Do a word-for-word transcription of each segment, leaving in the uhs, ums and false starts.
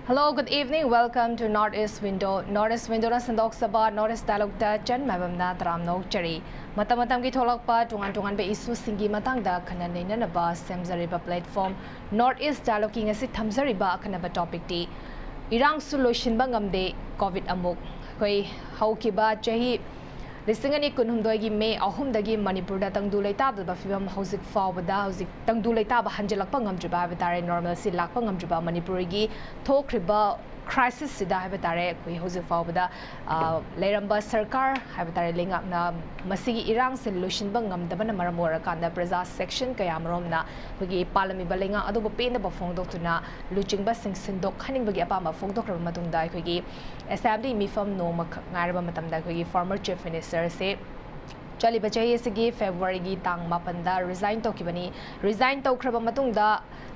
Hello, good evening. Welcome to North East Window. North East Window ꯅ ꯁꯟꯗꯣꯛꯆꯕ North East Dialogue ꯇ ꯆꯟ ꯃꯥꯏꯕꯝꯅ ꯇꯔꯥꯝꯅ ꯑꯣꯛꯆꯔꯤ꯫ ꯃꯇꯝ ꯃꯇꯝꯒꯤ ꯊꯣꯛꯂꯛꯄ ꯇꯣꯉꯥꯟ ꯇꯣꯉꯥꯟꯕ ꯏꯁꯨꯁꯤꯡꯒꯤ ꯃꯇꯥꯡꯗ ꯈꯟꯅ ꯅꯩꯅꯅꯕ ꯁꯦꯝꯖꯔꯤꯕ platform North East Dialogue ꯀꯤ ꯉꯁꯤ ꯊꯝꯖꯔꯤꯕ ꯑꯈꯟꯅꯕ topic ꯇꯤ ꯏꯔꯥꯡꯁꯨ ꯂꯣꯏꯁꯤꯟꯕ ꯉꯝꯗꯦ, COVID ꯑꯃꯨꯛ꯫ ꯑꯩꯈꯣꯏ ꯍꯧꯈꯤꯕ ꯆꯍꯤ ꯂꯤꯁꯤꯡ ꯑꯅꯤ ꯀꯨꯟꯍꯨꯝꯗꯣꯏꯒꯤ ꯃꯦ ꯑꯍꯨꯝꯗꯒꯤ ꯃꯅꯤꯄꯨꯔꯗ ꯇꯪꯗꯨ ꯂꯩꯇꯥꯗꯕ ꯐꯤꯕꯝ ꯍꯧꯖꯤꯛ ꯐꯥꯎꯕꯗ, ꯍꯧꯖꯤꯛ ꯇꯪꯗꯨ ꯂꯩꯇꯥꯕ ꯍꯟꯖꯤꯜꯂꯛꯄ ꯉꯝꯗ꯭ꯔꯤꯕ ꯍꯥꯏꯕ ꯇꯥꯔꯦ, normalcy ꯂꯥꯛꯄ ꯉꯝꯗ꯭ꯔꯤꯕ ꯃꯅꯤꯄꯨꯔꯒꯤ ꯊꯣꯛꯈ꯭ꯔꯤꯕ crisis ꯁꯤꯗ ꯍꯥꯏꯕ ꯇꯥꯔꯦ, ꯑꯩꯈꯣꯏ ꯍꯧꯖꯤꯛ ꯐꯥꯎꯕꯗ, ꯑ, ꯂꯩꯔꯝꯕ ꯁꯔꯀꯥꯔ ꯍꯥꯏꯕ ꯇꯥꯔꯦ, ꯂꯩꯉꯥꯛꯅ ꯃꯁꯤꯒꯤ ꯏꯔꯥꯡꯁꯦ ꯂꯣꯏꯁꯤꯟꯕ ꯉꯝꯗꯕꯅ ꯃꯔꯝ ꯑꯣꯏꯔꯀꯥꯟꯗ ꯄ꯭ꯔꯖꯥ section ꯀꯌꯥ ꯑꯃꯔꯣꯝꯅ ꯑꯩꯈꯣꯏꯒꯤ ꯄꯥꯜꯂꯝꯃꯤꯕ ꯂꯩꯉꯥꯛ ꯑꯗꯨꯕꯨ ꯄꯦꯟꯗꯕ ꯐꯣꯡꯗꯣꯛꯇꯨꯅ ꯂꯨꯆꯤꯡꯕꯁꯤꯡ ꯁꯤꯟꯗꯣꯛꯍꯟꯅꯤꯡꯕꯒꯤ ꯑꯄꯥꯝꯕ ꯐꯣꯡꯗꯣꯛꯈ꯭ꯔꯕ ꯃꯇꯨꯡꯗ, ꯑꯩꯈꯣꯏꯒꯤ assembly ꯃꯤꯐꯝ ꯅꯣꯡꯃꯈꯛ ꯉꯥꯏꯔꯕ ꯃꯇꯝꯗ ꯑꯩꯈꯣꯏꯒꯤ former chief minister ꯁꯦ ꯆꯠꯂꯤꯕ ꯆꯍꯤ ꯑꯁꯤꯒꯤ February ꯒꯤ ꯇꯥꯡ ꯃꯥꯄꯟꯗ resign ꯇꯧꯈꯤꯕꯅꯤ꯫ Resign ꯇꯧꯈ꯭ꯔꯕ ꯃꯇꯨꯡꯗ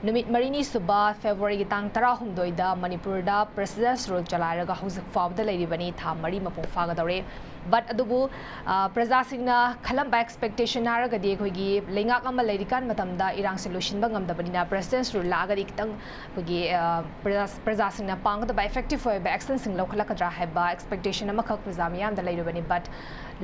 ꯅꯨꯃꯤꯠ ꯃꯔꯤꯅꯤ ꯁꯨꯕ February ꯒꯤ ꯇꯥꯡ ꯇꯔꯥꯍꯨꯝꯗꯣꯏꯗ ꯃꯅꯤꯄꯨꯔꯗ President's Rule ꯆꯂꯥꯏꯔꯒ ꯍꯧꯖꯤꯛ ꯐꯥꯎꯕꯗ ꯂꯩꯔꯤꯕꯅꯤ, ꯊꯥ ꯃꯔꯤ ꯃꯄꯨꯡ ꯐꯥꯒꯗꯧꯔꯦ꯫ But ꯑꯗꯨꯕꯨ, ꯑ, ꯄ꯭ꯔꯖꯥꯁꯤꯡꯅ ꯈꯜꯂꯝꯕ expectation ꯍꯥꯏꯔꯒꯗꯤ ꯑꯩꯈꯣꯏꯒꯤ ꯂꯩꯉꯥꯛ ꯑꯃ ꯂꯩꯔꯤꯀꯥꯟ ꯃꯇꯝꯗ ꯏꯔꯥꯡꯁꯦ ꯂꯣꯏꯁꯤꯟꯕ ꯉꯝꯗꯕꯅꯤꯅ President's Rule ꯂꯥꯛꯑꯒꯗꯤ ꯈꯤꯇꯪ ꯑꯩꯈꯣꯏꯒꯤ, ꯑ, ꯄ꯭ꯔꯖꯥ-, ꯄ꯭ꯔꯖꯥꯁꯤꯡꯅ ꯄꯥꯡꯒꯗꯕ effective ꯑꯣꯏꯕ action ꯁꯤꯡ ꯂꯧꯈꯠꯂꯛꯀꯗ꯭ꯔꯥ ꯍꯥꯏꯕ expectation ꯑꯃꯈꯛ ꯄ꯭ꯔꯖꯥ ꯃꯤꯌꯥꯝꯗ ꯂꯩꯔꯨꯕꯅꯤ꯫ But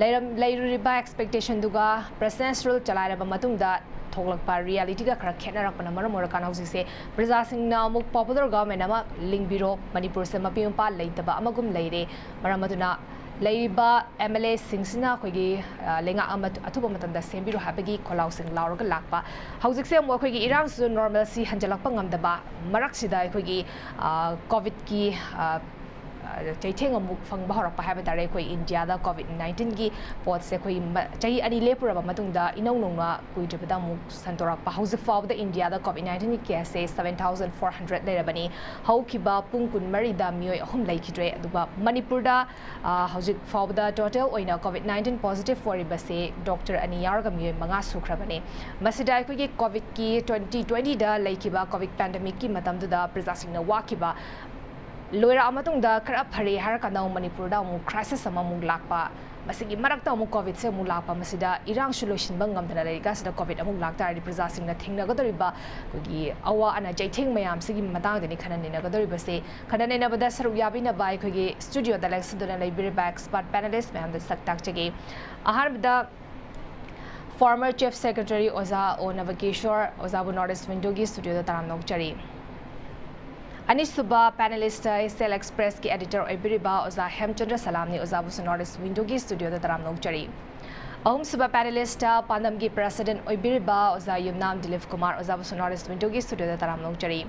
ꯂꯩꯔꯝ-, ꯂꯩꯔꯨꯔꯤꯕ expectation ꯗꯨꯒ President's Rule ꯆꯂꯥꯏꯔꯕ ꯃꯇꯨꯡꯗ ꯊꯣꯛꯂꯛꯄ reality ꯒ ꯈꯔ ꯈꯦꯠꯅꯔꯛꯄꯅ ꯃꯔꯝ ꯑꯣꯏꯔꯀꯥꯟꯗ ꯍꯧꯖꯤꯛꯁꯦ ꯄ꯭ꯔꯖꯥꯁꯤꯡꯅ ꯑꯃꯨꯛ popular government ꯑꯃ ꯂꯤꯡꯕꯤꯔꯣ, ꯃꯅꯤꯄꯨꯔꯁꯦ ꯃꯄꯤ ꯃꯄꯥ ꯂꯩꯇꯕ ꯑꯃꯒꯨꯝ ꯂꯩꯔꯦ, ꯃꯔꯝ ꯑꯗꯨꯅ ꯂꯩꯔꯤꯕ MLA ꯁꯤꯡꯁꯤꯅ ꯑꯩꯈꯣꯏꯒꯤ, ꯑ, ꯂꯩꯉꯥꯛ ꯑꯃ ꯑꯊꯨꯕ ꯃꯇꯝꯗ ꯁꯦꯝꯕꯤꯔꯣ ꯍꯥꯏꯕꯒꯤ ꯈꯣꯜꯂꯥꯎꯁꯤꯡ ꯂꯥꯎꯔꯒ ꯂꯥꯛꯄ꯫ ꯍꯧꯖꯤꯛꯁꯦ ꯑꯃꯨꯛ ꯑꯩꯈꯣꯏꯒꯤ ꯏꯔꯥꯡꯁꯤꯁꯨ normalcy ꯍꯟꯖꯤꯜꯂꯛꯄ ꯉꯝꯗꯕ ꯃꯔꯛꯁꯤꯗ ꯑꯩꯈꯣꯏꯒꯤ, ꯑ, COVID ꯀꯤ, ꯑ, ꯑ, ꯑ, ꯆꯩꯊꯦꯡ ꯑꯃꯨꯛ ꯐꯪꯕ ꯍꯧꯔꯛꯄ ꯍꯥꯏꯕ ꯇꯥꯔꯦ꯫ ꯑꯩꯈꯣꯏ ꯏꯟꯗꯤꯌꯥꯗ ꯀꯣꯚꯤꯗ ꯅꯥꯏꯟꯇꯤꯟꯒꯤ ꯄꯣꯠꯁꯦ ꯑꯩꯈꯣꯏ ꯃ-, ꯆꯍꯤ ꯑꯅꯤ ꯂꯦꯞꯄꯨꯔꯕ ꯃꯇꯨꯡꯗ ꯏꯅꯧ ꯅꯧꯅ ꯀꯨꯏꯗ꯭ꯔꯤꯕꯗ ꯑꯃꯨꯛ ꯁꯟꯗꯣꯔꯛꯄ꯫ ꯍꯧꯖꯤꯛ ꯐꯥꯎꯕꯗ ꯏꯟꯗꯤꯌꯥꯗ ꯀꯣꯚꯤꯗ ꯅꯥꯏꯟꯇꯤꯟꯒꯤ ꯀꯦꯁꯁꯦ ꯁꯕꯦꯟ ꯊꯥꯎꯖꯟ ꯐꯣꯔ ꯍꯟꯗ꯭ꯔꯦꯗ ꯂꯩꯔꯕꯅꯤ꯫ ꯍꯧꯈꯤꯕ ꯄꯨꯡ ꯀꯨꯟꯃꯔꯤꯗ ꯃꯤꯑꯣꯏ ꯑꯍꯨꯝ ꯂꯩꯈꯤꯗ꯭ꯔꯦ꯫ ꯑꯗꯨꯒ ꯃꯅꯤꯄꯨꯔꯗ, ꯑ, ꯍꯧꯖꯤꯛ ꯐꯥꯎꯕꯗ ꯇꯣꯇꯦꯜ ꯑꯣꯏꯅ ꯀꯣꯚꯤꯗ ꯅꯥꯏꯟꯇꯤꯟ ꯄꯣꯖꯤꯇꯤꯚ ꯑꯣꯏꯔꯤꯕꯁꯦ ꯗꯣꯛꯇꯔ ꯑꯅꯤ ꯌꯥꯎꯔꯒ ꯃꯤꯑꯣꯏ ꯃꯉꯥ ꯁꯨꯈ꯭ꯔꯕꯅꯤ꯫ ꯃꯁꯤꯗ ꯑꯩꯈꯣꯏꯒꯤ ꯀꯣꯚꯤꯗꯀꯤ, ꯇ꯭ꯋꯦꯟꯇꯤ ꯇ꯭ꯋꯦꯟꯇꯤꯗ ꯂꯩꯈꯤꯕ ꯀꯣꯚꯤꯗ ꯄꯦꯟꯗꯦꯃꯤꯛꯀꯤ ꯃꯇꯝꯗꯨꯗ ꯄ꯭ꯔꯖꯥꯁꯤꯡꯅ ꯋꯥꯈꯤꯕ ꯂꯣꯏꯔꯛꯑ ꯃꯇꯨꯡꯗ ꯈꯔ ꯐꯔꯦ ꯍꯥꯏꯔꯀꯥꯟꯗ ꯑꯃꯨꯛ ꯃꯅꯤꯄꯨꯔꯗ ꯑꯃꯨꯛ ꯀ꯭ꯔꯥꯏꯁꯤꯁ ꯑꯃꯃꯨꯛ ꯂꯥꯛꯄ, ꯃꯁꯤꯒꯤ ꯃꯔꯛꯇ ꯑꯃꯨꯛ ꯀꯣꯚꯤꯗꯁꯦ ꯑꯃꯨꯛ ꯂꯥꯛꯄ, ꯃꯁꯤꯗ ꯏꯔꯥꯡꯁꯨ ꯂꯣꯏꯁꯤꯟꯕ ꯉꯝꯗꯅ ꯂꯩꯔꯤꯀꯥꯟꯁꯤꯗ ꯀꯣꯚꯤꯗ ꯑꯃꯨꯛ ꯂꯥꯛꯇꯥꯔꯗꯤ ꯄ꯭ꯔꯖꯥꯁꯤꯡꯅ ꯊꯦꯡꯅꯒꯗꯧꯔꯤꯕ ꯑꯩꯈꯣꯏꯒꯤ ꯑꯋꯥ ꯑꯅꯥ ꯆꯩꯊꯦꯡ ꯃꯌꯥꯝꯁꯤꯒꯤ ꯃꯇꯥꯡꯗꯅꯤ ꯈꯟꯅ ꯅꯩꯅꯒꯗꯧꯔꯤꯕꯁꯦ꯫ ꯈꯟꯅ ꯅꯩꯅꯕꯗ ꯁꯔꯨꯛ ꯌꯥꯕꯤꯅꯕ ꯑꯩꯈꯣꯏꯒꯤ ꯁ꯭ꯇꯨꯗꯤꯑꯣꯗ ꯂꯦꯡꯁꯤꯟꯗꯨꯅ ꯂꯩꯕꯤꯔꯤꯕ ꯑꯦꯛꯁꯄꯔꯠ ꯄꯦꯅꯦꯂꯤꯁ ꯃꯌꯥꯝꯗ ꯁꯛ ꯇꯥꯛꯆꯒꯦ꯫ ꯑꯍꯥꯟꯕꯗ former Chief Secretary ꯑꯣꯖꯥ ꯑꯣ ꯅꯕꯀꯤꯁꯣꯔ, ꯑꯣꯖꯥꯕꯨ North East Window-ꯒꯤ ꯁ꯭ꯇꯨꯗꯤꯑꯣꯗ ꯇꯔꯥꯝꯅ ꯑꯣꯛꯆꯔꯤ꯫ ꯑꯅꯤꯁꯨꯕ ꯄꯦꯅꯦꯂꯤꯁꯇ ꯏꯆꯦꯜ ꯑꯦꯛꯁꯄ꯭ꯔꯦꯁꯀꯤ ꯑꯦꯗꯤꯇꯔ ꯑꯣꯏꯕꯤꯔꯤꯕ ꯑꯣꯖꯥ ꯍꯦꯝꯆꯟꯗ꯭ꯔ ꯁꯂꯥꯝꯅꯤ, ꯑꯣꯖꯥꯕꯨꯁꯨ North East Window-ꯒꯤ ꯁ꯭ꯇꯨꯗꯤꯑꯣꯗ ꯇꯔꯥꯝꯅ ꯑꯣꯛꯆꯔꯤ꯫ ꯑꯍꯨꯝꯁꯨꯕ ꯄꯦꯅꯦꯂꯤꯁꯇ ꯄꯥꯟꯗꯝꯒꯤ ꯄ꯭ꯔꯦꯁꯤꯗꯦꯟꯠ ꯑꯣꯏꯕꯤꯔꯤꯕ ꯑꯣꯖꯥ ꯌꯨꯝꯅꯥꯝ ꯗꯤꯂꯤꯞ ꯀꯨꯃꯥꯔ, ꯑꯣꯖꯥꯕꯨꯁꯨ North East Window-ꯒꯤ ꯁ꯭ꯇꯨꯗꯤꯑꯣꯗ ꯇꯔꯥꯝꯅ ꯑꯣꯛꯆꯔꯤ꯫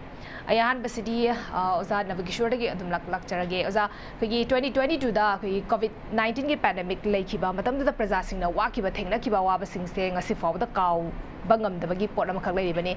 ꯑꯩ ꯑꯍꯥꯟꯕꯁꯤꯗꯤ, ꯑ, ꯑꯣꯖꯥ ꯅꯕꯀꯤꯁꯣꯔꯗꯒꯤ ꯑꯗꯨꯝ ꯂꯥꯛ-, ꯂꯥꯛꯆꯔꯒꯦ꯫ ꯑꯣꯖꯥ, ꯑꯩꯈꯣꯏꯒꯤ twenty twenty-two-ꯗ ꯑꯩꯈꯣꯏꯒꯤ ꯀꯣꯚꯤꯗ ꯅꯥꯏꯟꯇꯤꯟꯒꯤ ꯄꯦꯟꯗꯦꯃꯤꯛ ꯂꯩꯈꯤꯕ ꯃꯇꯝꯗꯨꯗ ꯄ꯭ꯔꯖꯥꯁꯤꯡꯅ ꯋꯥꯈꯤꯕ, ꯊꯦꯡꯅꯈꯤꯕ ꯑꯋꯥꯕꯁꯤꯡꯁꯦ ꯉꯁꯤ ꯐꯥꯎꯕꯗ ꯀꯥꯎꯕ ꯉꯝꯗꯕꯒꯤ ꯄꯣꯠ ꯑꯃꯈꯛ ꯂꯩꯔꯤꯕꯅꯤ꯫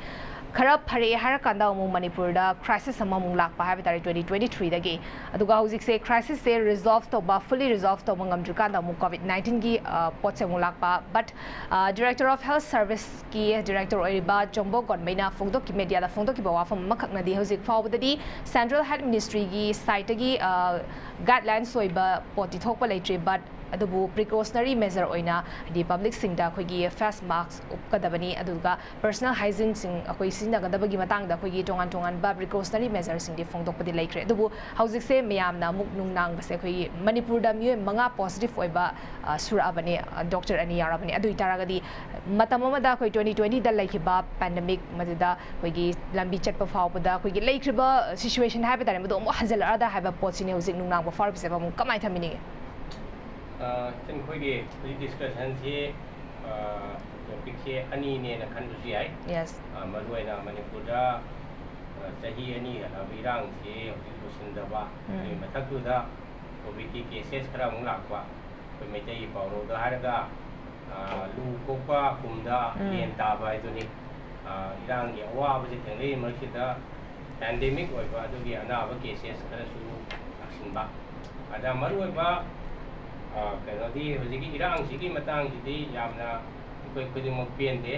ꯈꯔ ꯐꯔꯦ ꯍꯥꯏꯔꯀꯥꯟꯗ ꯑꯃꯨꯛ ꯃꯅꯤꯄꯨꯔꯗ ꯀ꯭ꯔꯥꯏꯁꯤꯁ ꯑꯃꯃꯨꯛ ꯂꯥꯛꯄ ꯍꯥꯏꯕ ꯇꯥꯔꯦ twenty twenty-three-ꯗꯒꯤ꯫ ꯑꯗꯨꯒ ꯍꯧꯖꯤꯛꯁꯦ ꯀ꯭ꯔꯥꯏꯁꯤꯁꯁꯦ ꯔꯤꯖꯣꯜꯚ ꯇꯧꯕ, ꯐꯨꯜꯂꯤ ꯔꯤꯖꯣꯜꯚ ꯇꯧꯕ ꯉꯝꯗ꯭ꯔꯤꯀꯥꯟꯗ ꯑꯃꯨꯛ ꯀꯣꯚꯤꯗ ꯅꯥꯏꯟꯇꯤꯟꯒꯤ, ꯑ, ꯄꯣꯠꯁꯦ ꯑꯃꯨꯛ ꯂꯥꯛꯄ꯫ But, ꯑ, Director of Health Service-ꯀꯤ ꯗꯤꯔꯦꯛꯇꯔ ꯑꯣꯏꯔꯤꯕ ꯖꯣꯝꯕꯣ ꯒꯣꯟꯃꯩꯅ ꯐꯣꯡꯗꯣꯛꯈꯤ-, ꯃꯦꯗꯤꯌꯥꯗ ꯐꯣꯡꯗꯣꯛꯈꯤꯕ ꯋꯥꯐꯝ ꯑꯃꯈꯛꯅꯗꯤ ꯍꯧꯖꯤꯛ ꯐꯥꯎꯕꯗꯗꯤ Central Health Ministry-ꯒꯤ side-ꯇꯒꯤ, ꯑ, guidelines ꯑꯣꯏꯕ ꯄꯣꯠꯇꯤ ꯊꯣꯛꯄ ꯂꯩꯇ꯭ꯔꯤ, but ꯑꯗꯨꯕꯨ precautionary measure ꯑꯣꯏꯅ, ꯍꯥꯏꯗꯤ, ꯄꯕ꯭ꯂꯤꯛꯁꯤꯡꯗ ꯑꯩꯈꯣꯏꯒꯤ ꯐꯦꯁ ꯃꯥꯛꯁ ꯎꯞꯀꯗꯕꯅꯤ, ꯑꯗꯨꯒ personal hygiene-ꯁꯤꯡ ꯑꯩꯈꯣꯏ ꯁꯤꯖꯤꯟꯅꯒꯗꯕꯒꯤ ꯃꯇꯥꯡꯗ ꯑꯩꯈꯣꯏꯒꯤ ꯇꯣꯉꯥꯟ ꯇꯣꯉꯥꯟꯕ precautionary measure-ꯁꯤꯡꯗꯤ ꯐꯣꯡꯗꯣꯛꯄꯗꯤ ꯂꯩꯈ꯭ꯔꯦ꯫ ꯑꯗꯨꯕꯨ ꯍꯧꯖꯤꯛꯁꯦ ꯃꯌꯥꯝꯅ ꯑꯃꯨꯛ ꯅꯨꯡꯅꯥꯡꯕꯁꯦ ꯑꯩꯈꯣꯏꯒꯤ ꯃꯅꯤꯄꯨꯔꯗ ꯃꯤꯑꯣꯏ ꯃꯉꯥ positive ꯑꯣꯏꯕ, ꯑ, ꯁꯨꯔꯛꯑꯕꯅꯤ, ꯑ, ꯗꯣꯛꯇꯔ ꯑꯅꯤ ꯌꯥꯎꯔꯕꯅꯤ꯫ ꯑꯗꯨ ꯑꯣꯏꯇꯥꯔꯒꯗꯤ ꯃꯇꯝ ꯑꯃꯗ ꯑꯩꯈꯣꯏ twenty twenty-ꯗ ꯂꯩꯈꯤꯕ ꯄꯦꯟꯗꯦꯃꯤꯛ, ꯃꯗꯨꯗ ꯑꯩꯈꯣꯏꯒꯤ ꯂꯝꯕꯤ ꯆꯠꯄ ꯐꯥꯎꯕꯗ ꯑꯩꯈꯣꯏꯒꯤ ꯂꯩꯈ꯭ꯔꯤꯕ situation ꯍꯥꯏꯕ ꯇꯥꯔꯦ, ꯃꯗꯨ ꯑꯃꯨꯛ ꯍꯟꯖꯤꯜꯂꯛꯑꯗ ꯍꯥꯏꯕ ꯄꯣꯠꯁꯤꯅꯤ ꯍꯧꯖꯤꯛ ꯅꯨꯡꯅꯥꯡꯕ ꯐꯥꯎꯔꯤꯕꯁꯦ꯫ ꯄꯥꯕꯨꯡ, ꯀꯃꯥꯏꯅ ꯊꯝꯕꯤꯅꯤꯡꯉꯤ? ꯑ, ꯏꯆꯟ, ꯑꯩꯈꯣꯏꯒꯤ ꯍꯧꯖꯤꯛ discussion-ꯁꯤ, ꯑ, topic-ꯁꯦ ꯑꯅꯤꯅꯦꯅ ꯈꯟꯕꯁꯨ ꯌꯥꯏ꯫ Yes. ꯑ, ꯃꯔꯨꯑꯣꯏꯅ ꯃꯅꯤꯄꯨꯔꯗ ꯆꯍꯤ ꯑꯅꯤ ꯍꯦꯜꯂꯕ ꯏꯔꯥꯡꯁꯤ ꯍꯧꯖꯤꯛ ꯂꯣꯏꯁꯤꯟꯗꯕ, ꯎꯝ꯫ ꯑꯗꯨꯒꯤ ꯃꯊꯛꯇꯨꯗ ꯀꯣꯚꯤꯗꯀꯤ ꯀꯦꯁꯦꯁ ꯈꯔ ꯑꯃꯨꯛ ꯂꯥꯛꯄ, ꯑꯩꯈꯣꯏ ꯃꯩꯇꯩꯒꯤ ꯄꯥꯎꯔꯧꯗ ꯍꯥꯏꯔꯒ, ꯑ, ꯂꯨ ꯀꯣꯛꯄ ꯀꯨꯝꯗ ꯎꯝ꯫ ꯂꯦꯟ ꯇꯥꯕ ꯍꯥꯏꯗꯨꯅꯤ꯫ ꯑ, ꯏꯔꯥꯡꯒꯤ ꯑꯋꯥꯕꯁꯤ ꯊꯦꯡꯅꯔꯤ ꯃꯔꯛꯁꯤꯗ ꯄꯦꯟꯗꯦꯃꯤꯛ ꯑꯣꯏꯕ ꯑꯗꯨꯒꯤ ꯑꯅꯥꯕ ꯀꯦꯁꯦꯁ ꯈꯔꯁꯨ ꯂꯥꯛꯁꯤꯟꯕ꯫ ꯑꯗ ꯃꯔꯨꯑꯣꯏꯕ, ꯑ, ꯀꯩꯅꯣꯗꯤ ꯍꯧꯖꯤꯛꯀꯤ ꯏꯔꯥꯡꯁꯤꯒꯤ ꯃꯇꯥꯡꯁꯤꯗꯤ ꯌꯥꯝꯅ ꯑꯩꯈꯣꯏ ꯈꯨꯗꯤꯡꯃꯛ ꯄꯦꯟꯗꯦ꯫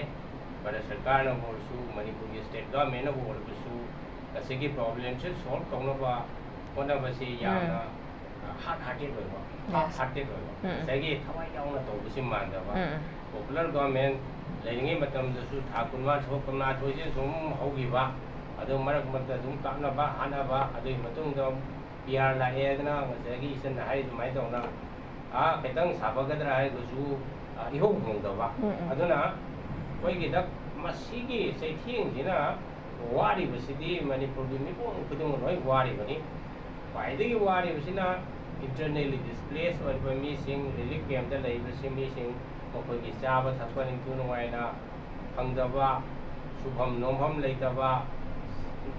ꯚꯥꯔꯠ ꯁꯔꯀꯥꯔꯅꯕꯨ ꯑꯣꯏꯔꯁꯨ, ꯃꯅꯤꯄꯨꯔꯒꯤ ꯁ꯭ꯇꯦꯠ ꯒꯚꯔꯟꯃꯦꯟꯅꯕꯨ ꯑꯣꯏꯔꯕꯁꯨ, ꯉꯁꯤꯒꯤ ꯄ꯭ꯔꯣꯕ꯭ꯂꯦꯝꯁꯦ ꯁꯣꯜꯕ ꯇꯧꯅꯕ ꯍꯣꯠꯅꯕꯁꯤ ꯌꯥꯝꯅ, ꯎꯝ꯫ ꯑ, ꯍꯥꯔꯗ ꯍꯥꯔꯇꯦꯗ ꯑꯣꯏꯕ, ꯍꯥꯔꯗ ꯍꯥꯔꯇꯦꯗ ꯑꯣꯏꯕ, ꯎꯝ꯫ ꯉꯁꯥꯏꯒꯤ ꯊꯋꯥꯏ ꯌꯥꯎꯅ ꯇꯧꯕꯁꯤ ꯃꯥꯟꯗꯕ꯫ ꯎꯝ꯫ ꯄꯣꯄꯨꯂꯔ ꯒꯚꯔꯟꯃꯦꯟ ꯂꯩꯔꯤꯉꯩ ꯃꯇꯝꯗꯁꯨ ꯊꯥ ꯀꯨꯟꯃꯉꯥ, ꯊꯕꯛ ꯀꯨꯟꯃꯥꯊꯣꯏꯁꯦ ꯁꯨꯝ ꯍꯧꯈꯤꯕ, ꯑꯗꯨ ꯃꯔꯛ ꯃꯔꯛꯇ ꯑꯗꯨꯝ ꯀꯥꯞꯅꯕ, ꯍꯥꯠꯅꯕ, ꯑꯗꯨꯒꯤ ꯃꯇꯨꯡꯗ ꯄꯤ ꯑꯥꯔ ꯂꯥꯛꯑꯦꯗꯅ ꯉꯁꯥꯏꯒꯤ ꯏꯆꯟꯅ ꯍꯥꯏ ꯑꯗꯨꯃꯥꯏꯅ ꯇꯧꯅ, ꯑꯥ, ꯈꯤꯇꯪ ꯁꯥꯐꯒꯗ꯭ꯔꯥ ꯍꯥꯏꯔꯒꯁꯨ, ꯑꯥ, ꯏꯍꯣꯡ ꯍꯣꯡꯗꯕ꯫ ꯎꯝ, ꯎꯝ꯫ ꯑꯗꯨꯅ ꯑꯩꯈꯣꯏꯒꯤꯗ ꯃꯁꯤꯒꯤ ꯆꯩꯊꯦꯡꯁꯤꯅ ꯋꯥꯔꯤꯕꯁꯤꯗꯤ ꯃꯅꯤꯄꯨꯔꯒꯤ ꯃꯤꯄꯨꯝ ꯈꯨꯗꯤꯡꯃꯛ ꯂꯣꯏ ꯋꯥꯔꯤꯕꯅꯤ꯫ ꯈ꯭ꯋꯥꯏꯗꯒꯤ ꯋꯥꯔꯤꯕꯁꯤꯅ internally displaced ꯑꯣꯏꯔꯤꯕ ꯃꯤꯁꯤꯡ, ꯔꯤꯂꯤꯐ ꯀꯦꯝꯞꯇ ꯂꯩꯔꯤꯕꯁꯤꯡ, ꯃꯤꯁꯤꯡ ꯃꯈꯣꯏꯒꯤ ꯆꯥꯕ ꯊꯛꯄ ꯅꯤꯡꯊꯤ ꯅꯨꯡꯉꯥꯏꯅ ꯐꯪꯗꯕ, ꯁꯨꯐꯝ ꯅꯣꯝꯐꯝ ꯂꯩꯇꯕ,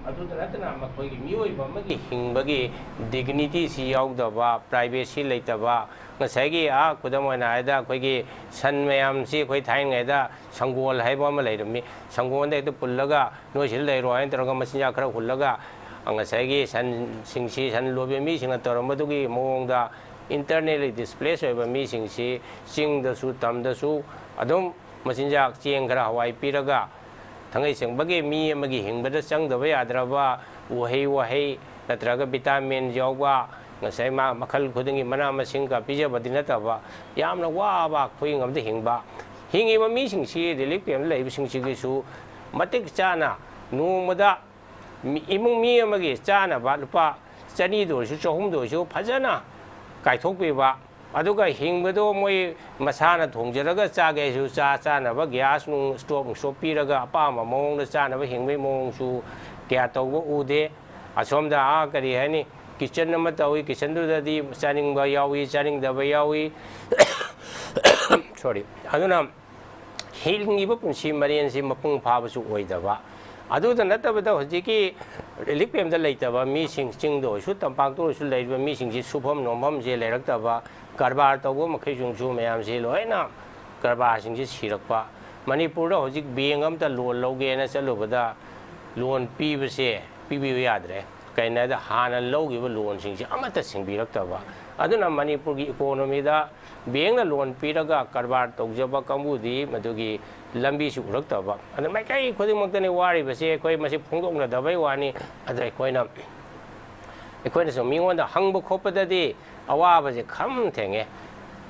ꯑꯗꯨꯗ ꯅꯠꯇꯅ ꯃꯈꯣꯏꯒꯤ ꯃꯤꯑꯣꯏꯕ ꯑꯃꯒꯤ ꯍꯤꯡꯕꯒꯤ ꯗꯤꯒꯅꯤꯇꯤꯁꯤ ꯌꯥꯎꯗꯕ, ꯄ꯭ꯔꯥꯏꯚꯦꯁꯤ ꯂꯩꯇꯕ, ꯉꯁꯥꯏꯒꯤ, ꯑꯥ, ꯈꯨꯗꯝ ꯑꯣꯏꯅ ꯍꯥꯏꯔꯕꯗ ꯑꯩꯈꯣꯏꯒꯤ ꯁꯟ ꯃꯌꯥꯝꯁꯤ ꯑꯩꯈꯣꯏ ꯊꯥꯏꯅꯉꯩꯗ ꯁꯪꯒꯣꯜ ꯍꯥꯏꯕ ꯑꯃ ꯂꯩꯔꯝꯃꯤ꯫ ꯁꯪꯒꯣꯜꯗ ꯍꯦꯛꯇ ꯄꯨꯜꯂꯒ "ꯅꯣꯏ ꯁꯤꯗ ꯂꯩꯔꯣ" ꯍꯥꯏꯅ ꯇꯧꯔꯒ ꯃꯆꯤꯟꯖꯥꯛ ꯈꯔ ꯍꯨꯜꯂꯒ ꯉꯁꯥꯏꯒꯤ ꯁꯟꯁꯤꯡꯁꯤ, ꯁꯟ ꯂꯣꯏꯕ ꯃꯤꯁꯤꯡꯅ ꯇꯧꯔꯝꯕꯗꯨꯒꯤ ꯃꯑꯣꯡꯗ internally displaced ꯑꯣꯏꯕ ꯃꯤꯁꯤꯡꯁꯤ ꯆꯤꯡꯗꯁꯨ ꯇꯝꯗꯁꯨ ꯑꯗꯨꯝ ꯃꯆꯤꯟꯖꯥꯛ ꯆꯦꯡ ꯈꯔ ꯍꯋꯥꯏ ꯄꯤꯔꯒ ꯊꯥꯡꯉꯩ ꯁꯦꯡꯕꯒꯤ ꯃꯤ ꯑꯃꯒꯤ ꯍꯤꯡꯕꯗ ꯆꯪꯗꯕ ꯌꯥꯗ꯭ꯔꯕ ꯎꯍꯩ ꯋꯥꯍꯩ ꯅꯠꯇ꯭ꯔꯒ ꯚꯤꯇꯥꯃꯤꯟ ꯌꯥꯎꯕ ꯉꯁꯥꯏ ꯃꯥ ꯃꯈꯜ ꯈꯨꯗꯤꯡꯒꯤ ꯃꯅꯥ ꯃꯁꯤꯡꯒ ꯄꯤꯖꯕꯗꯤ ꯅꯠꯇꯕ ꯌꯥꯝꯅ ꯋꯥꯕ ꯈꯨꯍꯤꯡ ꯑꯃꯗ ꯍꯤꯡꯕ, ꯍꯤꯡꯉꯤꯕ ꯃꯤꯁꯤꯡꯁꯤ, ꯔꯤꯂꯤꯐ ꯀꯦꯝꯞꯇ ꯂꯩꯕꯁꯤꯡꯁꯤꯒꯤꯁꯨ ꯃꯇꯤꯛ ꯆꯥꯅ ꯅꯣꯡꯃꯗ ꯃꯤ, ꯏꯃꯨꯡ ꯃꯤ ꯑꯃꯒꯤ ꯆꯥꯅꯕ ꯂꯨꯄꯥ ꯆꯅꯤꯗ ꯑꯣꯏꯔꯁꯨ ꯆꯍꯨꯝꯗ ꯑꯣꯏꯔꯁꯨ ꯐꯖꯅ ꯀꯥꯏꯊꯣꯛꯄꯤꯕ, ꯑꯗꯨꯒ ꯍꯤꯡꯕꯗꯣ ꯃꯣꯏ ꯃꯁꯥꯅ ꯊꯣꯡꯖꯔꯒ ꯆꯥꯒꯦ ꯍꯥꯏꯁꯨ ꯆꯥ ꯆꯥꯅꯕ ꯒ꯭ꯌꯥꯁ ꯅꯨꯡ ꯁ꯭ꯇꯣꯞ ꯅꯨꯡꯁꯇꯣꯞ ꯄꯤꯔꯒ ꯑꯄꯥꯝꯕ ꯃꯑꯣꯡꯗ ꯆꯥꯅꯕ ꯍꯤꯡꯕꯒꯤ ꯃꯑꯣꯡꯁꯨ ꯀꯌꯥ ꯇꯧꯕ ꯎꯗꯦ꯫ ꯑꯁꯣꯝꯗ, ꯑꯥ, ꯀꯔꯤ ꯍꯥꯏꯅꯤ, ꯀꯤꯠꯆꯟ ꯑꯃ ꯇꯧꯏ, ꯀꯤꯠꯆꯟꯗꯨꯗꯗꯤ ꯆꯥꯅꯤꯡꯕ ꯌꯥꯎꯏ, ꯆꯥꯅꯤꯡꯗꯕ ꯌꯥꯎꯏ꯫ ꯁꯣꯔꯤ꯫ ꯑꯗꯨꯅ ꯍꯤꯡꯉꯤꯕ ꯄꯨꯟꯁꯤ ꯃꯔꯦꯟꯁꯤ ꯃꯄꯨꯡ ꯐꯥꯕꯁꯨ ꯑꯣꯏꯗꯕ, ꯑꯗꯨꯗ ꯅꯠꯇꯕꯗ ꯍꯧꯖꯤꯛꯀꯤ relief camp ꯇ ꯂꯩꯇꯕ ꯃꯤꯁꯤꯡ, ꯆꯤꯡꯗ ꯑꯣꯏꯔꯁꯨ ꯇꯝꯄꯥꯛꯇ ꯑꯣꯏꯔꯁꯨ ꯂꯩꯔꯤꯕ ꯃꯤꯁꯤꯡꯁꯤ ꯁꯨꯐꯝ ꯅꯣꯝꯐꯝꯁꯦ ꯂꯩꯔꯛꯇꯕ, ꯀꯔꯕꯥꯔ ꯇꯧꯕ ꯃꯈꯩꯁꯤꯡꯁꯨ ꯃꯌꯥꯝꯁꯤ ꯂꯣꯏꯅ ꯀꯔꯕꯥꯔꯁꯤꯡꯁꯤ ꯁꯤꯔꯛꯄ꯫ ꯃꯅꯤꯄꯨꯔꯗ ꯍꯧꯖꯤꯛ ꯕꯦꯡ ꯑꯃꯇ ꯂꯣꯟ ꯂꯧꯒꯦꯅ ꯆꯠꯂꯨꯕꯗ ꯂꯣꯟ ꯄꯤꯕꯁꯦ ꯄꯤꯕꯤꯌꯨ ꯌꯥꯗ꯭ꯔꯦ꯫ ꯀꯩꯅꯣ ꯍꯥꯏꯗ ꯍꯥꯟꯅ ꯂꯧꯈꯤꯕ ꯂꯣꯟꯁꯤꯡꯁꯦ ꯑꯃꯠꯇ ꯁꯤꯡꯕꯤꯔꯛꯇꯕ꯫ ꯑꯗꯨꯅ ꯃꯅꯤꯄꯨꯔꯒꯤ ꯏꯀꯣꯅꯣꯃꯤꯗ ꯕꯦꯡꯅ ꯂꯣꯟ ꯄꯤꯔꯒ ꯀꯔꯕꯥꯔ ꯇꯧꯖꯕ ꯀꯥꯡꯕꯨꯗꯤ ꯃꯗꯨꯒꯤ ꯂꯝꯕꯤꯁꯨ ꯎꯔꯛꯇꯕ꯫ ꯑꯗꯨ ꯃꯥꯏꯀꯩ ꯈꯨꯗꯤꯡꯃꯛꯇꯅꯤ ꯋꯥꯔꯤꯕꯁꯦ꯫ ꯑꯩꯈꯣꯏ ꯃꯁꯤ ꯐꯣꯡꯗꯣꯛꯅꯗꯕꯩ ꯋꯥꯅꯤ꯫ ꯑꯗ ꯑꯩꯈꯣꯏꯅ, ꯑꯩꯈꯣꯏꯅꯁꯨ ꯃꯤꯉꯣꯟꯗ ꯍꯪꯕ ꯈꯣꯠꯄꯗꯗꯤ ꯑꯋꯥꯕꯁꯦ ꯈꯝ ꯊꯦꯡꯉꯦ꯫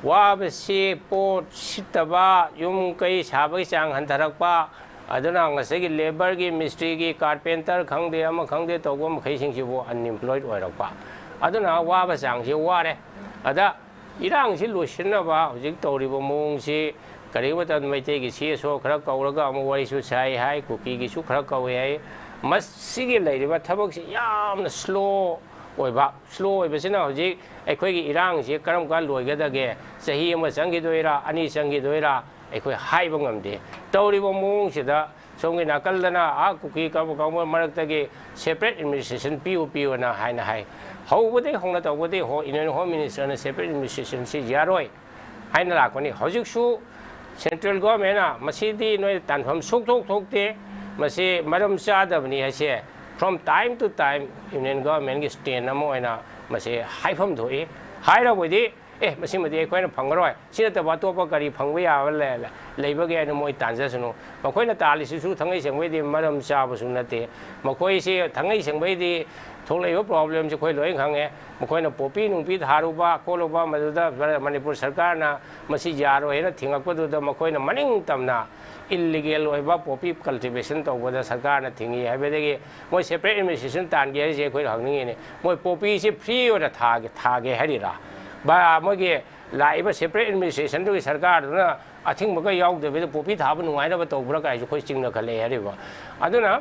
ꯋꯥꯕꯁꯤ ꯄꯣꯠ ꯁꯤꯠꯇꯕ, ꯌꯨꯝ ꯀꯩ ꯁꯥꯕꯒꯤ ꯆꯥꯡ ꯍꯟꯊꯔꯛꯄ, ꯑꯗꯨꯅ ꯉꯁꯥꯏꯒꯤ labour ꯒꯤ, ꯃꯤꯁꯇ꯭ꯔꯤꯒꯤ, carpenter ꯈꯪꯗꯦ, ꯑꯃ ꯈꯪꯗꯦ ꯇꯧꯕ ꯃꯈꯩꯁꯤꯡꯁꯤꯕꯨ unemployed ꯑꯣꯏꯔꯛꯄ꯫ ꯑꯗꯨꯅ ꯋꯥꯕ ꯆꯥꯡꯁꯤ ꯋꯥꯔꯦ꯫ ꯑꯗ ꯏꯔꯥꯡꯁꯤ ꯂꯣꯏꯁꯤꯟꯅꯕ ꯍꯧꯖꯤꯛ ꯇꯧꯔꯤꯕ ꯃꯑꯣꯡꯁꯤ ꯀꯔꯤꯒꯨꯝꯕ ꯃꯇꯝꯗ ꯃꯩꯇꯩꯒꯤ CSO ꯈꯔ ꯀꯧꯔꯒ ꯑꯃꯨꯛ ꯋꯥꯔꯤꯁꯨ ꯁꯥꯏ ꯍꯥꯏ, ꯀꯨꯀꯤꯒꯤꯁꯨ ꯈꯔ ꯀꯧꯏ ꯍꯥꯏ꯫ ꯃꯁꯤꯒꯤ ꯂꯩꯔꯤꯕ ꯊꯕꯛꯁꯤ ꯌꯥꯝꯅ slow ꯑꯣꯏꯕ꯫ Slow ꯑꯣꯏꯕꯁꯤꯅ ꯍꯧꯖꯤꯛ ꯑꯩꯈꯣꯏꯒꯤ ꯏꯔꯥꯡꯁꯤ ꯀꯔꯝ ꯀꯥꯟ ꯂꯣꯏꯒꯗꯒꯦ? ꯆꯍꯤ ꯑꯃ ꯆꯪꯈꯤꯗꯣꯏꯔꯥ, ꯑꯅꯤ ꯆꯪꯈꯤꯗꯣꯏꯔꯥ? ꯑꯩꯈꯣꯏ ꯍꯥꯏꯕ ꯉꯝꯗꯦ꯫ ꯇꯧꯔꯤꯕ ꯃꯑꯣꯡꯁꯤꯗ ꯁꯣꯝꯒꯤ ꯅꯥꯀꯜꯗꯅ ꯑꯥ ꯀꯨꯀꯤ ꯀꯥꯡꯕꯨ ꯀꯥꯡꯕꯨ ꯃꯔꯛꯇꯒꯤ separate administration ꯄꯤꯌꯨ ꯄꯤꯌꯨꯅ ꯍꯥꯏꯅ ꯍꯥꯏ꯫ ꯍꯧꯕꯗꯒꯤ ꯍꯧꯅ ꯇꯧꯕꯗꯒꯤ ꯍꯣ-, Union Home Minister ꯅ separate administration ꯁꯤ ꯌꯥꯔꯣꯏ ꯍꯥꯏꯅ ꯂꯥꯛꯄꯅꯤ꯫ ꯍꯧꯖꯤꯛꯁꯨ central government ꯅ ꯃꯁꯤꯗꯤ ꯅꯣꯏ ꯇꯥꯟꯐꯝ ꯁꯨꯛꯊꯣꯛ ꯊꯣꯛꯇꯦ, ꯃꯁꯤ ꯃꯔꯝ ꯆꯥꯗꯕꯅꯤ ꯍꯥꯏꯁꯦ from time to time Union Government ꯀꯤ stand ꯑꯃ ꯑꯣꯏꯅ ꯃꯁꯤ ꯍꯥꯏꯐꯝ ꯊꯣꯛꯏ꯫ ꯍꯥꯏꯔꯕꯗꯤ, ꯑꯦ, ꯃꯁꯤꯃꯗꯤ ꯑꯩꯈꯣꯏꯅ ꯐꯪꯉꯔꯣꯏ, ꯁꯤ ꯅꯠꯇꯕ ꯑꯇꯣꯞꯄ ꯀꯔꯤ ꯐꯪꯕ ꯌꯥꯕ ꯂꯩ-, ꯂꯩꯕꯒꯦ ꯍꯥꯏꯅ ꯃꯣꯏ ꯇꯥꯟꯖꯁꯅꯨ꯫ ꯃꯈꯣꯏꯅ ꯇꯥꯜꯂꯤꯁꯤꯁꯨ ꯊꯥꯡꯒꯩ ꯁꯦꯡꯕꯩꯗꯤ ꯃꯔꯝ ꯆꯥꯕꯁꯨ ꯅꯠꯇꯦ꯫ ꯃꯈꯣꯏꯁꯤ ꯊꯥꯡꯒꯩ ꯁꯦꯡꯕꯩꯗꯤ ꯊꯣꯛꯂꯛꯏꯕ problem ꯁꯤ ꯑꯩꯈꯣꯏ ꯂꯣꯏ ꯈꯪꯉꯦ꯫ ꯃꯈꯣꯏꯅ ꯄꯣꯄꯤ ꯅꯨꯡꯄꯤ ꯊꯥꯔꯨꯕ ꯈꯣꯠꯂꯨꯕ, ꯃꯗꯨꯗ ꯃꯅꯤꯄꯨꯔ ꯁꯔꯀꯥꯔꯅ ꯃꯁꯤ ꯌꯥꯔꯣꯏ ꯍꯥꯏꯅ ꯊꯤꯡꯉꯛꯄꯗꯨꯗ ꯃꯈꯣꯏꯅ ꯃꯅꯤꯡ ꯇꯝꯅ illegal ꯑꯣꯏꯕ poppy cultivation ꯇꯧꯕꯗ ꯁꯔꯀꯥꯔꯅ ꯊꯤꯡꯉꯤ ꯍꯥꯏꯕꯗꯒꯤ ꯃꯣꯏ separate administration ꯇꯥꯟꯒꯦ ꯍꯥꯏꯔꯤꯁꯦ ꯑꯩꯈꯣꯏꯅ ꯍꯪꯅꯤꯡꯉꯤꯅꯦ꯫ ꯃꯣꯏ poppy ꯁꯤ free ꯑꯣꯏꯅ ꯊꯥꯒꯦ, ꯊꯥꯒꯦ ꯍꯥꯏꯔꯤꯔꯥ? ꯕ-, ꯃꯣꯏꯒꯤ ꯂꯥꯛꯏꯕ separate administration ꯗꯨꯒꯤ ꯁꯔꯀꯥꯔꯗꯨꯅ ꯑꯊꯤꯡꯕꯒ ꯌꯥꯎꯗꯕꯤꯗ poppy ꯊꯥꯕ ꯅꯨꯡꯉꯥꯏꯅꯕ ꯇꯧꯕ꯭ꯔꯥ ꯀꯥꯏꯁꯨ ꯑꯩꯈꯣꯏ ꯆꯤꯡꯅꯈꯠꯂꯛꯑꯦ ꯍꯥꯏꯔꯤꯕ꯫ ꯑꯗꯨꯅ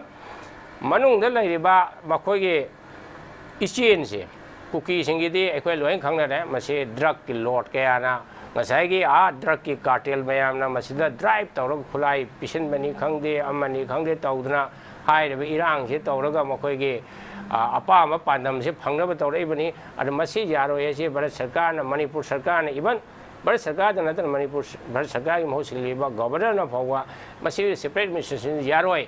ꯃꯅꯨꯡꯗ ꯂꯩꯔꯤꯕ ꯃꯈꯣꯏꯒꯤ ꯏꯆꯦꯜꯁꯦ, ꯀꯨꯀꯤꯁꯤꯡꯒꯤꯗꯤ ꯑꯩꯈꯣꯏ ꯂꯣꯏ ꯈꯪꯅꯔꯦ꯫ ꯃꯁꯤ drug ꯀꯤ lord ꯀꯌꯥꯅ ꯉꯁꯥꯏꯒꯤ ꯑꯥ drug ꯀꯤ cartel ꯃꯌꯥꯝꯅ ꯃꯁꯤꯗ drive ꯇꯧꯔꯒ ꯈꯨꯠꯂꯥꯏ ꯄꯤꯁꯤꯟꯕꯅꯤ ꯈꯪꯗꯦ, ꯑꯃꯅꯤ ꯈꯪꯗꯦ ꯇꯧꯗꯅ ꯍꯥꯏꯔꯤꯕ ꯏꯔꯥꯡꯁꯤ ꯇꯧꯔꯒ ꯃꯈꯣꯏꯒꯤ, ꯑ, ꯑꯄꯥꯝꯕ ꯄꯥꯟꯗꯝꯁꯤ ꯐꯪꯅꯕ ꯇꯧꯔꯛꯏꯕꯅꯤ꯫ ꯑꯗꯨ ꯃꯁꯤ ꯌꯥꯔꯣꯏ ꯍꯥꯏꯁꯤ ꯚꯥꯔꯠ ꯁꯔꯀꯥꯔꯅ, ꯃꯅꯤꯄꯨꯔ ꯁꯔꯀꯥꯔꯅ, even ꯚꯥꯔꯠ ꯁꯔꯀꯥꯔꯗ ꯅꯠꯇꯅ ꯃꯅꯤꯄꯨꯔ ꯚꯥꯔꯠ ꯁꯔꯀꯥꯔꯒꯤ ꯃꯍꯨꯠ ꯁꯤꯜꯂꯤꯕ ꯒꯣꯕꯔꯅꯔꯅ ꯐꯥꯎꯕ ꯃꯁꯤ separate administration ꯌꯥꯔꯣꯏ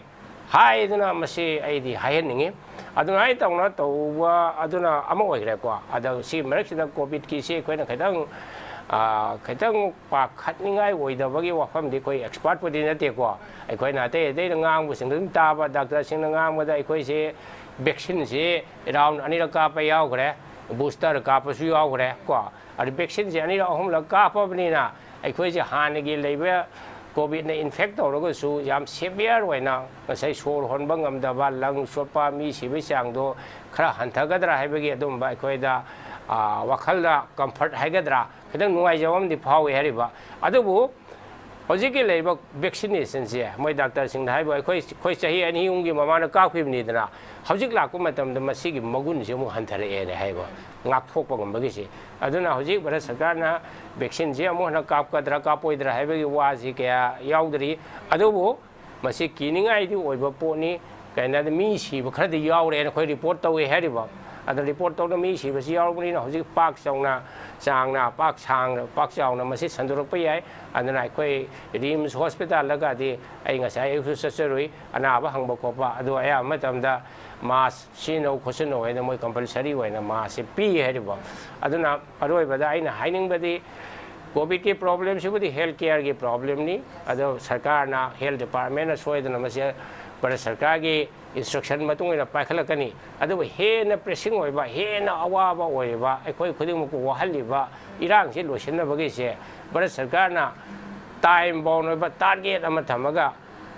ꯍꯥꯏꯗꯅ ꯃꯁꯤ ꯑꯩꯗꯤ ꯍꯥꯏꯍꯟꯅꯤꯡꯉꯤ꯫ ꯑꯗꯨꯃꯥꯏꯅ ꯇꯧꯅ ꯇꯧꯕ ꯑꯗꯨꯅ ꯑꯃ ꯑꯣꯏꯈ꯭ꯔꯦꯀꯣ꯫ ꯑꯗ ꯁꯤ ꯃꯔꯛꯁꯤꯗ ꯀꯣꯚꯤꯗꯀꯤꯁꯤ ꯑꯩꯈꯣꯏꯅ ꯈꯤꯇꯪ, ꯑ, ꯈꯤꯇꯪ ꯄꯥꯈꯠꯅꯤꯡꯉꯥꯏ ꯑꯣꯏꯗꯕꯒꯤ ꯋꯥꯐꯝꯗꯤ ꯑꯩꯈꯣꯏ expertꯄꯨꯗꯤ ꯅꯠꯇꯦꯀꯣ꯫ ꯑꯩꯈꯣꯏꯅ ꯑꯇꯩ ꯑꯇꯩꯅ ꯉꯥꯡꯕꯁꯤꯡꯗꯣ ꯑꯗꯨꯝ ꯇꯥꯕ, ꯗꯥꯛꯇꯔꯁꯤꯡꯅ ꯉꯥꯡꯕꯗ ꯑꯩꯈꯣꯏꯁꯦ vaccineꯁꯦ round ꯑꯅꯤꯔꯛ ꯀꯥꯞꯄ ꯌꯥꯎꯈ꯭ꯔꯦ, booster ꯀꯥꯞꯄꯁꯨ ꯌꯥꯎꯈ꯭ꯔꯦ ꯀꯣ꯫ ꯑꯗꯨ vaccineꯁꯦ ꯑꯅꯤꯔꯛ ꯑꯍꯨꯝꯂꯛ ꯀꯥꯞꯄꯕꯅꯤꯅ ꯑꯩꯈꯣꯏꯁꯦ ꯍꯥꯟꯅꯒꯤ ꯂꯩꯕ ꯀꯣꯚꯤꯗꯅ infect ꯇꯧꯔꯒꯁꯨ ꯌꯥꯝ severe ꯑꯣꯏꯅ ꯉꯁꯥꯏ ꯁꯣꯔ ꯍꯣꯟꯕ ꯉꯝꯗꯕ, lung ꯆꯣꯠꯄ, ꯃꯤ ꯁꯤꯕꯒꯤ ꯆꯥꯡꯗꯣ ꯈꯔ ꯍꯟꯊꯒꯗ꯭ꯔꯥ ꯍꯥꯏꯕꯒꯤ ꯑꯗꯨꯝꯕ ꯑꯩꯈꯣꯏꯗ, ꯑ, ꯋꯥꯈꯜꯗ comfort ꯍꯥꯏꯒꯗ꯭ꯔꯥ, ꯈꯤꯇꯪ ꯅꯨꯡꯉꯥꯏꯖꯕ ꯑꯃꯗꯤ ꯐꯥꯎꯏ ꯍꯥꯏꯔꯤꯕ꯫ ꯑꯗꯨꯕꯨ ꯍꯧꯖꯤꯛꯀꯤ ꯂꯩꯔꯤꯕ vaccinationꯁꯦ ꯃꯣꯏ ꯗꯥꯛꯇꯔꯁꯤꯡꯅ ꯍꯥꯏꯕ, ꯑꯩꯈꯣꯏ, ꯑꯩꯈꯣꯏ ꯆꯍꯤ ꯑꯅꯤ ꯑꯍꯨꯝꯒꯤ ꯃꯃꯥꯡꯗ ꯀꯥꯞꯈꯤꯕꯅꯤꯗꯅ, ꯍꯧꯖꯤꯛ ꯂꯥꯛꯄ ꯃꯇꯝꯗ ꯃꯁꯤꯒꯤ ꯃꯒꯨꯟꯁꯦ ꯑꯃꯨꯛ ꯍꯟꯊꯔꯛꯑꯦꯅ ꯍꯥꯏꯕ, ꯉꯥꯛꯊꯣꯛꯄ ꯉꯝꯕꯒꯤꯁꯦ꯫ ꯑꯗꯨꯅ ꯍꯧꯖꯤꯛ ꯚꯥꯔꯠ ꯁꯔꯀꯥꯔꯅ vaccineꯁꯦ ꯑꯃꯨꯛ ꯍꯟꯅ ꯀꯥꯞꯀꯗ꯭ꯔꯥ ꯀꯥꯞꯄꯣꯏꯗ꯭ꯔꯥ ꯍꯥꯏꯕꯒꯤ ꯋꯥꯁꯤ ꯀꯌꯥ ꯌꯥꯎꯗ꯭ꯔꯤ꯫ ꯑꯗꯨꯕꯨ ꯃꯁꯤ ꯀꯤꯅꯤꯡꯉꯥꯏꯗꯤ ꯑꯣꯏꯕ ꯄꯣꯠꯅꯤ꯫ ꯀꯩꯅꯣ ꯍꯥꯏꯗꯤ ꯃꯤ ꯁꯤꯕ ꯈꯔꯗꯤ ꯌꯥꯎꯔꯦꯅ ꯑꯩꯈꯣꯏ report ꯇꯧꯏ ꯍꯥꯏꯔꯤꯕ꯫ ꯑꯗꯣ report ꯇꯧꯅ ꯃꯤ ꯁꯤꯕꯁꯤ ꯌꯥꯎꯔꯕꯅꯤꯅ ꯍꯧꯖꯤꯛ ꯄꯥꯛ ꯆꯥꯎꯅ, ꯆꯥꯡꯅ, ꯄꯥꯛ ꯁꯥꯡꯅ, ꯄꯥꯛ ꯆꯥꯎꯅ ꯃꯁꯤ ꯁꯟꯗꯣꯔꯛꯄ ꯌꯥꯏ꯫ ꯑꯗꯨꯅ ꯑꯩꯈꯣꯏ RIMS hospitalꯗꯒꯗꯤ ꯑꯩ ꯉꯁꯥꯏ ꯑꯌꯨꯛꯁꯨ ꯆꯠꯆꯔꯨꯏ꯫ ꯑꯅꯥꯕ ꯍꯪꯕ ꯈꯣꯠꯄ ꯑꯗꯨ ꯑꯌꯥꯝꯕ ꯃꯇꯝꯗ mask ꯁꯤꯖꯤꯟꯅꯧ ꯈꯣꯠꯆꯤꯟꯅꯧ ꯍꯥꯏꯅ ꯃꯣꯏ compulsory ꯑꯣꯏꯅ maskꯁꯦ ꯄꯤ ꯍꯥꯏꯔꯤꯕ꯫ ꯑꯗꯨꯅ ꯑꯔꯣꯏꯕꯗ ꯑꯩꯅ ꯍꯥꯏꯅꯤꯡꯕꯗꯤ, ꯀꯣꯚꯤꯗꯀꯤ problemꯁꯤꯕꯨꯗꯤ health careꯒꯤ problemꯅꯤ꯫ ꯑꯗꯣ ꯁꯔꯀꯥꯔꯅ, health departmentꯅ ꯁꯣꯏꯗꯅ ꯃꯁꯤ ꯚꯥꯔꯠ ꯁꯔꯀꯥꯔꯒꯤ instruction ꯃꯇꯨꯡ ꯏꯟꯅ ꯄꯥꯏꯈꯠꯂꯛꯀꯅꯤ꯫ ꯑꯗꯨꯕꯨ ꯍꯦꯟꯅ pressing ꯑꯣꯏꯕ, ꯍꯦꯟꯅ ꯑꯋꯥꯕ ꯑꯣꯏꯔꯤꯕ, ꯑꯩꯈꯣꯏ ꯈꯨꯗꯤꯡꯃꯛꯄꯨ ꯋꯥꯍꯜꯂꯤꯕ ꯏꯔꯥꯡꯁꯤ ꯂꯣꯏꯁꯤꯟꯅꯕꯒꯤꯁꯦ ꯚꯥꯔꯠ ꯁꯔꯀꯥꯔꯅ time bound ꯑꯣꯏꯕ target ꯑꯃ ꯊꯝꯃꯒ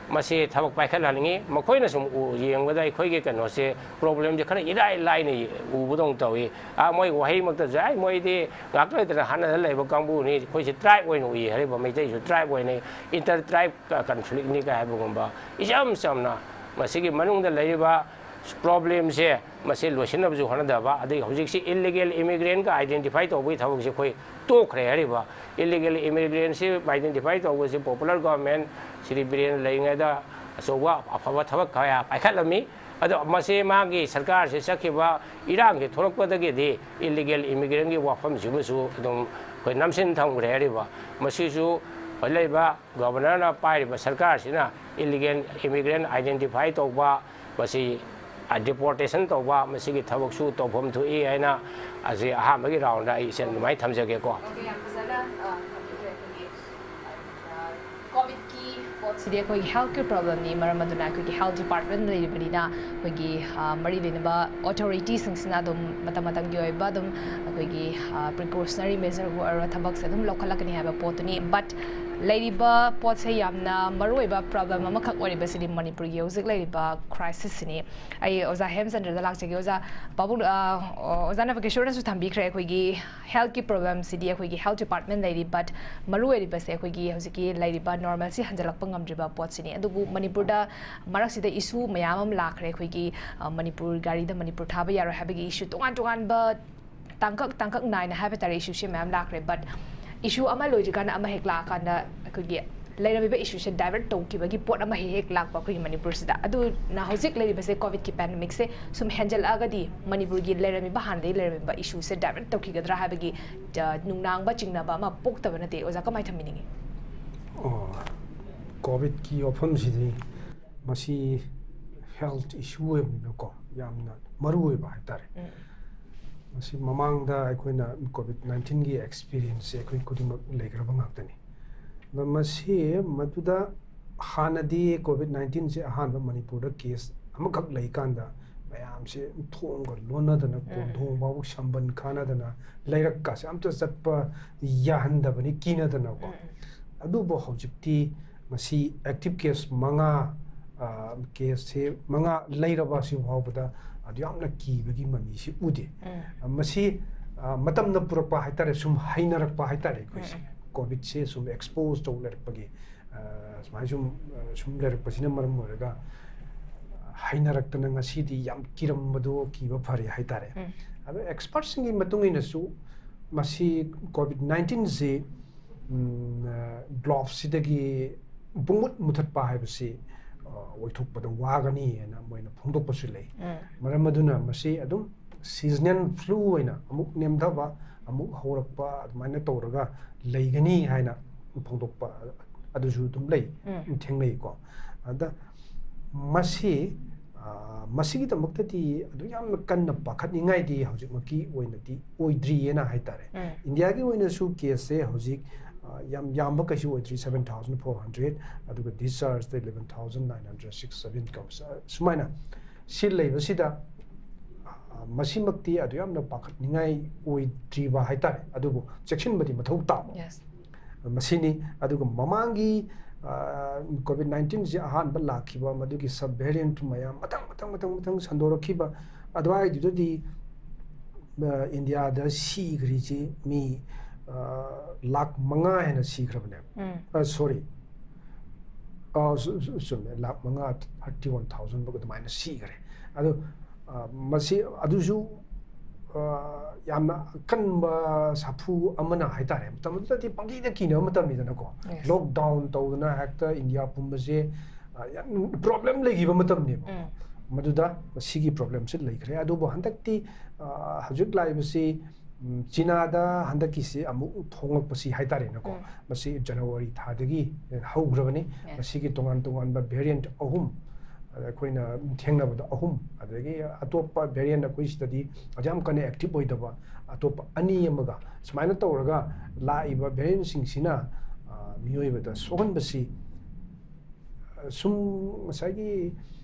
ꯃꯁꯤ ꯊꯕꯛ ꯄꯥꯏꯈꯠꯍꯟꯅꯤꯡꯉꯤ꯫ ꯃꯈꯣꯏꯅ ꯁꯨꯝ ꯎ-, ꯌꯦꯡꯕꯗ ꯑꯩꯈꯣꯏꯒꯤ ꯀꯩꯅꯣꯁꯦ, problemꯁꯦ ꯈꯔ ꯏꯔꯥꯏ ꯂꯥꯏꯅ ꯎꯕꯗꯧꯅ ꯇꯧꯏ꯫ ꯑꯥ, ꯃꯣꯏ ꯋꯥꯍꯩꯃꯛꯇꯁꯨ, "ꯑꯩ ꯃꯣꯏꯗꯤ ꯉꯥꯛ ꯂꯩꯇꯅ ꯍꯥꯠꯅꯗꯅ ꯂꯩꯕ ꯀꯥꯡꯕꯨꯅꯤ, ꯑꯩꯈꯣꯏꯁꯦ tribe ꯑꯣꯏꯅ ꯎꯏ" ꯍꯥꯏꯔꯤꯕ, ꯃꯩꯇꯩꯁꯨ tribe ꯑꯣꯏꯅ, inter tribe conflictꯅꯤ ꯀꯥꯏ ꯍꯥꯏꯕꯒꯨꯝꯕ ꯏꯆꯝ ꯆꯝꯅ ꯃꯁꯤꯒꯤ ꯃꯅꯨꯡꯗ ꯂꯩꯔꯤꯕ problemꯁꯦ ꯃꯁꯤ ꯂꯣꯏꯁꯤꯟꯅꯕꯁꯨ ꯍꯣꯠꯅꯗꯕ, ꯑꯗꯒꯤ ꯍꯧꯖꯤꯛꯁꯤ illegal immigrantꯀ identify ꯇꯧꯕꯒꯤ ꯊꯕꯛꯁꯦ ꯑꯩꯈꯣꯏ ꯇꯣꯛꯈ꯭ꯔꯦ ꯍꯥꯏꯔꯤꯕ꯫ Illegal immigrantꯁꯤ identify ꯇꯧꯕꯁꯤ popular government ꯁ꯭ꯔꯤ ꯕꯤꯔꯦꯟ ꯂꯩꯔꯤꯉꯩꯗ ꯑꯆꯧꯕ ꯑꯐꯕ ꯊꯕꯛ ꯀꯌꯥ ꯄꯥꯏꯈꯠꯂꯝꯃꯤ꯫ ꯑꯗꯣ ꯃꯁꯤ ꯃꯥꯒꯤ ꯁꯔꯀꯥꯔꯁꯤ ꯆꯠꯈꯤꯕ ꯏꯔꯥꯡꯁꯤ ꯊꯣꯛꯂꯛꯄꯗꯒꯤꯗꯤ ꯏꯂꯤꯒꯦꯜ ꯏꯃꯤꯒ꯭ꯔꯦꯟꯒꯤ ꯋꯥꯐꯝꯁꯤꯃꯁꯨ ꯑꯗꯨꯝ ꯑꯩꯈꯣꯏ ꯅꯝꯁꯤꯟ ꯊꯝꯈ꯭ꯔꯦ ꯍꯥꯏꯔꯤꯕ꯫ ꯃꯁꯤꯁꯨ ꯍꯧꯖꯤꯛ ꯂꯩꯔꯤꯕ ꯒꯣꯕꯔꯅꯔꯅ ꯄꯥꯏꯔꯤꯕ ꯁꯔꯀꯥꯔꯁꯤꯅ ꯏꯂꯤꯒꯦꯜ ꯏꯃꯤꯒ꯭ꯔꯦꯟ ꯑꯥꯏꯗꯦꯟꯇꯤꯐꯥꯏ ꯇꯧꯕ, ꯃꯁꯤ ꯗꯤꯄꯣꯔꯇꯦꯁꯟ ꯇꯧꯕ, ꯃꯁꯤꯒꯤ ꯊꯕꯛꯁꯨ ꯇꯧꯐꯝ ꯊꯣꯛꯏ ꯍꯥꯏꯅ ꯑꯁꯤ ꯑꯍꯥꯟꯕꯒꯤ ꯔꯥꯎꯟꯗ ꯑꯩ ꯏꯆꯟ ꯑꯗꯨꯃꯥꯏꯅ ꯊꯝꯖꯒꯦꯀꯣ꯫ ꯑꯣꯀꯦ, ꯌꯥꯝ ꯐꯖꯅ, ꯑ, ꯊꯝꯕꯤꯈ꯭ꯔꯦ ꯑꯩꯈꯣꯏꯒꯤ, ꯑ, ꯀꯣꯚꯤꯗꯀꯤ ꯄꯣꯠꯁꯤꯗꯤ ꯑꯩꯈꯣꯏꯒꯤ ꯍꯦꯜꯊꯀꯤ ꯄ꯭ꯔꯣꯕ꯭ꯂꯦꯝꯅꯤ꯫ ꯃꯔꯝ ꯑꯗꯨꯅ ꯑꯩꯈꯣꯏꯒꯤ ꯍꯦꯜꯊ ꯗꯤꯄꯥꯔꯠꯃꯦꯟ ꯂꯩꯔꯤꯕꯅꯤꯅ ꯑꯩꯈꯣꯏꯒꯤ, ꯑ, ꯃꯔꯤ ꯂꯩꯅꯕ ꯑꯣꯊꯣꯔꯤꯇꯤꯁꯤꯡꯁꯤꯅ ꯑꯗꯨꯝ ꯃꯇꯝ ꯃꯇꯝꯒꯤ ꯑꯣꯏꯕ ꯑꯗꯨꯝ ꯑꯩꯈꯣꯏꯒꯤ, ꯑ, ꯄ꯭ꯔꯤꯀꯣꯁꯅꯔꯤ ꯃꯦꯖꯔꯕꯨ ꯑꯣꯏꯔꯣ ꯊꯕꯛꯁꯦ ꯑꯗꯨꯝ ꯂꯧꯈꯠꯂꯛꯀꯅꯤ ꯍꯥꯏꯕ ꯄꯣꯠꯇꯨꯅꯤ꯫ ꯕꯠ ꯂꯩꯔꯤꯕ ꯄꯣꯠꯁꯦ ꯌꯥꯝꯅ ꯃꯔꯨꯑꯣꯏꯕ ꯄ꯭ꯔꯣꯕ꯭ꯂꯦꯝ ꯑꯃꯈꯛ ꯑꯣꯏꯔꯤꯕꯁꯤꯗꯤ ꯃꯅꯤꯄꯨꯔꯒꯤ ꯍꯧꯖꯤꯛ ꯂꯩꯔꯤꯕ ꯀ꯭ꯔꯥꯏꯁꯤꯁꯁꯤꯅꯤ꯫ ꯑꯩ ꯑꯣꯖꯥ ꯍꯦꯝꯆꯟꯗ꯭ꯔꯗ ꯂꯥꯛꯆꯒꯦ꯫ ꯑꯣꯖꯥ, ꯄꯥꯕꯨꯡ, ꯑ, ꯑꯣꯖꯥꯅ ꯀꯩꯁꯣꯔꯅꯁꯨ ꯊꯝꯕꯤꯈ꯭ꯔꯦ, ꯑꯩꯈꯣꯏꯒꯤ ꯍꯦꯜꯊꯀꯤ ꯄ꯭ꯔꯣꯕ꯭ꯂꯦꯝꯁꯤꯗꯤ ꯑꯩꯈꯣꯏꯒꯤ ꯍꯦꯜꯊ ꯗꯤꯄꯥꯔꯠꯃꯦꯟ ꯂꯩꯔꯤ, ꯕꯠ ꯃꯔꯨ ꯑꯣꯏꯔꯤꯕꯁꯦ ꯑꯩꯈꯣꯏꯒꯤ ꯍꯧꯖꯤꯛꯀꯤ ꯂꯩꯔꯤꯕ ꯅꯣꯔꯃꯦꯜꯁꯤ ꯍꯟꯖꯤꯜꯂꯛꯄ ꯉꯝꯗ꯭ꯔꯤꯕ ꯄꯣꯠꯁꯤꯅꯤ꯫ ꯑꯗꯨꯕꯨ ꯃꯅꯤꯄꯨꯔꯗ ꯃꯔꯛꯁꯤꯗ ꯏꯁꯨ ꯃꯌꯥꯝ ꯑꯃ ꯂꯥꯛꯈ꯭ꯔꯦ꯫ ꯑꯩꯈꯣꯏꯒꯤ, ꯑ, ꯃꯅꯤꯄꯨꯔ ꯒꯥꯔꯤꯗ ꯃꯅꯤꯄꯨꯔ ꯊꯥꯕ ꯌꯥꯔꯣꯏ ꯍꯥꯏꯕꯒꯤ ꯏꯁꯨ ꯇꯣꯉꯥꯟ ꯇꯣꯉꯥꯟꯕ ꯇꯥꯡꯀꯛ ꯇꯥꯡꯀꯛ ꯅꯥꯏꯅ ꯍꯥꯏꯕ ꯇꯥꯔꯦ ꯏꯁꯨꯁꯦ ꯃꯌꯥꯝ ꯂꯥꯛꯈ꯭ꯔꯦ꯫ ꯕꯠ ꯏꯁꯨ ꯑꯃ ꯂꯣꯏꯗ꯭ꯔꯤꯀꯥꯟꯗ ꯑꯃ ꯍꯦꯛ ꯂꯥꯛꯑꯀꯥꯟꯗ ꯑꯩꯈꯣꯏꯒꯤ ꯂꯩꯔꯝꯃꯤꯕ ꯏꯁꯨꯁꯦ ꯗꯥꯏꯚꯔꯠ ꯇꯧꯈꯤꯕꯒꯤ ꯄꯣꯠ ꯑꯃ ꯍꯦꯛ ꯍꯦꯛ ꯂꯥꯛꯄ ꯑꯩꯈꯣꯏꯒꯤ ꯃꯅꯤꯄꯨꯔꯁꯤꯗ꯫ ꯑꯗꯨꯅ ꯍꯧꯖꯤꯛ ꯂꯩꯔꯤꯕꯁꯦ ꯀꯣꯚꯤꯗꯀꯤ ꯄꯦꯟꯗꯦꯃꯤꯛꯁꯦ ꯁꯨꯝ ꯍꯦꯟꯖꯜꯂꯛꯑꯒꯗꯤ ꯃꯅꯤꯄꯨꯔꯒꯤ ꯂꯩꯔꯝꯃꯤꯕ, ꯍꯥꯟꯅꯗꯒꯤ ꯂꯩꯔꯝꯃꯤꯕ ꯏꯁꯨꯁꯦ ꯗꯥꯏꯚꯔꯠ ꯇꯧꯈꯤꯒꯗ꯭ꯔꯥ ꯍꯥꯏꯕꯒꯤ, ꯑ, ꯅꯨꯡꯅꯥꯡꯕ ꯆꯤꯡꯅꯕ ꯑꯃ ꯄꯣꯛꯇꯕ ꯅꯠꯇꯦ꯫ ꯑꯣꯖꯥ, ꯀꯃꯥꯏꯅ ꯊꯝꯕꯤꯅꯤꯡꯉꯤ? ꯑꯣ, ꯀꯣꯚꯤꯗꯀꯤ ꯋꯥꯐꯝꯁꯤꯗꯤ ꯃꯁꯤ ꯍꯦꯜꯊ ꯏꯁꯨ ꯑꯣꯏꯕꯅꯤꯅꯀꯣ, ꯌꯥꯝꯅ ꯃꯔꯨ ꯑꯣꯏꯕ ꯍꯥꯏꯇꯥꯔꯦ꯫ ꯎꯝ꯫ ꯃꯁꯤ ꯃꯃꯥꯡꯗ ꯑꯩꯈꯣꯏꯅ ꯀꯣꯚꯤꯗ ꯅꯥꯏꯟꯇꯤꯟꯒꯤ ꯑꯦꯛꯁꯄꯤꯔꯤꯌꯦꯟꯁꯁꯦ ꯑꯩꯈꯣꯏ ꯈꯨꯗꯤꯡꯃꯛ ꯂꯩꯈ꯭ꯔꯕ ꯉꯥꯛꯇꯅꯤ꯫ ꯑꯗꯣ ꯃꯁꯤ ꯃꯗꯨꯗ ꯍꯥꯟꯅꯗꯤ ꯀꯣꯚꯤꯗ ꯅꯥꯏꯟꯇꯤꯟꯁꯦ ꯑꯍꯥꯟꯕ ꯃꯅꯤꯄꯨꯔꯗ ꯀꯦꯁ ꯑꯃꯈꯛ ꯂꯩꯀꯥꯟꯗ ꯃꯌꯥꯝꯁꯦ ꯊꯣꯡꯒ ꯂꯣꯟꯅꯗꯅ, ꯀꯣꯟꯊꯣꯡ ꯐꯥꯎꯕ ꯁꯝꯕꯟ ꯈꯥꯅꯗꯅ, ꯂꯩꯔꯛꯀꯥꯁꯦ ꯑꯝꯇ ꯆꯠꯄ ꯌꯥꯍꯟꯗꯕꯅꯤ ꯀꯤꯅꯗꯅꯀꯣ꯫ ꯑꯗꯨꯕꯨ ꯍꯧꯖꯤꯛꯇꯤ ꯃꯁꯤ ꯑꯦꯛꯇꯤꯚ ꯀꯦꯁ ꯃꯉꯥ, ꯑ, ꯀꯦꯁꯁꯦ ꯃꯉꯥ ꯂꯩꯔꯕ ꯑꯁꯤ ꯐꯥꯎꯕꯗ ꯑꯗꯨ ꯌꯥꯝꯅ ꯀꯤꯕꯒꯤ ꯃꯃꯤꯁꯤ ꯎꯗꯦ꯫ ꯃꯁꯤ, ꯑ, ꯃꯇꯝꯅ ꯄꯨꯔꯛꯄ ꯍꯥꯏꯇꯥꯔꯦ, ꯁꯨꯝ ꯍꯩꯅꯔꯛꯄ ꯍꯥꯏꯇꯥꯔꯦ ꯑꯩꯈꯣꯏꯁꯦ꯫ ꯀꯣꯚꯤꯗꯁꯦ ꯁꯨꯝ ꯑꯦꯛꯁꯄꯣꯖ ꯇꯧ ꯂꯩꯔꯛꯄꯒꯤ, ꯑ, ꯁꯨꯃꯥꯏꯅ ꯁꯨꯝ, ꯑ, ꯁꯨꯝ ꯂꯩꯔꯛꯄꯁꯤꯅ ꯃꯔꯝ ꯑꯣꯏꯔꯒ, ꯑ, ꯍꯩꯅꯔꯛꯇꯅ ꯉꯁꯤꯗꯤ ꯌꯥꯝ ꯀꯤꯔꯝꯕꯗꯣ ꯀꯤꯕ ꯐꯔꯦ ꯍꯥꯏꯇꯥꯔꯦ꯫ ꯑꯗꯣ ꯑꯦꯛꯁꯄꯔꯠꯁꯤꯡꯒꯤ ꯃꯇꯨꯡ ꯏꯟꯅꯁꯨ ꯃꯁꯤ ꯀꯣꯚꯤꯗ ꯅꯥꯏꯟꯇꯤꯟꯁꯤ, ꯎꯝ, ꯑ, ꯒ꯭ꯂꯣꯞꯁꯤꯗꯒꯤ ꯄꯨꯡꯃꯨꯠ ꯃꯨꯊꯠꯄ ꯍꯥꯏꯕꯁꯤ ꯑꯣꯏꯊꯣꯛꯄꯗ ꯋꯥꯒꯅꯤ ꯍꯥꯏꯅ ꯃꯣꯏꯅ ꯐꯣꯡꯗꯣꯛꯄꯁꯨ ꯂꯩ꯫ ꯃꯔꯝ ꯑꯗꯨꯅ ꯃꯁꯤ ꯑꯗꯨꯝ seasonal flu ꯑꯣꯏꯅ ꯑꯃꯨꯛ ꯅꯦꯝꯊꯕ, ꯑꯃꯨꯛ ꯍꯧꯔꯛꯄ, ꯑꯗꯨꯃꯥꯏꯅ ꯇꯧꯔꯒ ꯂꯩꯒꯅꯤ ꯍꯥꯏꯅ ꯐꯣꯡꯗꯣꯛꯄ ꯑꯗꯨꯁꯨ ꯑꯗꯨꯝ ꯂꯩ, ꯊꯦꯡꯅꯩꯀꯣ꯫ ꯑꯗ ꯃꯁꯤ, ꯑ, ꯃꯁꯤꯒꯤꯗꯃꯛꯇꯗꯤ ꯑꯗꯨ ꯌꯥꯝꯅ ꯀꯟꯅ ꯄꯥꯈꯠꯅꯤꯡꯉꯥꯏꯗꯤ ꯍꯧꯖꯤꯛꯃꯛꯀꯤ ꯑꯣꯏꯅꯗꯤ ꯑꯣꯏꯗ꯭ꯔꯤꯑꯅ ꯍꯥꯏꯇꯥꯔꯦ꯫ ꯏꯟꯗꯤꯌꯥꯒꯤ ꯑꯣꯏꯅꯁꯨ case ꯁꯦ ꯍꯧꯖꯤꯛ, ꯑ, ꯌꯥꯝ ꯌꯥꯝꯕ ꯀꯩꯁꯨ ꯑꯣꯏꯗ꯭ꯔꯤ, seven thousand four hundred, ꯑꯗꯨꯒ discharge ꯗ eleven thousand nine hundred six seven ꯀꯧꯕ ꯁꯨꯃꯥꯏꯅ ꯁꯤ ꯂꯩꯕꯁꯤꯗ, ꯑ, ꯃꯁꯤꯃꯛꯇꯤ ꯑꯗꯨ ꯌꯥꯝꯅ ꯄꯥꯈꯠꯅꯤꯡꯉꯥꯏ ꯑꯣꯏꯗ꯭ꯔꯤꯕ ꯍꯥꯏꯇꯥꯔꯦ, ꯑꯗꯨꯕꯨ ꯆꯦꯛꯁꯤꯟꯕꯗꯤ ꯃꯊꯧ ꯇꯥꯕ꯫ ꯃꯁꯤꯅꯤ꯫ ꯑꯗꯨꯒ ꯃꯃꯥꯡꯒꯤ, ꯑ, COVID nineteen ꯁꯤ ꯑꯍꯥꯟꯕ ꯂꯥꯛꯈꯤꯕ ꯃꯗꯨꯒꯤ sub variant ꯃꯌꯥꯝ ꯃꯊꯪ ꯃꯊꯪ ꯃꯊꯪ ꯃꯊꯪ ꯁꯟꯗꯣꯔꯛꯈꯤꯕ ꯑꯗꯨꯋꯥꯏꯗꯨꯗꯗꯤ, ꯑ, ꯏꯟꯗꯤꯌꯥꯗ ꯁꯤꯈ꯭ꯔꯤꯁꯤ ꯃꯤ, ꯑ, ꯂꯥꯈ ꯃꯉꯥ ꯍꯦꯟꯅ ꯁꯤꯈ꯭ꯔꯕꯅꯦꯕ꯫ ꯑ, sorry꯫ ꯑ, ꯆꯨ-, ꯆꯨ-, ꯆꯨꯝꯃꯦ꯫ ꯂꯥꯈ ꯃꯉꯥ, thirty one thousand ꯐꯥꯎ ꯑꯗꯨꯃꯥꯏꯅ ꯁꯤꯈ꯭ꯔꯦ꯫ ꯑꯗꯣ, ꯑ, ꯃꯁꯤ, ꯑꯗꯨꯁꯨ, ꯑ, ꯌꯥꯝꯅ ꯑꯀꯟꯕ ꯁꯥꯐꯨ ꯑꯃꯅ ꯍꯥꯏꯇꯥꯔꯦ꯫ ꯃꯇꯝ ꯑꯗꯨꯗꯗꯤ ꯄꯪꯀꯤꯗ ꯀꯤꯅꯕ ꯃꯇꯝꯅꯤꯗꯅꯀꯣ꯫ Lockdown ꯇꯧꯗꯅ ꯍꯦꯛꯇ ꯏꯟꯗꯤꯌꯥ ꯄꯨꯝꯕꯁꯦ, ꯑ, ꯌꯥꯝ problem ꯂꯩꯈꯤꯕ ꯃꯇꯝꯅꯦꯕ꯫ ꯃꯗꯨꯗ ꯃꯁꯤꯒꯤ problem ꯁꯤ ꯂꯩꯈ꯭ꯔꯦ꯫ ꯑꯗꯨꯕꯨ ꯍꯟꯗꯛꯇꯤ, ꯑ, ꯍꯧꯖꯤꯛ ꯂꯥꯛꯏꯕꯁꯤ, ꯎꯝ, ꯆꯤꯅꯥꯗ ꯍꯟꯗꯛꯀꯤꯁꯤ ꯑꯃꯨꯛ ꯐꯣꯡꯂꯛꯄꯁꯤ ꯍꯥꯏꯇꯥꯔꯦꯅꯦꯀꯣ꯫ ꯃꯁꯤ January ꯊꯥꯗꯒꯤ ꯍꯧꯈ꯭ꯔꯕꯅꯤ꯫ ꯃꯁꯤꯒꯤ ꯇꯣꯉꯥꯟ ꯇꯣꯉꯥꯟꯕ variant ꯑꯍꯨꯝ, ꯑꯗ ꯑꯩꯈꯣꯏꯅ ꯊꯦꯡꯅꯕꯗ ꯑꯍꯨꯝ, ꯑꯗꯒꯤ ꯑꯇꯣꯞꯄ variant ꯑꯩꯈꯣꯏ ꯁꯤꯗꯗꯤ ꯑꯗꯨ ꯌꯥꯝ ꯀꯟꯅ active ꯑꯣꯏꯗꯕ ꯑꯇꯣꯞꯄ ꯑꯅꯤ ꯑꯃꯒ, ꯁꯨꯃꯥꯏꯅ ꯇꯧꯔꯒ ꯂꯥꯛꯏꯕ variant ꯁꯤꯡꯁꯤꯅ, ꯑ, ꯃꯤꯑꯣꯏꯕꯗ ꯁꯣꯛꯍꯟꯕꯁꯤ, ꯑ, ꯁꯨꯝ ꯉꯁꯥꯏꯒꯤ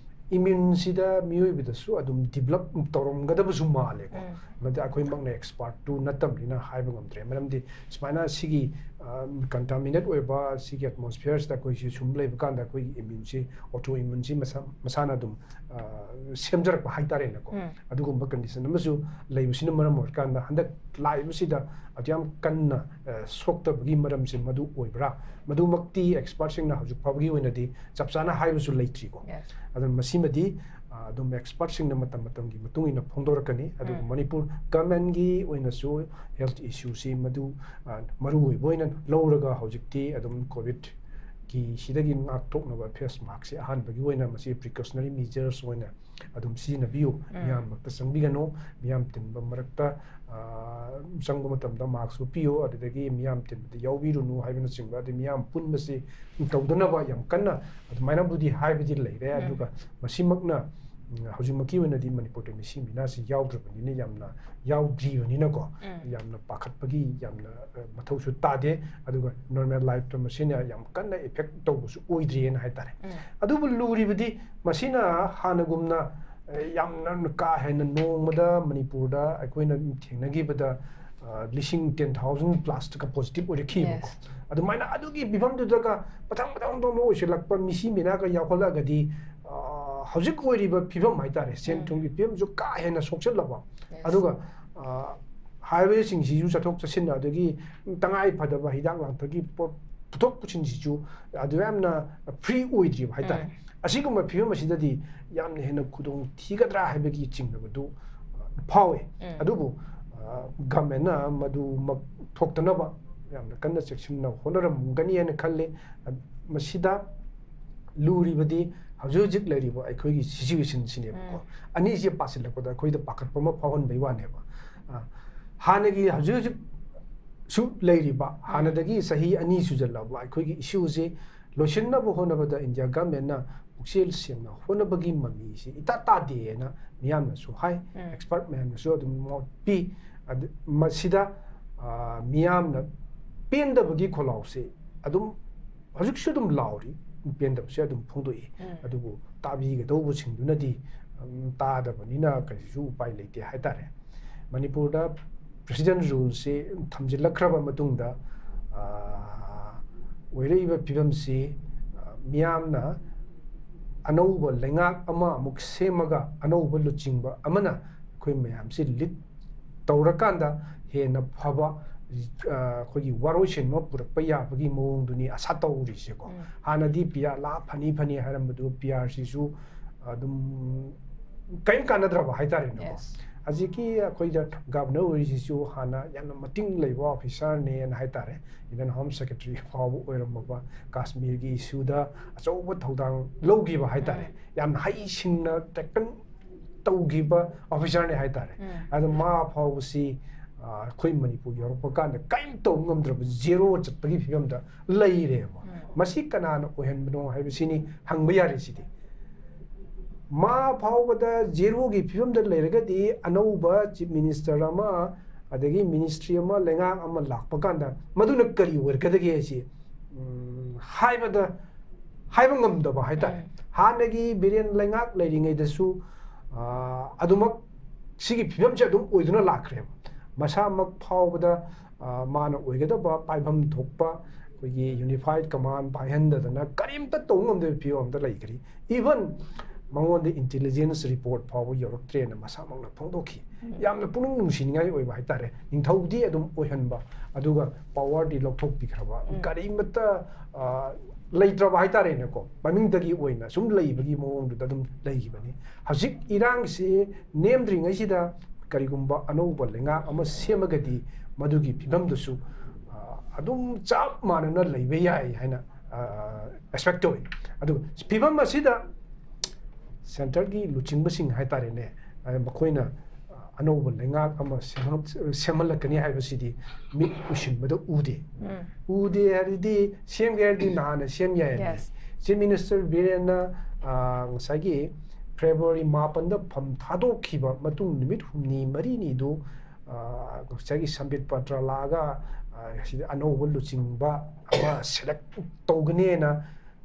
immune ꯁꯤꯗ ꯃꯤꯑꯣꯏꯕꯗꯁꯨ ꯑꯗꯨꯝ develop ꯇꯧꯔꯝꯒꯗꯕꯁꯨ ꯃꯥꯜꯂꯦꯀꯣ꯫ ꯃꯗꯨ ꯑꯩꯈꯣꯏꯃꯛꯅ expert ꯇꯨ ꯅꯠꯇꯕꯅꯤꯅ ꯍꯥꯏꯕ ꯉꯝꯗ꯭ꯔꯦ꯫ ꯃꯔꯝꯗꯤ ꯁꯨꯃꯥꯏꯅ ꯁꯤꯒꯤ, ꯑ, contaminate ꯑꯣꯏꯕ ꯁꯤꯒꯤ atmosphere ꯁꯤꯗ ꯑꯩꯈꯣꯏꯁꯤ ꯁꯨꯝ ꯂꯩꯕ ꯀꯥꯟꯗ ꯑꯩꯈꯣꯏꯒꯤ immune ꯁꯤ, auto immune ꯁꯤ ꯃꯁꯥ, ꯃꯁꯥꯅ ꯑꯗꯨꯝ, ꯑ, ꯁꯦꯝꯖꯔꯛꯄ ꯍꯥꯏꯇꯥꯔꯦꯅꯦꯀꯣ꯫ ꯑꯗꯨꯒꯨꯝꯕ condition ꯑꯃꯁꯨ ꯂꯩꯕꯁꯤꯅ ꯃꯔꯝ ꯑꯣꯏꯔꯀꯥꯟꯗ ꯍꯟꯗꯛ ꯂꯥꯛꯏꯕꯁꯤꯗ ꯑꯗꯨ ꯌꯥꯝ ꯀꯟꯅ, ꯑ, ꯁꯣꯛꯇꯕꯒꯤ ꯃꯔꯝꯁꯦ ꯃꯗꯨ ꯑꯣꯏꯕ꯭ꯔꯥ? ꯃꯗꯨꯃꯛꯇꯤ expert ꯁꯤꯡꯅ ꯍꯧꯖꯤꯛ ꯐꯥꯎꯕꯒꯤ ꯑꯣꯏꯅꯗꯤ ꯆꯞ ꯆꯥꯅ ꯍꯥꯏꯕꯁꯨ ꯂꯩꯇ꯭ꯔꯤꯀꯣ꯫ ꯑꯗꯨꯅ ꯃꯁꯤꯃꯗꯤ, ꯑ, ꯑꯗꯨꯝ expert ꯁꯤꯡꯅ ꯃꯇꯝ ꯃꯇꯝꯒꯤ ꯃꯇꯨꯡ ꯏꯟꯅ ꯐꯣꯡꯗꯣꯔꯛꯀꯅꯤ꯫ ꯑꯗꯨꯕꯨ ꯃꯅꯤꯄꯨꯔ government ꯀꯤ ꯑꯣꯏꯅꯁꯨ health issue ꯁꯤ ꯃꯗꯨ, ꯑ, ꯃꯔꯨ ꯑꯣꯏꯕ ꯑꯣꯏꯅ ꯂꯧꯔꯒ ꯍꯧꯖꯤꯛꯇꯤ ꯑꯗꯨꯝ COVID ꯀꯤ ꯁꯤꯗꯒꯤ ꯉꯥꯛꯊꯣꯛꯅꯕ ꯐꯦꯁ ꯃꯥꯛꯁꯦ ꯑꯍꯥꯟꯕꯒꯤ ꯑꯣꯏꯅ ꯃꯁꯤ ꯄ꯭ꯔꯤꯀꯣꯁꯅꯔꯤ ꯃꯤꯖꯔꯁ ꯑꯣꯏꯅ ꯑꯗꯨꯝ ꯁꯤꯖꯤꯟꯅꯕꯤꯌꯨ꯫ ꯃꯤꯌꯥꯝ ꯃꯔꯛꯇ ꯆꯪꯕꯤꯒꯅꯨ, ꯃꯤꯌꯥꯝ ꯇꯤꯟꯕ ꯃꯔꯛꯇ, ꯑ, ꯆꯪꯕ ꯃꯇꯝꯗ ꯃꯥꯛꯁ ꯎꯞꯄꯤꯌꯨ, ꯑꯗꯨꯗꯒꯤ ꯃꯤꯌꯥꯝ ꯇꯤꯟꯕꯗ ꯌꯥꯎꯕꯤꯔꯨꯅꯨ ꯍꯥꯏꯕꯅꯆꯤꯡꯕ, ꯑꯗꯩ ꯃꯤꯌꯥꯝ ꯄꯨꯟꯕꯁꯦ ꯇꯧꯗꯅꯕ ꯌꯥꯝ ꯀꯟꯅ ꯑꯗꯨꯃꯥꯏꯅꯕꯨꯗꯤ ꯍꯥꯏꯕꯗꯤ ꯂꯩꯔꯦ꯫ ꯑꯗꯨꯒ ꯃꯁꯤꯃꯛꯅ, ꯎꯝ, ꯍꯧꯖꯤꯛꯃꯛꯀꯤ ꯑꯣꯏꯅꯗꯤ ꯃꯅꯤꯄꯨꯔꯗ ꯃꯤꯁꯤ ꯃꯤꯅꯥꯁꯤ ꯌꯥꯎꯗ꯭ꯔꯕꯅꯤꯅ, ꯌꯥꯝꯅ ꯌꯥꯎꯗ꯭ꯔꯤꯕꯅꯤꯅꯀꯣ, ꯌꯥꯝꯅ ꯄꯥꯈꯠꯄꯒꯤ ꯌꯥꯝꯅ, ꯑ, ꯃꯊꯧꯁꯨ ꯇꯥꯗꯦ꯫ ꯑꯗꯨꯒ ꯅꯣꯔꯃꯦꯜ ꯂꯥꯏꯐꯇ ꯃꯁꯤꯅ ꯌꯥꯝ ꯀꯟꯅ ꯏꯐꯦꯛ ꯇꯧꯕꯁꯨ ꯑꯣꯏꯗ꯭ꯔꯤꯑꯅ ꯍꯥꯏꯇꯥꯔꯦ꯫ ꯑꯗꯨꯕꯨ ꯂꯨꯔꯤꯕꯗꯤ ꯃꯁꯤꯅ ꯍꯥꯟꯅꯒꯨꯝꯅ, ꯑ, ꯌꯥꯝꯅ ꯀꯥ ꯍꯦꯟꯅ ꯅꯣꯡꯃꯗ ꯃꯅꯤꯄꯨꯔꯗ ꯑꯩꯈꯣꯏꯅ ꯊꯦꯡꯅꯈꯤꯕꯗ, ꯑ, ꯂꯤꯁꯤꯡ ten thousand plus ꯀ ꯄꯣꯖꯤꯇꯤꯚ ꯑꯣꯏꯔꯛꯈꯤꯕꯀꯣ꯫ ꯑꯗꯨꯃꯥꯏꯅ ꯑꯗꯨꯒꯤ ꯐꯤꯕꯝꯗꯨꯗꯒ ꯃꯊꯪ ꯃꯊꯪ ꯃꯊꯪ ꯑꯣꯏꯁꯤꯜꯂꯛꯄ ꯃꯤꯁꯤ ꯃꯤꯅꯥꯒ ꯌꯥꯎꯈꯠꯂꯛꯑꯒꯗꯤ, ꯑ, ꯍꯧꯖꯤꯛ ꯑꯣꯏꯔꯤꯕ ꯐꯤꯕꯝ ꯍꯥꯏꯇꯥꯔꯦ, ꯁꯦꯟ ꯊꯨꯝꯒꯤ ꯐꯤꯕꯝꯁꯨ ꯀꯥ ꯍꯦꯟꯅ ꯁꯣꯛꯆꯜꯂꯕ, ꯑꯗꯨꯒ, ꯑ, ꯍꯥꯏꯋꯦꯁꯤꯡꯁꯤꯁꯨ ꯆꯠꯊꯣꯛ ꯆꯠꯁꯤꯟ, ꯑꯗꯒꯤ ꯇꯉꯥꯏ ꯐꯗꯕ ꯍꯤꯗꯥꯛ ꯂꯥꯡꯊꯛꯀꯤ ꯄꯣꯠ ꯄꯨꯊꯣꯛ ꯄꯨꯁꯤꯟꯁꯤꯁꯨ ꯑꯗꯨ ꯌꯥꯝꯅ ꯐ꯭ꯔꯤ ꯑꯣꯏꯗ꯭ꯔꯤꯕ ꯍꯥꯏꯇꯥꯔꯦ꯫ ꯑꯁꯤꯒꯨꯝꯕ ꯐꯤꯕꯝ ꯑꯁꯤꯗꯗꯤ ꯌꯥꯝꯅ ꯍꯦꯟꯅ ꯈꯨꯗꯣꯡ ꯊꯤꯒꯗ꯭ꯔꯥ ꯍꯥꯏꯕꯒꯤ ꯆꯤꯡꯅꯕꯗꯨ, ꯑ, ꯐꯥꯎꯋꯦ꯫ ꯑꯗꯨꯕꯨ, ꯑ, ꯒꯃꯦꯟꯅ ꯃꯗꯨꯃꯛ ꯊꯣꯛꯇꯅꯕ ꯌꯥꯝꯅ ꯀꯟꯅ ꯆꯦꯛꯁꯤꯟꯅ ꯍꯣꯠꯅꯔꯝꯒꯅꯤ ꯍꯥꯏꯅ ꯈꯜꯂꯤ꯫ ꯑ, ꯃꯁꯤꯗ ꯂꯨꯔꯤꯕꯗꯤ ꯍꯧꯖꯤꯛ ꯍꯧꯖꯤꯛ ꯂꯩꯔꯤꯕ ꯑꯩꯈꯣꯏꯒꯤ ꯁꯤꯆꯨꯋꯦꯁꯟꯁꯤꯅꯦꯕꯀꯣ꯫ ꯑꯅꯤꯁꯦ ꯄꯥꯁꯤꯜꯂꯛꯄꯗ ꯑꯩꯈꯣꯏꯗ ꯄꯥꯈꯠꯄ ꯑꯃ ꯐꯥꯎꯍꯟꯕꯩ ꯋꯥꯅꯦꯕ꯫ ꯑ, ꯍꯥꯟꯅꯒꯤ ꯍꯧꯖꯤꯛ ꯍꯧꯖꯤꯛꯁꯨ ꯂꯩꯔꯤꯕ, ꯍꯥꯟꯅꯗꯒꯤ ꯆꯍꯤ ꯑꯅꯤ ꯁꯨꯖꯜꯂꯛꯂꯕ ꯑꯩꯈꯣꯏꯒꯤ ꯏꯁꯨꯁꯦ ꯂꯣꯏꯁꯤꯟꯅꯕ ꯍꯣꯠꯅꯕꯗ ꯏꯟꯗꯤꯌꯥ ꯒꯃꯦꯟꯅ ꯄꯨꯛꯆꯦꯜ ꯁꯦꯡꯅ ꯍꯣꯠꯅꯕꯒꯤ ꯃꯃꯤꯁꯤ ꯏꯇꯥ ꯇꯥꯗꯦꯅ ꯃꯤꯌꯥꯟꯅꯁꯨ ꯍꯥꯏ, ꯑꯦꯛꯁꯄꯔꯠ ꯃꯌꯥꯝꯅꯁꯨ ꯑꯗꯨꯝ ꯃꯣꯠ ꯄꯤ꯫ ꯑꯗ-, ꯃꯁꯤꯗ, ꯑ, ꯃꯤꯌꯥꯝꯅ ꯄꯦꯟꯗꯕꯒꯤ ꯈꯣꯜꯂꯥꯎꯁꯦ ꯑꯗꯨꯝ ꯍꯧꯖꯤꯛꯁꯨ ꯑꯗꯨꯝ ꯂꯥꯎꯔꯤ, ꯄꯦꯟꯗꯕꯁꯦ ꯑꯗꯨꯝ ꯐꯣꯡꯗꯣꯛꯏ꯫ ꯑꯗꯨꯕꯨ ꯇꯥꯕꯤꯒꯗꯧꯕꯁꯤꯡꯗꯨꯅꯗꯤ, ꯎꯝ, ꯇꯥꯗꯕꯅꯤꯅ ꯀꯩꯁꯨ ꯎꯄꯥꯏ ꯂꯩꯇꯦ ꯍꯥꯏꯇꯥꯔꯦ꯫ ꯃꯅꯤꯄꯨꯔꯗ ꯄ꯭ꯔꯦꯁꯤꯗꯦꯟ ꯔꯨꯜꯁꯤ ꯊꯝꯖꯤꯜꯂꯛꯈ꯭ꯔꯕ ꯃꯇꯨꯡꯗ, ꯑ, ꯑꯣꯏꯔꯛꯏꯕ ꯐꯤꯕꯝꯁꯤ, ꯑ, ꯃꯤꯌꯥꯝꯅ ꯑꯅꯧꯕ ꯂꯩꯉꯥꯛ ꯑꯃ ꯑꯃꯨꯛ ꯁꯦꯝꯃꯒ ꯑꯅꯧꯕ ꯂꯨꯆꯤꯡꯕ ꯑꯃꯅ ꯑꯩꯈꯣꯏ ꯃꯌꯥꯝꯁꯤ ꯂꯤꯗ ꯇꯧꯔꯀꯥꯟꯗ ꯍꯦꯟꯅ ꯐꯕ, ꯑ, ꯑꯩꯈꯣꯏꯒꯤ ꯋꯥꯔꯣꯏꯁꯤꯟ ꯑꯃ ꯄꯨꯔꯛꯄ ꯌꯥꯕꯒꯤ ꯃꯑꯣꯡꯗꯨꯅꯤ ꯑꯁꯥ ꯇꯧꯔꯤꯁꯦꯀꯣ꯫ ꯍꯥꯟꯅꯗꯤ ꯄꯤ ꯑꯥꯔ ꯂꯥꯛ ꯐꯅꯤ ꯐꯅꯤ ꯍꯥꯏꯔꯝꯕꯗꯨ ꯄꯤ ꯑꯥꯔꯁꯤꯁꯨ ꯑꯗꯨꯝ ꯀꯔꯤꯝ ꯀꯥꯟꯅꯗ꯭ꯔꯕ ꯍꯥꯏꯇꯥꯔꯦꯅꯦꯀꯣ꯫ ꯍꯧꯖꯤꯛꯀꯤ ꯑꯩꯈꯣꯏꯗ ꯒꯕꯅꯔ ꯑꯣꯏꯔꯤꯁꯤꯁꯨ ꯍꯥꯟꯅ ꯌꯥꯝꯅ ꯃꯇꯤꯡ ꯂꯩꯕ ꯑꯣꯐꯤꯁꯥꯔꯅꯦꯅ ꯍꯥꯏꯇꯥꯔꯦ꯫ ꯏꯚꯟ ꯍꯣꯝ ꯁꯦꯀ꯭ꯔꯦꯇꯔꯤ ꯐꯥꯎꯕ ꯑꯣꯏꯔꯝꯃꯕ, ꯀꯥꯁꯃꯤꯔꯒꯤ ꯏꯁꯨꯗ ꯑꯆꯧꯕ ꯊꯧꯗꯥꯡ ꯂꯧꯈꯤꯕ ꯍꯥꯏꯇꯥꯔꯦ꯫ ꯌꯥꯝꯅ ꯍꯩꯁꯤꯡꯅ ꯇꯦꯀꯜ ꯇꯧꯈꯤꯕ ꯑꯣꯐꯤꯁꯥꯔꯅꯦ ꯍꯥꯏꯇꯥꯔꯦ꯫ ꯑꯗꯣ ꯃꯥ ꯐꯥꯎꯕꯁꯤ, ꯑ, ꯑꯩꯈꯣꯏ ꯃꯅꯤꯄꯨꯔ ꯌꯧꯔꯛꯄ ꯀꯥꯟꯗ ꯀꯔꯤꯝ ꯇꯧ ꯉꯝꯗ꯭ꯔꯕ, ꯖꯦꯔꯣ ꯆꯠꯄꯒꯤ ꯐꯤꯕꯝꯗ ꯂꯩꯔꯦꯕ꯫ ꯃꯁꯤ ꯀꯅꯥꯅ ꯑꯣꯏꯍꯟꯕꯅꯣ ꯍꯥꯏꯕꯁꯤꯅꯤ ꯍꯪꯕ ꯌꯥꯔꯤꯁꯤꯗꯤ꯫ ꯃꯥ ꯐꯥꯎꯕꯗ ꯖꯦꯔꯣꯒꯤ ꯐꯤꯕꯝꯗ ꯂꯩꯔꯒꯗꯤ ꯑꯅꯧꯕ ꯆꯤꯐ ꯃꯤꯅꯤꯁꯇꯔ ꯑꯃ, ꯑꯗꯒꯤ ꯃꯤꯅꯤꯁꯇ꯭ꯔꯤ ꯑꯃ, ꯂꯩꯉꯥꯛ ꯑꯃ ꯂꯥꯛꯄ ꯀꯥꯟꯗ ꯃꯗꯨꯅ ꯀꯔꯤ ꯑꯣꯏꯔꯛꯀꯗꯒꯦ ꯍꯥꯏꯁꯤ, ꯎꯝ, ꯍꯥꯏꯕꯗ, ꯍꯥꯏꯕ ꯉꯝꯗꯕ ꯍꯥꯏꯇꯥꯔꯦ꯫ ꯍꯥꯟꯅꯒꯤ ꯕꯤꯔꯦꯟ ꯂꯩꯉꯥꯛ ꯂꯩꯔꯤꯉꯩꯗꯁꯨ, ꯑ, ꯑꯗꯨꯃꯛ ꯁꯤꯒꯤ ꯐꯤꯕꯝꯁꯦ ꯑꯗꯨꯝ ꯑꯣꯏꯗꯨꯅ ꯂꯥꯛꯈ꯭ꯔꯦꯕ꯫ ꯃꯁꯥꯃꯛ ꯐꯥꯎꯕꯗ, ꯑ, ꯃꯥꯅ ꯑꯣꯏꯒꯗꯕ ꯄꯥꯏꯐꯝ ꯊꯣꯛꯄ ꯑꯩꯈꯣꯏꯒꯤ ꯌꯨꯅꯤꯐꯥꯏꯠ ꯀꯃꯥꯟ ꯄꯥꯏꯍꯟꯗꯗꯅ ꯀꯔꯤꯝꯇ ꯇꯧꯕ ꯉꯝꯗꯕ ꯐꯤꯕꯝ ꯑꯃꯗ ꯂꯩꯈ꯭ꯔꯤ꯫ ꯏꯚꯟ ꯃꯉꯣꯟꯗ ꯏꯟꯇꯦꯂꯤꯖꯦꯟꯁ ꯔꯤꯄꯣꯔꯠ ꯐꯥꯎꯕ ꯌꯧꯔꯛꯇ꯭ꯔꯦꯅ ꯃꯁꯥꯃꯛꯅ ꯐꯣꯡꯗꯣꯛꯈꯤ꯫ ꯌꯥꯝꯅ ꯄꯨꯛꯅꯤꯡ ꯅꯨꯡꯁꯤꯅꯤꯡꯉꯥꯏ ꯑꯣꯏꯕ ꯍꯥꯏꯇꯥꯔꯦ꯫ ꯅꯤꯡꯊꯧꯗꯤ ꯑꯗꯨꯝ ꯑꯣꯏꯍꯟꯕ, ꯑꯗꯨꯒ ꯄꯋꯥꯔꯗꯤ ꯂꯧꯊꯣꯛꯄꯤꯈ꯭ꯔꯕ, ꯀꯔꯤꯃꯠꯇ, ꯑ, ꯂꯩꯇ꯭ꯔꯕ ꯍꯥꯏꯇꯥꯔꯦꯅꯦꯀꯣ, ꯃꯃꯤꯡꯗꯒꯤ ꯑꯣꯏꯅ ꯁꯨꯝ ꯂꯩꯕꯒꯤ ꯃꯑꯣꯡꯗꯨꯗ ꯑꯗꯨꯝ ꯂꯩꯈꯤꯕꯅꯤ꯫ ꯍꯧꯖꯤꯛ ꯏꯔꯥꯡꯁꯤ ꯅꯦꯝꯗ꯭ꯔꯤꯉꯩꯁꯤꯗ ꯀꯔꯤꯒꯨꯝꯕ ꯑꯅꯧꯕ ꯂꯩꯉꯥꯛ ꯑꯃ ꯁꯦꯝꯃꯒꯗꯤ ꯃꯗꯨꯒꯤ ꯐꯤꯕꯝꯗꯨꯁꯨ, ꯑ, ꯑꯗꯨꯝ ꯆꯞ ꯃꯥꯟꯅꯅ ꯂꯩꯕ ꯌꯥꯏ ꯍꯥꯏꯅ, ꯑ, ꯑꯦꯛꯁꯄꯦꯛ ꯇꯧꯏ꯫ ꯑꯗꯨꯒ ꯐꯤꯕꯝ ꯑꯁꯤꯗ ꯁꯦꯟꯇꯔꯒꯤ ꯂꯨꯆꯤꯡꯕꯁꯤꯡ ꯍꯥꯏꯇꯥꯔꯦꯅꯦ, ꯑ, ꯃꯈꯣꯏꯅ, ꯑ, ꯑꯅꯧꯕ ꯂꯩꯉꯥꯛ ꯑꯃ ꯁꯦꯝꯍꯟ-, ꯁꯦꯝꯍꯜꯂꯛꯀꯅꯤ ꯍꯥꯏꯕꯁꯤꯗꯤ ꯃꯤꯠ ꯎꯁꯤꯟꯕꯗ ꯎꯗꯦ꯫ ꯎꯗꯦ ꯍꯥꯏꯔꯗꯤ ꯁꯦꯝꯒꯦ ꯍꯥꯏꯔꯗꯤ ꯅꯍꯥꯟꯅ ꯁꯦꯝ ꯌꯥꯏ꯫ ꯆꯤꯐ ꯃꯤꯅꯤꯁꯇꯔ ꯕꯤꯔꯦꯟꯅ, ꯑ, ꯉꯁꯥꯏꯒꯤ ꯐꯦꯕ꯭ꯔꯨꯋꯥꯔꯤ ꯃꯥꯄꯟꯗ ꯐꯝ ꯊꯥꯗꯣꯛꯈꯤꯕ ꯃꯇꯨꯡ ꯅꯨꯃꯤꯠ ꯍꯨꯝꯅꯤ ꯃꯔꯤꯅꯤꯗꯨ, ꯑ, ꯉꯁꯥꯏꯒꯤ ꯁꯝꯕꯤꯠ ꯄꯇ꯭ꯔ ꯂꯥꯛꯑꯒ, ꯑ, ꯁꯤꯗ ꯑꯅꯧꯕ ꯂꯨꯆꯤꯡꯕ ꯑꯃ ꯁꯦꯂꯦꯛ ꯇꯧꯒꯅꯦꯅ,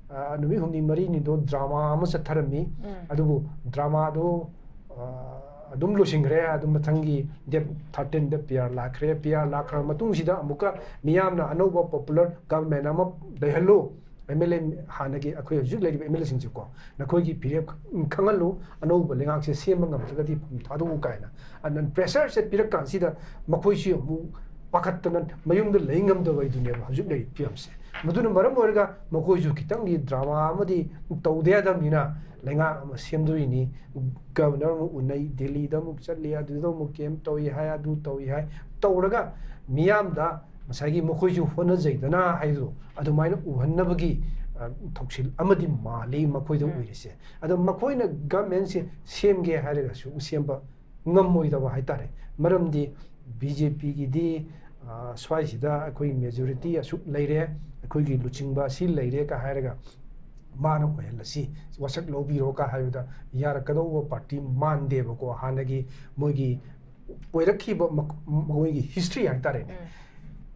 ꯑ, ꯅꯨꯃꯤꯠ ꯍꯨꯝꯅꯤ ꯃꯔꯤꯅꯤꯗꯣ ꯗ꯭ꯔꯃꯥ ꯑꯃ ꯆꯠꯊꯔꯝꯃꯤ꯫ ꯑꯗꯨꯕꯨ ꯗ꯭ꯔꯃꯥꯗꯣ, ꯑ, ꯑꯗꯨꯝ ꯂꯣꯏꯁꯤꯟꯈ꯭ꯔꯦ꯫ ꯑꯗꯨꯝ ꯃꯊꯪꯒꯤ ꯗꯦꯠ ꯊꯥꯔꯇꯤꯟꯗ ꯄꯤ ꯑꯥꯔ ꯂꯥꯛꯈ꯭ꯔꯦ꯫ ꯄꯤ ꯑꯥꯔ ꯂꯥꯛꯈ꯭ꯔꯕ ꯃꯇꯨꯡꯁꯤꯗ ꯑꯃꯨꯛꯀ ꯃꯤꯌꯥꯝꯅ ꯑꯅꯧꯕ ꯄꯣꯄꯨꯂꯔ ꯒꯚꯔꯟꯃꯦꯟ ꯑꯃ ꯂꯩꯍꯜꯂꯨ, ꯑꯦꯝ ꯑꯦꯜ ꯑꯦ, ꯍꯥꯟꯅꯒꯤ ꯑꯩꯈꯣꯏ ꯍꯧꯖꯤꯛ ꯂꯩꯔꯤꯕ ꯑꯦꯝ ꯑꯦꯜ ꯑꯦꯁꯤꯡꯁꯦꯀꯣ, ꯅꯈꯣꯏꯒꯤ ꯐꯤꯔꯦꯞ ꯈꯪꯍꯜꯂꯨ, ꯑꯅꯧꯕ ꯂꯩꯉꯥꯛꯁꯦ ꯁꯦꯝꯕ ꯉꯝꯗ꯭ꯔꯒꯗꯤ ꯐꯝ ꯊꯥꯗꯣꯛꯎ ꯀꯥꯏꯅ꯫ ꯑꯗꯨꯅ ꯄ꯭ꯔꯦꯁꯔꯁꯦ ꯄꯤꯔꯛ ꯀꯥꯟꯁꯤꯗ ꯃꯈꯣꯏꯁꯨ ꯑꯃꯨꯛ ꯄꯥꯈꯠꯇꯅ ꯃꯌꯨꯝꯗ ꯂꯩ ꯉꯝꯗꯕ ꯍꯥꯏꯗꯨꯅꯦꯕ ꯍꯧꯖꯤꯛ ꯂꯩꯔꯤꯕ ꯐꯤꯕꯝꯁꯦ꯫ ꯃꯗꯨꯅ ꯃꯔꯝ ꯑꯣꯏꯔꯒ ꯃꯈꯣꯏꯁꯨ ꯈꯤꯇꯪꯗꯤ ꯗ꯭ꯔꯃꯥ ꯑꯃꯗꯤ ꯇꯧꯗ ꯌꯥꯗꯕꯅꯤꯅ ꯂꯩꯉꯥꯛ ꯑꯃ ꯁꯦꯝꯗꯣꯔꯤꯅꯤ꯫ ꯒꯕꯔꯅꯔ ꯑꯃꯨꯛ ꯎꯅꯩ, ꯗꯦꯜꯂꯤꯗ ꯑꯃꯨꯛ ꯆꯠꯂꯤ, ꯑꯗꯨꯗ ꯑꯃꯨꯛ ꯀꯦꯝ ꯇꯧꯏ ꯍꯥꯏ, ꯑꯗꯨ ꯇꯧꯏ ꯍꯥꯏ, ꯇꯧꯔꯒ ꯃꯤꯌꯥꯝꯗ ꯉꯁꯥꯏꯒꯤ ꯃꯈꯣꯏꯁꯨ ꯍꯣꯠꯅꯖꯩꯗꯅ ꯍꯥꯏꯗꯣ ꯑꯗꯨꯃꯥꯏꯅ ꯎꯍꯟꯅꯕꯒꯤ, ꯑ, ꯊꯧꯁꯤꯜ ꯑꯃꯗꯤ ꯃꯥꯜꯂꯤ ꯃꯈꯣꯏꯗ ꯎꯝ꯫ ꯑꯣꯏꯔꯤꯁꯦ꯫ ꯑꯗꯣ ꯃꯈꯣꯏꯅ ꯒꯃꯦꯟꯁꯦ ꯁꯦꯝꯒꯦ ꯍꯥꯏꯔꯒꯁꯨ ꯁꯦꯝꯕ ꯉꯝꯃꯣꯏꯗꯕ ꯍꯥꯏꯇꯥꯔꯦ꯫ ꯃꯔꯝꯗꯤ ꯕꯤ ꯖꯦ ꯄꯤꯒꯤꯗꯤ, ꯑ, ꯁ꯭ꯋꯥꯏꯁꯤꯗ ꯑꯩꯈꯣꯏ ꯃꯦꯖꯣꯔꯤꯇꯤ ꯑꯁꯨꯛ ꯂꯩꯔꯦ, ꯑꯩꯈꯣꯏꯒꯤ ꯂꯨꯆꯤꯡꯕ ꯑꯁꯤ ꯂꯩꯔꯦ ꯀ ꯍꯥꯏꯔꯒ ꯃꯥꯅ ꯑꯣꯏꯍꯜꯂꯁꯤ, ꯋꯥꯁꯛ ꯂꯧꯕꯤꯔꯣ ꯀ ꯍꯥꯏꯕꯗ ꯌꯥꯔꯛꯀꯗꯧꯕ ꯄꯥꯔꯇꯤ ꯃꯥꯟꯗꯦꯕꯀꯣ꯫ ꯍꯥꯟꯅꯒꯤ ꯃꯣꯏꯒꯤ ꯑꯣꯏꯔꯛꯈꯤꯕ ꯃ-, ꯃꯈꯣꯏꯒꯤ ꯍꯤꯁꯇ꯭ꯔꯤ ꯍꯥꯏꯇꯥꯔꯦꯅꯦ꯫ ꯎꯝ꯫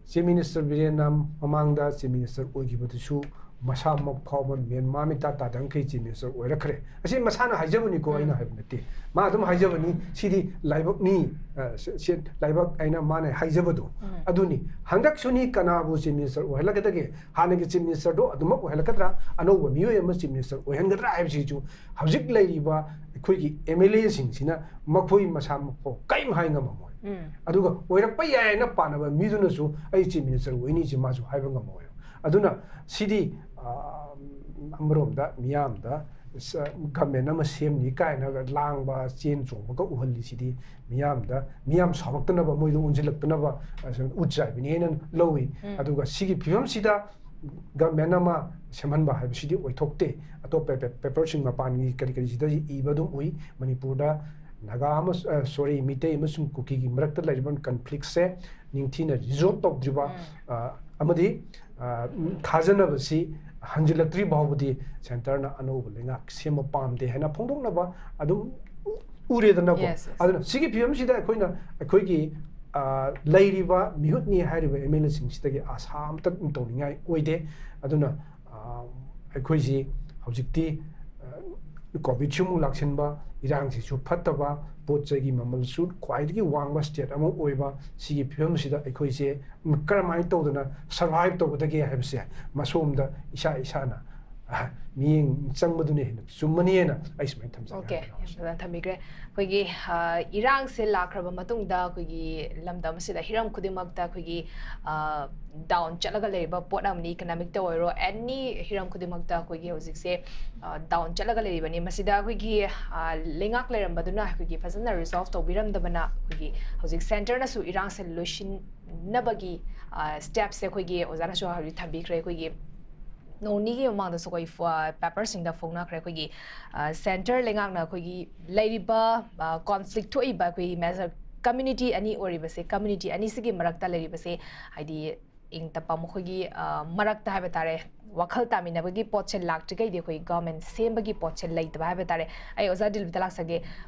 ꯆꯤꯐ ꯃꯤꯅꯤꯁꯇꯔ ꯕꯤꯔꯦꯟꯅ ꯃꯃꯥꯡꯗ ꯆꯤꯐ ꯃꯤꯅꯤꯁꯇꯔ ꯑꯣꯏꯈꯤꯕꯗꯨꯁꯨ ꯃꯁꯥꯃꯛ ꯐꯥꯎꯕ ꯃꯦꯟ ꯃꯃꯤꯠ ꯇꯥ ꯇꯥꯗꯉꯩ ꯆꯤꯐ ꯃꯤꯅꯤꯁꯇꯔ ꯑꯣꯏꯔꯛꯈ꯭ꯔꯦ꯫ ꯑꯁꯤ ꯃꯁꯥꯅ ꯍꯥꯏꯖꯕꯅꯤꯀꯣ, ꯎꯝ꯫ ꯑꯩꯅ ꯍꯥꯏꯕ ꯅꯠꯇꯦ꯫ ꯃꯥ ꯑꯗꯨꯝ ꯍꯥꯏꯖꯕꯅꯤ, "ꯁꯤꯗꯤ ꯂꯥꯏꯕꯛꯅꯤ, ꯑ, ꯁꯤ, ꯁꯤ ꯂꯥꯏꯕꯛ" ꯍꯥꯏꯅ ꯃꯥꯅ ꯍꯥꯏꯖꯕꯗꯣ꯫ ꯎꯝ꯫ ꯑꯗꯨꯅꯤ꯫ ꯍꯟꯗꯛꯁꯨꯅꯤ ꯀꯅꯥꯕꯨ ꯆꯤꯐ ꯃꯤꯅꯤꯁꯇꯔ ꯑꯣꯏꯍꯜꯂꯒꯗꯒꯦ? ꯍꯥꯟꯅꯒꯤ ꯆꯤꯐ ꯃꯤꯅꯤꯁꯇꯔꯗꯣ ꯑꯗꯨꯃꯛ ꯑꯣꯏꯍꯜꯂꯛꯀꯗ꯭ꯔꯥ? ꯑꯅꯧꯕ ꯃꯤꯑꯣꯏ ꯑꯃ ꯆꯤꯐ ꯃꯤꯅꯤꯁꯇꯔ ꯑꯣꯏꯍꯟꯒꯗ꯭ꯔꯥ ꯍꯥꯏꯕꯁꯤꯁꯨ ꯍꯧꯖꯤꯛ ꯂꯩꯔꯤꯕ ꯑꯩꯈꯣꯏꯒꯤ ꯑꯦꯝ ꯑꯦꯜ ꯑꯦꯁꯤꯡꯁꯤꯅ ꯃꯈꯣꯏ ꯃꯁꯥꯃꯛꯐꯥꯎ ꯀꯔꯤꯝ ꯍꯥꯏ ꯉꯝꯃꯝꯃꯣꯏ꯫ ꯎꯝ꯫ ꯑꯗꯨꯒ ꯑꯣꯏꯔꯛꯄ ꯌꯥꯏ ꯍꯥꯏꯅ ꯄꯥꯅꯕ ꯃꯤꯗꯨꯅꯁꯨ ꯑꯩ ꯆꯤꯐ ꯃꯤꯅꯤꯁꯇꯔ ꯑꯣꯏꯅꯤꯁꯤ ꯃꯥꯁꯨ ꯍꯥꯏꯕ ꯉꯝꯃꯣꯏ꯫ ꯑꯗꯨꯅ ꯁꯤꯗꯤ, ꯑ, ꯑꯃꯔꯣꯝꯗ ꯃꯤꯌꯥꯝꯗ ꯁ-, ꯒꯃꯦꯟ ꯑꯃ ꯁꯦꯝꯅꯤ ꯀꯥꯏꯅꯒ ꯂꯥꯡꯕ, ꯆꯦꯟ ꯆꯣꯡꯕꯒ ꯎꯍꯜꯂꯤꯁꯤꯗꯤ ꯃꯤꯌꯥꯝꯗ, ꯃꯤꯌꯥꯝ ꯁꯥꯎꯔꯛꯇꯅꯕ, ꯃꯣꯏꯗ ꯑꯣꯟꯁꯤꯜꯂꯛꯇꯅꯕ, ꯑ, ꯁꯨꯝ ꯎꯠ ꯆꯥꯏꯕꯅꯤ ꯍꯥꯏꯅ ꯂꯧꯏ꯫ ꯎꯝ꯫ ꯑꯗꯨꯒ ꯁꯤꯒꯤ ꯐꯤꯕꯝꯁꯤꯗ ꯒꯃꯦꯟ ꯑꯃ ꯁꯦꯝꯍꯟꯕ ꯍꯥꯏꯕꯁꯤꯗꯤ ꯑꯣꯏꯊꯣꯛꯇꯦ꯫ ꯑꯇꯣꯞꯄ ꯄꯦ-, ꯄꯦꯄꯔꯁꯤꯡ ꯃꯄꯥꯟꯒꯤ ꯀꯔꯤ ꯀꯔꯤꯁꯤꯗ ꯏꯕ ꯑꯗꯨꯝ ꯎꯏ꯫ ꯃꯅꯤꯄꯨꯔꯗ ꯅꯥꯒꯥ ꯑꯃ-, ꯑ, ꯁꯣꯔꯤ, ꯃꯤꯇꯩ ꯑꯃꯁꯨꯡ ꯀꯨꯀꯤꯒꯤ ꯃꯔꯛꯇ ꯂꯩꯔꯤꯕ ꯀꯟꯐ꯭ꯂꯤꯛꯁꯦ ꯅꯤꯡꯊꯤꯅ ꯔꯤꯖꯣꯜꯕ ꯇꯧꯗ꯭ꯔꯤꯕ, ꯎꯝ꯫ ꯑ, ꯑꯃꯗꯤ, ꯑ, ꯊꯥꯖꯅꯕꯁꯤ ꯍꯟꯖꯤꯜꯂꯛꯇ꯭ꯔꯤ ꯐꯥꯎꯕꯗꯤ ꯁꯦꯟꯇꯔꯅ ꯑꯅꯧꯕ ꯂꯩꯉꯥꯛ ꯁꯦꯝꯕ ꯄꯥꯝꯗꯦ ꯍꯥꯏꯅ ꯐꯣꯡꯗꯣꯛꯅꯕ ꯑꯗꯨꯝ ꯎꯔꯦꯗꯅꯀꯣ꯫ Yes, yes. ꯑꯗꯨꯅ ꯁꯤꯒꯤ ꯐꯤꯕꯝꯁꯤꯗ ꯑꯩꯈꯣꯏꯅ, ꯑꯩꯈꯣꯏꯒꯤ, ꯑ, ꯂꯩꯔꯤꯕ ꯃꯤꯍꯨꯠꯅꯤ ꯍꯥꯏꯔꯤꯕ ꯑꯦꯝ ꯑꯦꯜ ꯑꯦꯁꯤꯡꯁꯤꯗꯒꯤ ꯑꯥꯁꯥ ꯑꯃꯇ ꯇꯧꯅꯤꯡꯉꯥꯏ ꯑꯣꯏꯗꯦ꯫ ꯑꯗꯨꯅ, ꯑ, ꯑꯩꯈꯣꯏꯁꯤ ꯍꯧꯖꯤꯛꯇꯤ, ꯑ, ꯀꯣꯚꯤꯗꯁꯨ ꯑꯃꯨꯛ ꯂꯥꯛꯁꯤꯟꯕ, ꯏꯔꯥꯡꯁꯤꯁꯨ ꯐꯠꯇꯕ, ꯄꯣꯠ ꯆꯩꯒꯤ ꯃꯃꯜꯁꯨ ꯈ꯭ꯋꯥꯏꯗꯒꯤ ꯋꯥꯡꯕ ꯁ꯭ꯇꯦꯠ ꯑꯃ ꯑꯣꯏꯕ, ꯁꯤꯒꯤ ꯐꯤꯕꯝꯁꯤꯗ ꯑꯩꯈꯣꯏꯁꯦ ꯀꯔꯝꯍꯥꯏꯅ ꯇꯧꯗꯅ ꯁꯔꯚꯥꯏꯚ ꯇꯧꯒꯗꯒꯦ ꯍꯥꯏꯕꯁꯦ ꯃꯁꯣꯝꯗ ꯏꯁꯥ ꯏꯁꯥꯅ ꯑ, ꯃꯤꯠꯌꯦꯡ ꯆꯪꯕꯗꯨꯅ ꯍꯦꯟꯅ ꯆꯨꯝꯃꯅꯤꯅ ꯑꯩ ꯁꯨꯃꯥꯏꯅ ꯊꯝꯖꯒꯦ꯫ ꯑꯣꯀꯦ, ꯌꯥꯝ ꯐꯖꯅ ꯊꯝꯕꯤꯈ꯭ꯔꯦ꯫ ꯑꯩꯈꯣꯏꯒꯤ ꯑ, ꯏꯔꯥꯡꯁꯦ ꯂꯥꯛꯈ꯭ꯔꯕ ꯃꯇꯨꯡꯗ ꯑꯩꯈꯣꯏꯒꯤ ꯂꯝꯗꯝ ꯑꯁꯤꯗ ꯍꯤꯔꯝ ꯈꯨꯗꯤꯡꯃꯛꯇ ꯑꯩꯈꯣꯏꯒꯤ ꯗꯥꯎꯟ ꯆꯠꯂꯒ ꯂꯩꯔꯤꯕ ꯄꯣꯠ ꯑꯃꯅꯤ꯫ ꯏꯀꯅꯣꯃꯤꯛꯇ ꯑꯣꯏꯔꯣ, ꯑꯦꯅꯤ ꯍꯤꯔꯝ ꯈꯨꯗꯤꯡꯃꯛꯇ ꯑꯩꯈꯣꯏꯒꯤ ꯍꯧꯖꯤꯛꯁꯦ ꯗꯥꯎꯟ ꯆꯠꯂꯒ ꯂꯩꯔꯤꯕꯅꯤ꯫ ꯃꯁꯤꯗ ꯑꯩꯈꯣꯏꯒꯤ ꯑ, ꯂꯩꯉꯥꯛ ꯂꯩꯔꯝꯕꯗꯨꯅ ꯑꯩꯈꯣꯏꯒꯤ ꯐꯖꯅ ꯔꯤꯖꯣꯜꯐ ꯇꯧꯕꯤꯔꯝꯗꯕꯅ ꯑꯩꯈꯣꯏꯒꯤ ꯍꯧꯖꯤꯛ ꯁꯦꯟꯇꯔꯅꯁꯨ ꯏꯔꯥꯡꯁꯦ ꯂꯣꯏꯁꯤꯟꯅꯕꯒꯤ ꯁ꯭ꯇꯦꯞꯁꯦ ꯑꯩꯈꯣꯏꯒꯤ ꯑꯣꯖꯥꯅꯁꯨ ꯍꯧꯖꯤꯛ ꯊꯝꯕꯤꯈ꯭ꯔꯦ꯫ ꯑꯩꯈꯣꯏꯒꯤ ꯅꯣꯡ ꯅꯤꯒꯤ ꯃꯃꯥꯡꯗꯁꯨ ꯑꯩꯈꯣꯏ ꯄꯦꯄꯔꯁꯤꯡꯗ ꯐꯣꯡꯅꯈ꯭ꯔꯦ꯫ ꯑꯩꯈꯣꯏꯒꯤ ꯁꯦꯟꯇꯔ ꯂꯩꯉꯥꯛꯅ ꯑꯩꯈꯣꯏꯒꯤ ꯂꯩꯔꯤꯕ ꯀꯣꯟꯐ꯭ꯂꯤꯛ ꯊꯣꯛꯏꯕ ꯑꯩꯈꯣꯏꯒꯤ ꯃꯦꯖꯔ ꯀꯝꯃ꯭ꯌꯨꯅꯤꯇꯤ ꯑꯅꯤ ꯑꯣꯏꯔꯤꯕꯁꯦ, ꯀꯝꯃ꯭ꯌꯨꯅꯤꯇꯤ ꯑꯅꯤꯁꯤꯒꯤ ꯃꯔꯛꯇ ꯂꯩꯔꯤꯕꯁꯦ, ꯍꯥꯏꯗꯤ ꯏꯪ ꯇꯞꯄ ꯃꯈꯣꯏꯒꯤ ꯑ, ꯃꯔꯛꯇ ꯍꯥꯏꯕ ꯇꯥꯔꯦ, ꯋꯥꯈꯜ ꯇꯥꯃꯤꯟꯅꯕꯒꯤ ꯄꯣꯠꯁꯦ ꯂꯥꯛꯇ꯭ꯔꯤꯈꯩꯗꯤ ꯑꯩꯈꯣꯏ ꯒꯚꯔꯟꯃꯦꯟ ꯁꯦꯝꯕꯒꯤ ꯄꯣꯠꯁꯦ ꯂꯩꯇꯕ ꯍꯥꯏꯕ ꯇꯥꯔꯦ꯫ ꯑꯩ ꯑꯣꯖꯥ ꯗꯤꯜꯕꯤꯗ ꯂꯥꯛꯆꯒꯦ꯫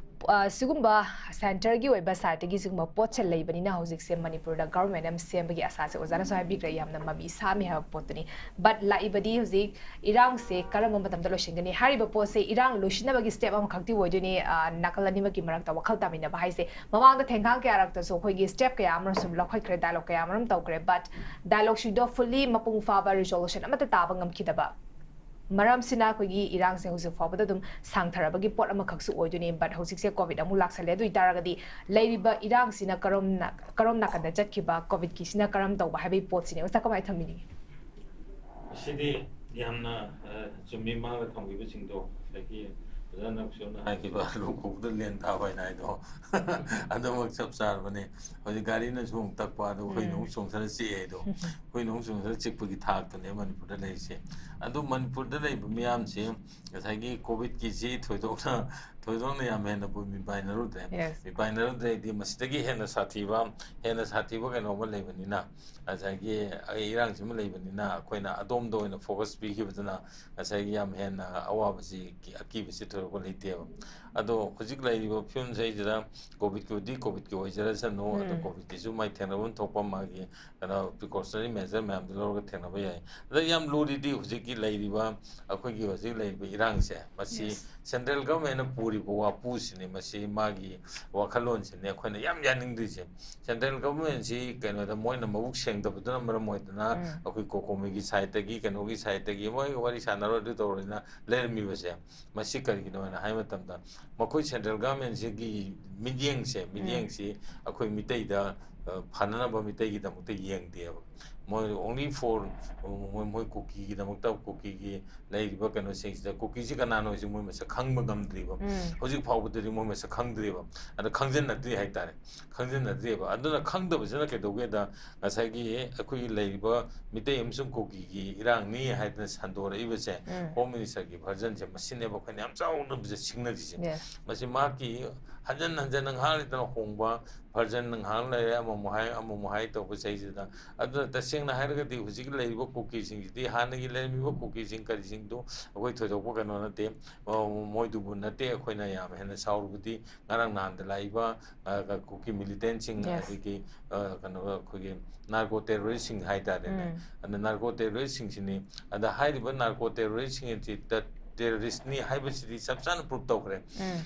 ꯑ, ꯁꯤꯒꯨꯝꯕ ꯁꯦꯟꯇꯔꯒꯤ ꯑꯣꯏꯕ ꯁꯥꯏꯠꯇꯒꯤ ꯁꯤꯒꯨꯝꯕ ꯄꯣꯠꯁꯦ ꯂꯩꯕꯅꯤꯅ ꯍꯧꯖꯤꯛꯁꯦ ꯃꯅꯤꯄꯨꯔꯗ ꯒꯚꯔꯟꯃꯦꯟ ꯑꯃ ꯁꯦꯝꯕꯒꯤ ꯑꯁꯥꯁꯦ ꯑꯣꯖꯥꯅꯁꯨ ꯍꯥꯏꯕꯤꯈ꯭ꯔꯦ, ꯌꯥꯝꯅ ꯃꯃꯤ ꯁꯥꯃꯤ ꯍꯥꯏꯕ ꯄꯣꯠꯇꯨꯅꯤ꯫ ꯕꯠ ꯂꯥꯛꯏꯕꯗꯤ ꯍꯧꯖꯤꯛ ꯏꯔꯥꯡꯁꯦ ꯀꯔꯝꯕ ꯃꯇꯝꯗ ꯂꯣꯏꯁꯤꯟꯒꯅꯤ ꯍꯥꯏꯔꯤꯕ ꯄꯣꯠꯁꯦ, ꯏꯔꯥꯡ ꯂꯣꯏꯁꯤꯟꯅꯕꯒꯤ ꯁ꯭ꯇꯦꯞ ꯑꯃꯈꯛꯇꯤ ꯑꯣꯏꯗꯣꯏꯅꯤ꯫ ꯑ, ꯅꯥꯀꯜ ꯑꯅꯤꯃꯛꯀꯤ ꯃꯔꯛꯇ ꯋꯥꯈꯜ ꯇꯥꯃꯤꯟꯅꯕ ꯍꯥꯏꯁꯦ ꯃꯃꯥꯡꯗ ꯊꯦꯡꯈꯥꯡ ꯀꯌꯥꯔꯛꯇꯁꯨ ꯑꯩꯈꯣꯏꯒꯤ ꯁ꯭ꯇꯦꯞ ꯀꯌꯥ ꯑꯃꯔꯣꯝ ꯁꯨꯝ ꯂꯧꯈꯠꯈ꯭ꯔꯦ, ꯗꯥꯏꯂꯣꯛ ꯀꯌꯥ ꯑꯃꯔꯣꯝ ꯇꯧꯈ꯭ꯔꯦ꯫ ꯕꯠ ꯗꯥꯏꯂꯣꯛꯁꯤꯡꯗꯣ ꯐꯨꯜꯂꯤ ꯃꯄꯨꯡ ꯐꯥꯕ ꯔꯤꯖꯣꯂꯨꯁꯟ ꯑꯃꯠꯇ ꯇꯥꯕ ꯉꯝꯈꯤꯗꯕ ꯃꯔꯝꯁꯤꯅ ꯑꯩꯈꯣꯏꯒꯤ ꯏꯔꯥꯡꯁꯦ ꯍꯧꯖꯤꯛ ꯐꯥꯎꯕꯗ ꯑꯗꯨꯝ ꯁꯥꯡꯊꯔꯕꯒꯤ ꯄꯣꯠ ꯑꯃꯈꯛꯁꯨ ꯑꯣꯏꯗꯣꯏꯅꯤ꯫ ꯕꯠ ꯍꯧꯖꯤꯛꯁꯦ ꯀꯣꯚꯤꯗ ꯑꯃꯨꯛ ꯂꯥꯛꯁꯜꯂꯦ꯫ ꯑꯗꯨ ꯑꯣꯏꯇꯥꯔꯒꯗꯤ ꯂꯩꯔꯤꯕ ꯏꯔꯥꯡꯁꯤꯅ ꯀꯔꯣꯝꯅ-, ꯀꯔꯣꯝ ꯅꯥꯀꯟꯗ ꯆꯠꯈꯤꯕ, ꯀꯣꯚꯤꯗꯀꯤꯁꯤꯅ ꯀꯔꯝ ꯇꯧꯕ ꯍꯥꯏꯕꯒꯤ ꯄꯣꯠꯁꯤꯅꯦ꯫ ꯑꯣꯖꯥ, ꯀꯃꯥꯏꯅ ꯊꯝꯕꯤꯅꯤꯡꯉꯤ? ꯁꯤꯗꯤ ꯌꯥꯝꯅ, ꯑ, ꯆꯨꯝꯃꯤ, ꯃꯥꯅ ꯊꯝꯈꯤꯕꯁꯤꯡꯗꯣ꯫ ꯑꯗꯒꯤ ꯑꯣꯖꯥ ꯅꯛꯁꯣꯅ ꯍꯥꯏꯈꯤꯕ "ꯂꯨ ꯀꯧꯕꯗ ꯂꯦꯟ ꯊꯥꯕ" ꯍꯥꯏꯅ ꯍꯥꯏꯗꯣ ꯑꯗꯨꯃꯛ ꯆꯞ ꯆꯥꯔꯕꯅꯤ꯫ ꯍꯧꯖꯤꯛ ꯒꯥꯔꯤꯅꯁꯨ ꯑꯃꯨꯛ ꯇꯛꯄ, ꯑꯗꯨ ꯑꯩꯈꯣꯏꯅ ꯑꯃꯨꯛ ꯆꯣꯡꯊꯔ ꯆꯤꯛꯑꯦ ꯍꯥꯏꯗꯣ꯫ ꯑꯩꯈꯣꯏꯅ ꯑꯃꯨꯛ ꯆꯣꯡꯊꯔ ꯆꯤꯛꯄꯒꯤ ꯊꯥꯛꯇꯅꯦ ꯃꯅꯤꯄꯨꯔꯗ ꯂꯩꯔꯤꯁꯦ꯫ ꯑꯗꯨ ꯃꯅꯤꯄꯨꯔꯗ ꯂꯩꯕ ꯃꯤꯌꯥꯝꯁꯦ ꯉꯁꯥꯏꯒꯤ ꯀꯣꯚꯤꯗꯀꯤꯁꯤ ꯊꯣꯏꯗꯣꯛꯅ, ꯊꯣꯏꯗꯣꯛꯅ ꯌꯥꯝ ꯍꯦꯟꯅꯕꯨ ꯃꯤꯄꯥꯏꯅꯔꯨꯗ꯭ꯔꯦ꯫ Yes. ꯃꯤꯄꯥꯏꯅꯔꯨꯗ꯭ꯔꯦꯗꯤ ꯃꯁꯤꯗꯒꯤ ꯍꯦꯟꯅ ꯁꯥꯊꯤꯕ, ꯍꯦꯟꯅ ꯁꯥꯊꯤꯕ ꯀꯩꯅꯣꯝꯃ ꯂꯩꯕꯅꯤꯅ, ꯉꯁꯥꯏꯒꯤ ꯑꯩ ꯏꯔꯥꯡꯁꯤꯃ ꯂꯩꯕꯅꯤꯅ ꯑꯩꯈꯣꯏꯅ ꯑꯗꯣꯝꯗ ꯑꯣꯏꯅ ꯐꯣꯀꯁ ꯄꯤꯈꯤꯕꯗꯨꯅ ꯉꯁꯥꯏꯒꯤ ꯌꯥꯝ ꯍꯦꯟꯅ ꯑꯋꯥꯕꯁꯤ, ꯑꯀꯤꯕꯁꯤ ꯊꯣꯏꯗꯣꯛꯄ ꯂꯩꯇꯦꯕ꯫ ꯑꯗꯣ ꯍꯧꯖꯤꯛ ꯂꯩꯔꯤꯕ ꯐꯤꯕꯝꯁꯤꯗꯩꯁꯤꯗ ꯀꯣꯚꯤꯗꯀꯤꯕꯨꯗꯤ ꯀꯣꯚꯤꯗꯀꯤ ꯑꯣꯏꯖꯔꯁꯅꯨ, ꯑꯗꯣ ꯎꯝ꯫ ꯀꯣꯚꯤꯗꯀꯤꯁꯨ ꯃꯥꯏ ꯊꯦꯡꯅꯐꯝ ꯊꯣꯛꯄ ꯃꯥꯒꯤ ꯀꯩꯅꯣ precautionary measure ꯃꯌꯥꯝꯗꯨ ꯂꯧꯔꯒ ꯊꯦꯡꯅꯕ ꯌꯥꯏ꯫ ꯑꯗ ꯌꯥꯝ ꯂꯨꯔꯤꯗꯤ ꯍꯧꯖꯤꯛꯀꯤ ꯂꯩꯔꯤꯕ, ꯑꯩꯈꯣꯏꯒꯤ ꯍꯧꯖꯤꯛ ꯂꯩꯔꯤꯕ ꯏꯔꯥꯡꯁꯦ, ꯃꯁꯤ Yes. central government ꯅ ꯄꯨꯔꯤꯕ ꯋꯥꯄꯨꯁꯤꯅꯤ, ꯃꯁꯤ ꯃꯥꯒꯤ ꯋꯥꯈꯜꯂꯣꯟꯁꯤꯅꯤ ꯑꯩꯈꯣꯏꯅ ꯌꯥꯝ ꯌꯥꯅꯤꯡꯗ꯭ꯔꯤꯁꯦ꯫ Central government ꯁꯤ ꯀꯩꯅꯣꯗ ꯃꯣꯏꯅ ꯃꯕꯨꯛ ꯁꯦꯡꯗꯕꯗꯨꯅ ꯃꯔꯝ ꯑꯣꯏꯗꯅ ꯎꯝ꯫ ꯑꯩꯈꯣꯏ COCOMI ꯒꯤ side ꯇꯒꯤ, ꯀꯩꯅꯣꯒꯤ side ꯇꯒꯤ ꯃꯣꯏ ꯋꯥꯔꯤ ꯁꯥꯟꯅꯔꯣꯏ ꯑꯗꯨ ꯇꯧꯔꯣꯏꯅ ꯂꯩꯔꯝꯃꯤꯕꯁꯦ, ꯃꯁꯤ ꯀꯔꯤꯒꯤꯅꯣ ꯍꯥꯏꯅ ꯍꯥꯏꯕ ꯃꯇꯝꯗ, ꯃꯈꯣꯏ central government ꯁꯤꯒꯤ ꯃꯤꯠꯌꯦꯡꯁꯦ, ꯎꯝ꯫ ꯃꯤꯠꯌꯦꯡꯁꯤ ꯑꯩꯈꯣꯏ ꯃꯤꯇꯩꯗ, ꯑ, ꯐꯅꯅꯕ ꯃꯤꯇꯩꯒꯤꯗꯃꯛꯇ ꯌꯦꯡꯗꯦꯕ꯫ ꯃꯣꯏ only for, ꯃꯣꯏ, ꯃꯣꯏ ꯀꯨꯀꯤꯒꯤꯗꯃꯛꯇ, ꯀꯨꯀꯤꯒꯤ ꯂꯩꯔꯤꯕ ꯀꯩꯅꯣꯁꯤꯡꯁꯤꯗ, ꯀꯨꯀꯤꯁꯤ ꯀꯅꯥꯅꯣ ꯍꯥꯏꯁꯤ ꯃꯣꯏ ꯃꯁꯛ ꯈꯪꯕ ꯉꯝꯗ꯭ꯔꯤꯕ꯫ ꯎꯝ꯫ ꯍꯧꯖꯤꯛ ꯐꯥꯎꯕꯗꯗꯤ ꯃꯣꯏ ꯃꯁꯛ ꯈꯪꯗ꯭ꯔꯤꯕ꯫ ꯑꯗ ꯈꯪꯖꯤꯟꯅꯗ꯭ꯔꯤ ꯍꯥꯏꯇꯥꯔꯦ꯫ ꯈꯪꯖꯤꯟꯅꯗ꯭ꯔꯤꯕ꯫ ꯑꯗꯨꯅ ꯈꯪꯗꯕꯁꯤꯅ ꯀꯩꯗꯧꯒꯦꯗ, ꯉꯁꯥꯏꯒꯤ ꯑꯩꯈꯣꯏꯒꯤ ꯂꯩꯔꯤꯕ ꯃꯤꯇꯩ ꯑꯃꯁꯨꯡ ꯀꯨꯀꯤꯒꯤ ꯏꯔꯥꯡꯅꯤ ꯍꯥꯏꯗꯅ ꯁꯟꯗꯣꯔꯛꯏꯕꯁꯦ, ꯎꯝ꯫ Home Minister ꯒꯤ version ꯁꯦ, ꯃꯁꯤꯅꯦꯕ ꯑꯩꯈꯣꯏꯅ ꯌꯥꯝ ꯆꯥꯎꯅ ꯁꯤꯡꯅꯔꯤꯁꯦ꯫ Yes. ꯃꯁꯤ ꯃꯍꯥꯛꯀꯤ ꯍꯟꯖꯟ ꯍꯟꯖꯟꯅ ꯉꯥꯏꯍꯥꯛ ꯂꯩꯇꯅ ꯍꯣꯡꯕ version ꯅ ꯉꯥꯏꯍꯥꯛ ꯂꯩꯔꯦ, ꯑꯃꯃꯨꯛ ꯍꯥꯏ, ꯑꯃꯃꯨꯛ ꯍꯥꯏ ꯇꯧꯕ ꯆꯍꯤꯁꯤꯗ꯫ ꯑꯗꯨꯅ ꯇꯁꯦꯡꯅ ꯍꯥꯏꯔꯒꯗꯤ ꯍꯧꯖꯤꯛ ꯂꯩꯔꯤꯕ ꯀꯨꯀꯤꯁꯤꯡꯁꯤꯗꯤ, ꯍꯥꯟꯅꯒꯤ ꯂꯩꯔꯝꯃꯤꯕ ꯀꯨꯀꯤꯁꯤꯡ ꯀꯔꯤꯁꯤꯡꯗꯨ ꯑꯩꯈꯣꯏ ꯊꯣꯏꯗꯣꯛꯄ ꯀꯩꯅꯣ ꯅꯠꯇꯦ꯫ ꯑ, ꯃꯣꯏꯗꯨꯕꯨ ꯅꯠꯇꯦ ꯑꯩꯈꯣꯏꯅ ꯌꯥꯝ ꯍꯦꯟꯅ ꯁꯥꯎꯔꯨꯕꯗꯤ, ꯉꯔꯥꯡ ꯅꯍꯥꯟꯗ ꯂꯥꯛꯏꯕ, ꯑ, ꯀ-, ꯀꯨꯀꯤ militant ꯁꯤꯡ, Yes. ꯑꯗꯒꯤ, ꯑ, ꯀꯩꯅꯣ, ꯑꯩꯈꯣꯏꯒꯤ narco terrorist ꯁꯤꯡ ꯍꯥꯏꯇꯥꯔꯦꯅꯦ꯫ ꯎꯝ꯫ ꯑꯗ narco terrorist ꯁꯤꯡꯁꯤꯅꯤ꯫ ꯑꯗ ꯍꯥꯏꯔꯤꯕ narco terrorist ꯁꯤꯡ ꯑꯁꯤ ꯇ-, terrorist ꯅꯤ ꯍꯥꯏꯕꯁꯤꯗꯤ ꯆꯞ ꯆꯥꯅ prove ꯇꯧꯈ꯭ꯔꯦ꯫ ꯎꯝ꯫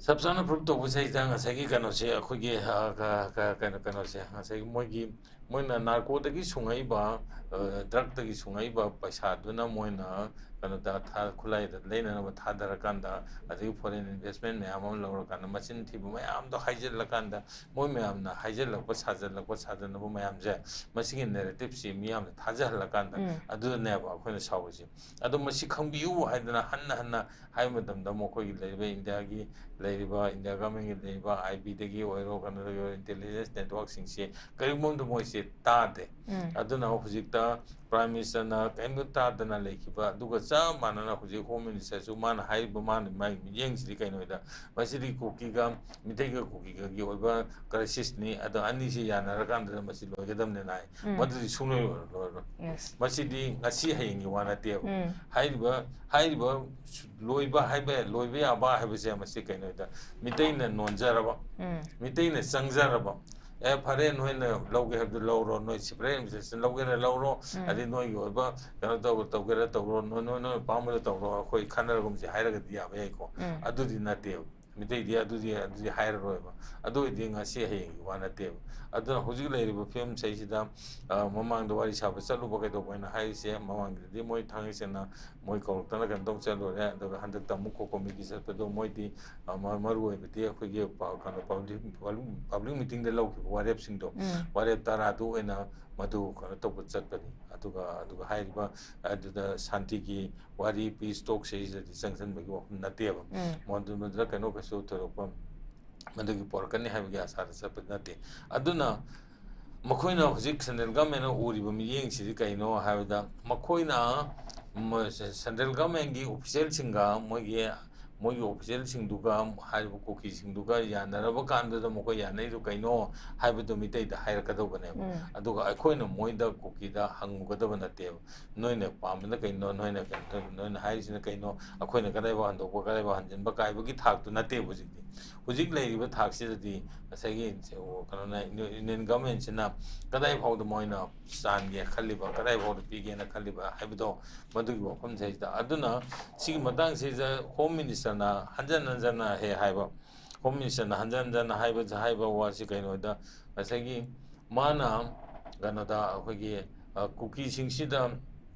ꯆꯞ ꯆꯥꯅ prove ꯇꯧꯕꯁꯤꯗꯩꯁꯤꯗ ꯉꯁꯥꯏꯒꯤ ꯀꯩꯅꯣꯁꯦ, ꯑꯩꯈꯣꯏꯒꯤ, ꯑ, ꯀ-, ꯀ-, ꯀꯩꯅꯣ, ꯀꯩꯅꯣꯁꯦ, ꯉꯁꯥꯏꯒꯤ ꯃꯣꯏꯒꯤ, ꯃꯣꯏꯅ narco ꯗꯒꯤ ꯁꯨꯡꯉꯛꯏꯕ, ꯑ, drug ꯇꯒꯤ ꯁꯨꯡꯉꯛꯏꯕ ꯄꯩꯁꯥꯗꯨꯅ ꯃꯣꯏꯅ ꯀꯩꯅꯣꯗ ꯊꯥ-, ꯈꯨꯠꯂꯥꯏꯗ ꯂꯩꯅꯅꯕ ꯊꯥꯗꯔꯀꯥꯟꯗ, ꯑꯗꯒꯤ foreign investment ꯃꯌꯥꯝ ꯑꯃ ꯂꯧꯔꯀꯥꯟꯗ, ꯃꯆꯤꯟ ꯊꯤꯕ ꯃꯌꯥꯝꯗꯣ ꯍꯥꯏꯖꯤꯜꯂꯀꯥꯟꯗ, ꯃꯣꯏ ꯃꯌꯥꯝꯅ ꯍꯥꯏꯖꯤꯜꯂꯛꯄ, ꯁꯥꯖꯤꯜꯂꯛꯄ, ꯁꯥꯖꯤꯟꯅꯕ ꯃꯌꯥꯝꯁꯦ, ꯃꯁꯤꯒꯤ narrative ꯁꯤ ꯃꯤꯌꯥꯝꯅ ꯊꯥꯖꯍꯜꯂꯀꯥꯟꯗ, ꯎꯝ꯫ ꯑꯗꯨꯗꯅꯦꯕ ꯑꯩꯈꯣꯏꯅ ꯁꯥꯎꯔꯤꯁꯦ꯫ ꯑꯗꯣ ꯃꯁꯤ ꯈꯪꯕꯤꯌꯨ ꯍꯥꯏꯗꯅ ꯍꯟꯅ ꯍꯟꯅ ꯍꯥꯏꯕ ꯃꯇꯝꯗ, ꯃꯈꯣꯏꯒꯤ ꯂꯩꯔꯤꯕ ꯏꯟꯗꯤꯌꯥꯒꯤ ꯂꯩꯔꯤꯕ, ꯏꯟꯗꯤꯌꯥ government ꯀꯤ ꯂꯩꯔꯤꯕ I B ꯗꯒꯤ ꯑꯣꯏꯔꯣ, ꯀꯩꯅꯣꯗꯒꯤ ꯑꯣꯏꯔꯣ, intelligence network ꯁꯤꯡꯁꯦ ꯀꯔꯤꯒꯨꯝꯕ ꯑꯃꯗ ꯃꯣꯏꯁꯦ ꯇꯥꯗꯦ꯫ ꯑꯗꯨꯅ ꯍꯧꯖꯤꯛꯇ Prime Ministerꯅ ꯀꯔꯤꯝꯇ ꯇꯥꯗꯅ ꯂꯩꯈꯤꯕ ꯑꯗꯨꯒ ꯆꯞ ꯃꯥꯟꯅꯅ ꯍꯧꯖꯤꯛ Home Ministerꯁꯨ ꯃꯥꯅ ꯍꯥꯏꯔꯤꯕ, ꯃꯥꯅ ꯃꯥꯒꯤ ꯃꯤꯠꯌꯦꯡꯁꯤꯗꯤ ꯀꯩꯅꯣꯗ, ꯃꯁꯤꯗꯤ ꯀꯨꯀꯤꯒ, ꯃꯤꯇꯩꯒ ꯀꯨꯀꯤꯒꯒꯤ ꯑꯣꯏꯕ crisisꯅꯤ, ꯑꯗꯣ ꯑꯅꯤꯁꯤ ꯌꯥꯅꯔꯀꯥꯟꯗ ꯃꯁꯤ ꯂꯣꯏꯒꯗꯕꯅꯤꯅ ꯍꯥꯏ꯫ ꯃꯗꯨꯗꯤ ꯁꯨꯡꯂꯣꯏ ꯂꯣꯏꯔꯣꯏ꯫ Yes. ꯃꯁꯤꯗꯤ ꯉꯁꯤ ꯍꯌꯦꯡꯒꯤ ꯋꯥ ꯅꯠꯇꯦꯕ꯫ ꯍꯥꯏꯔꯤꯕ, ꯍꯥꯏꯔꯤꯕ ꯂꯣꯏꯕ ꯍꯥꯏꯕ, ꯂꯣꯏꯕ ꯌꯥꯕ ꯍꯥꯏꯕꯁꯦ ꯃꯁꯤ ꯀꯩꯅꯣꯗ, ꯃꯤꯇꯩꯅ ꯅꯣꯟꯖꯔꯕ, ꯃꯤꯇꯩꯅ ꯆꯪꯖꯔꯕ, "ꯑꯦ, ꯐꯔꯦ, ꯅꯣꯏꯅ ꯂꯧꯒꯦ ꯍꯥꯏꯕꯗꯨ ꯂꯧꯔꯣ, ꯅꯣꯏ separate administration ꯂꯧꯒꯦꯔꯥ ꯂꯧꯔꯣ, ꯑꯗꯩ ꯅꯣꯏꯒꯤ ꯑꯣꯏꯕ ꯀꯩꯅꯣ ꯇꯧ-, ꯇꯧꯒꯦꯔꯥ ꯇꯧꯔꯣ, ꯅꯣꯏ, ꯅꯣꯏ, ꯅꯣꯏ ꯑꯄꯥꯝꯕꯗ ꯇꯧꯔꯣ, ꯑꯩꯈꯣꯏ ꯈꯟꯅꯔꯒꯨꯝꯁꯦ" ꯍꯥꯏꯔꯒꯗꯤ ꯌꯥꯕ ꯌꯥꯏꯀꯣ꯫ ꯑꯗꯨꯗꯤ ꯅꯠꯇꯦꯕ꯫ ꯃꯤꯇꯩꯗꯤ ꯑꯗꯨꯗꯤ, ꯑꯗꯨꯗꯤ ꯍꯥꯏꯔꯔꯣꯏꯕ꯫ ꯑꯗꯨ ꯑꯣꯏꯗꯤ ꯉꯁꯤ ꯍꯌꯦꯡꯒꯤ ꯋꯥ ꯅꯠꯇꯦꯕ꯫ ꯑꯗꯨꯅ ꯍꯧꯖꯤꯛ ꯂꯩꯔꯤꯕ ꯐꯤꯕꯝꯁꯤꯗꯩꯁꯤꯗ, ꯑ, ꯃꯃꯥꯡꯗ ꯋꯥꯔꯤ ꯁꯥꯕ ꯆꯠꯂꯨꯕ ꯀꯩꯗꯧꯕ ꯍꯥꯏꯅ ꯍꯥꯏꯔꯤꯁꯦ, ꯃꯃꯥꯡꯗꯗꯤ ꯃꯣꯏ ꯊꯥꯡꯒꯩ ꯁꯦꯡꯅ ꯃꯣꯏ ꯀꯧꯔꯛꯇꯅ ꯀꯩꯅꯣ ꯇꯧ ꯆꯠꯂꯨꯔꯦ꯫ ꯑꯗꯨꯒ ꯍꯟꯗꯛꯇ ꯑꯃꯨꯛ core committeeꯒꯤ ꯆꯠꯄꯗꯣ ꯃꯣꯏꯗꯤ, ꯑ, ꯃ-, ꯃꯔꯨ ꯑꯣꯏꯕꯗꯤ ꯑꯩꯈꯣꯏꯒꯤ ꯄ-, ꯀꯩꯅꯣ, public, public, public meetingꯗ ꯂꯧꯈꯤꯕ ꯋꯥꯔꯦꯞꯁꯤꯡꯗꯣ, ꯋꯥꯔꯦꯞ ꯇꯔꯥꯗꯨ ꯑꯣꯏꯅ ꯃꯗꯨ ꯀꯩꯅꯣ ꯇꯧꯕ ꯆꯠꯄꯅꯤ꯫ ꯑꯗꯨꯒ, ꯑꯗꯨꯒ ꯍꯥꯏꯔꯤꯕ ꯑꯗꯨꯗ ꯁꯥꯟꯇꯤꯒꯤ ꯋꯥꯔꯤ, peace talkꯁꯤꯗꯩꯁꯤꯗꯗꯤ ꯆꯪꯁꯤꯟꯕꯒꯤ ꯋꯥꯐꯝ ꯅꯠꯇꯦꯕ꯫ ꯃꯗꯨ, ꯃꯗꯨꯗ ꯀꯩꯅꯣ ꯀꯩꯁꯨ ꯊꯣꯏꯗꯣꯛꯄ ꯃꯗꯨꯒꯤ ꯄꯣꯔꯛꯀꯅꯤ ꯍꯥꯏꯕꯒꯤ ꯑꯁꯥꯗ ꯆꯠꯄ ꯅꯠꯇꯦ꯫ ꯑꯗꯨꯅ ꯃꯈꯣꯏꯅ ꯍꯧꯖꯤꯛ central governmentꯅ ꯎꯔꯤꯕ ꯃꯤꯠꯌꯦꯡꯁꯤꯗꯤ ꯀꯩꯅꯣ ꯍꯥꯏꯕꯗ, ꯃꯈꯣꯏꯅ, ꯃ-, central governmentꯀꯤ officialꯁꯤꯡꯒ ꯃꯣꯏꯒꯤ, ꯃꯣꯏꯒꯤ officialꯁꯤꯡꯗꯨꯒ ꯍꯥꯏꯔꯤꯕ ꯀꯨꯀꯤꯁꯤꯡꯗꯨꯒ ꯌꯥꯅꯔꯕ ꯀꯥꯟꯗꯨꯗ ꯃꯈꯣꯏ ꯌꯥꯅꯩꯗꯨ ꯀꯩꯅꯣ ꯍꯥꯏꯕꯗꯨ ꯃꯤꯇꯩꯗ ꯍꯥꯏꯔꯛꯀꯗꯧꯕꯅꯦꯕ꯫ ꯑꯗꯨꯒ ꯑꯩꯈꯣꯏꯅ ꯃꯣꯏꯗ, ꯀꯨꯀꯤꯗ ꯍꯪꯉꯨꯒꯗꯕ ꯅꯠꯇꯦꯕ꯫ ꯅꯣꯏꯅ ꯄꯥꯝꯕꯅ ꯀꯩꯅꯣ, ꯅꯣꯏꯅ ꯀꯩꯅꯣ, ꯅꯣꯏꯅ ꯍꯥꯏꯔꯤꯁꯤꯅ ꯀꯩꯅꯣ, ꯑꯩꯈꯣꯏꯅ ꯀꯗꯥꯏꯐꯥꯎ ꯍꯟꯗꯣꯛꯄ, ꯀꯗꯥꯏꯐꯥꯎ ꯍꯟꯖꯤꯟꯕ ꯀꯥꯏꯕꯒꯤ ꯊꯥꯛꯇꯨ ꯅꯠꯇꯦꯕ ꯍꯧꯖꯤꯛꯇꯤ꯫ ꯍꯧꯖꯤꯛ ꯂꯩꯔꯤꯕ ꯊꯥꯛꯁꯤꯗꯗꯤ ꯉꯁꯥꯏꯒꯤ ꯀꯩꯅꯣꯅ, Union Governmentꯁꯤꯅ ꯀꯗꯥꯏ ꯐꯥꯎꯗ ꯃꯣꯏꯅ ꯆꯥꯟꯒꯦ ꯈꯜꯂꯤꯕ, ꯀꯗꯥꯏ ꯐꯥꯎꯗ ꯄꯤꯒꯦꯅ ꯈꯜꯂꯤꯕ ꯍꯥꯏꯕꯗꯣ, ꯃꯗꯨꯒꯤ ꯋꯥꯐꯝꯁꯤꯗꯩꯁꯤꯗ꯫ ꯑꯗꯨꯅ ꯁꯤꯒꯤ ꯃꯇꯥꯡꯁꯤꯗ Home Ministerꯅ ꯍꯟꯖꯟ ꯍꯟꯖꯟꯅ ꯍꯦꯛ ꯍꯥꯏꯕ, Home Ministerꯅ ꯍꯟꯖꯟ ꯍꯟꯖꯟꯅ ꯍꯥꯏꯕ, ꯍꯥꯏꯕ ꯋꯥꯁꯤ ꯀꯩꯅꯣꯗ, ꯉꯁꯥꯏꯒꯤ ꯃꯥꯅ ꯀꯩꯅꯣꯗ ꯑꯩꯈꯣꯏꯒꯤ, ꯑ, ꯀꯨꯀꯤꯁꯤꯡꯁꯤꯗ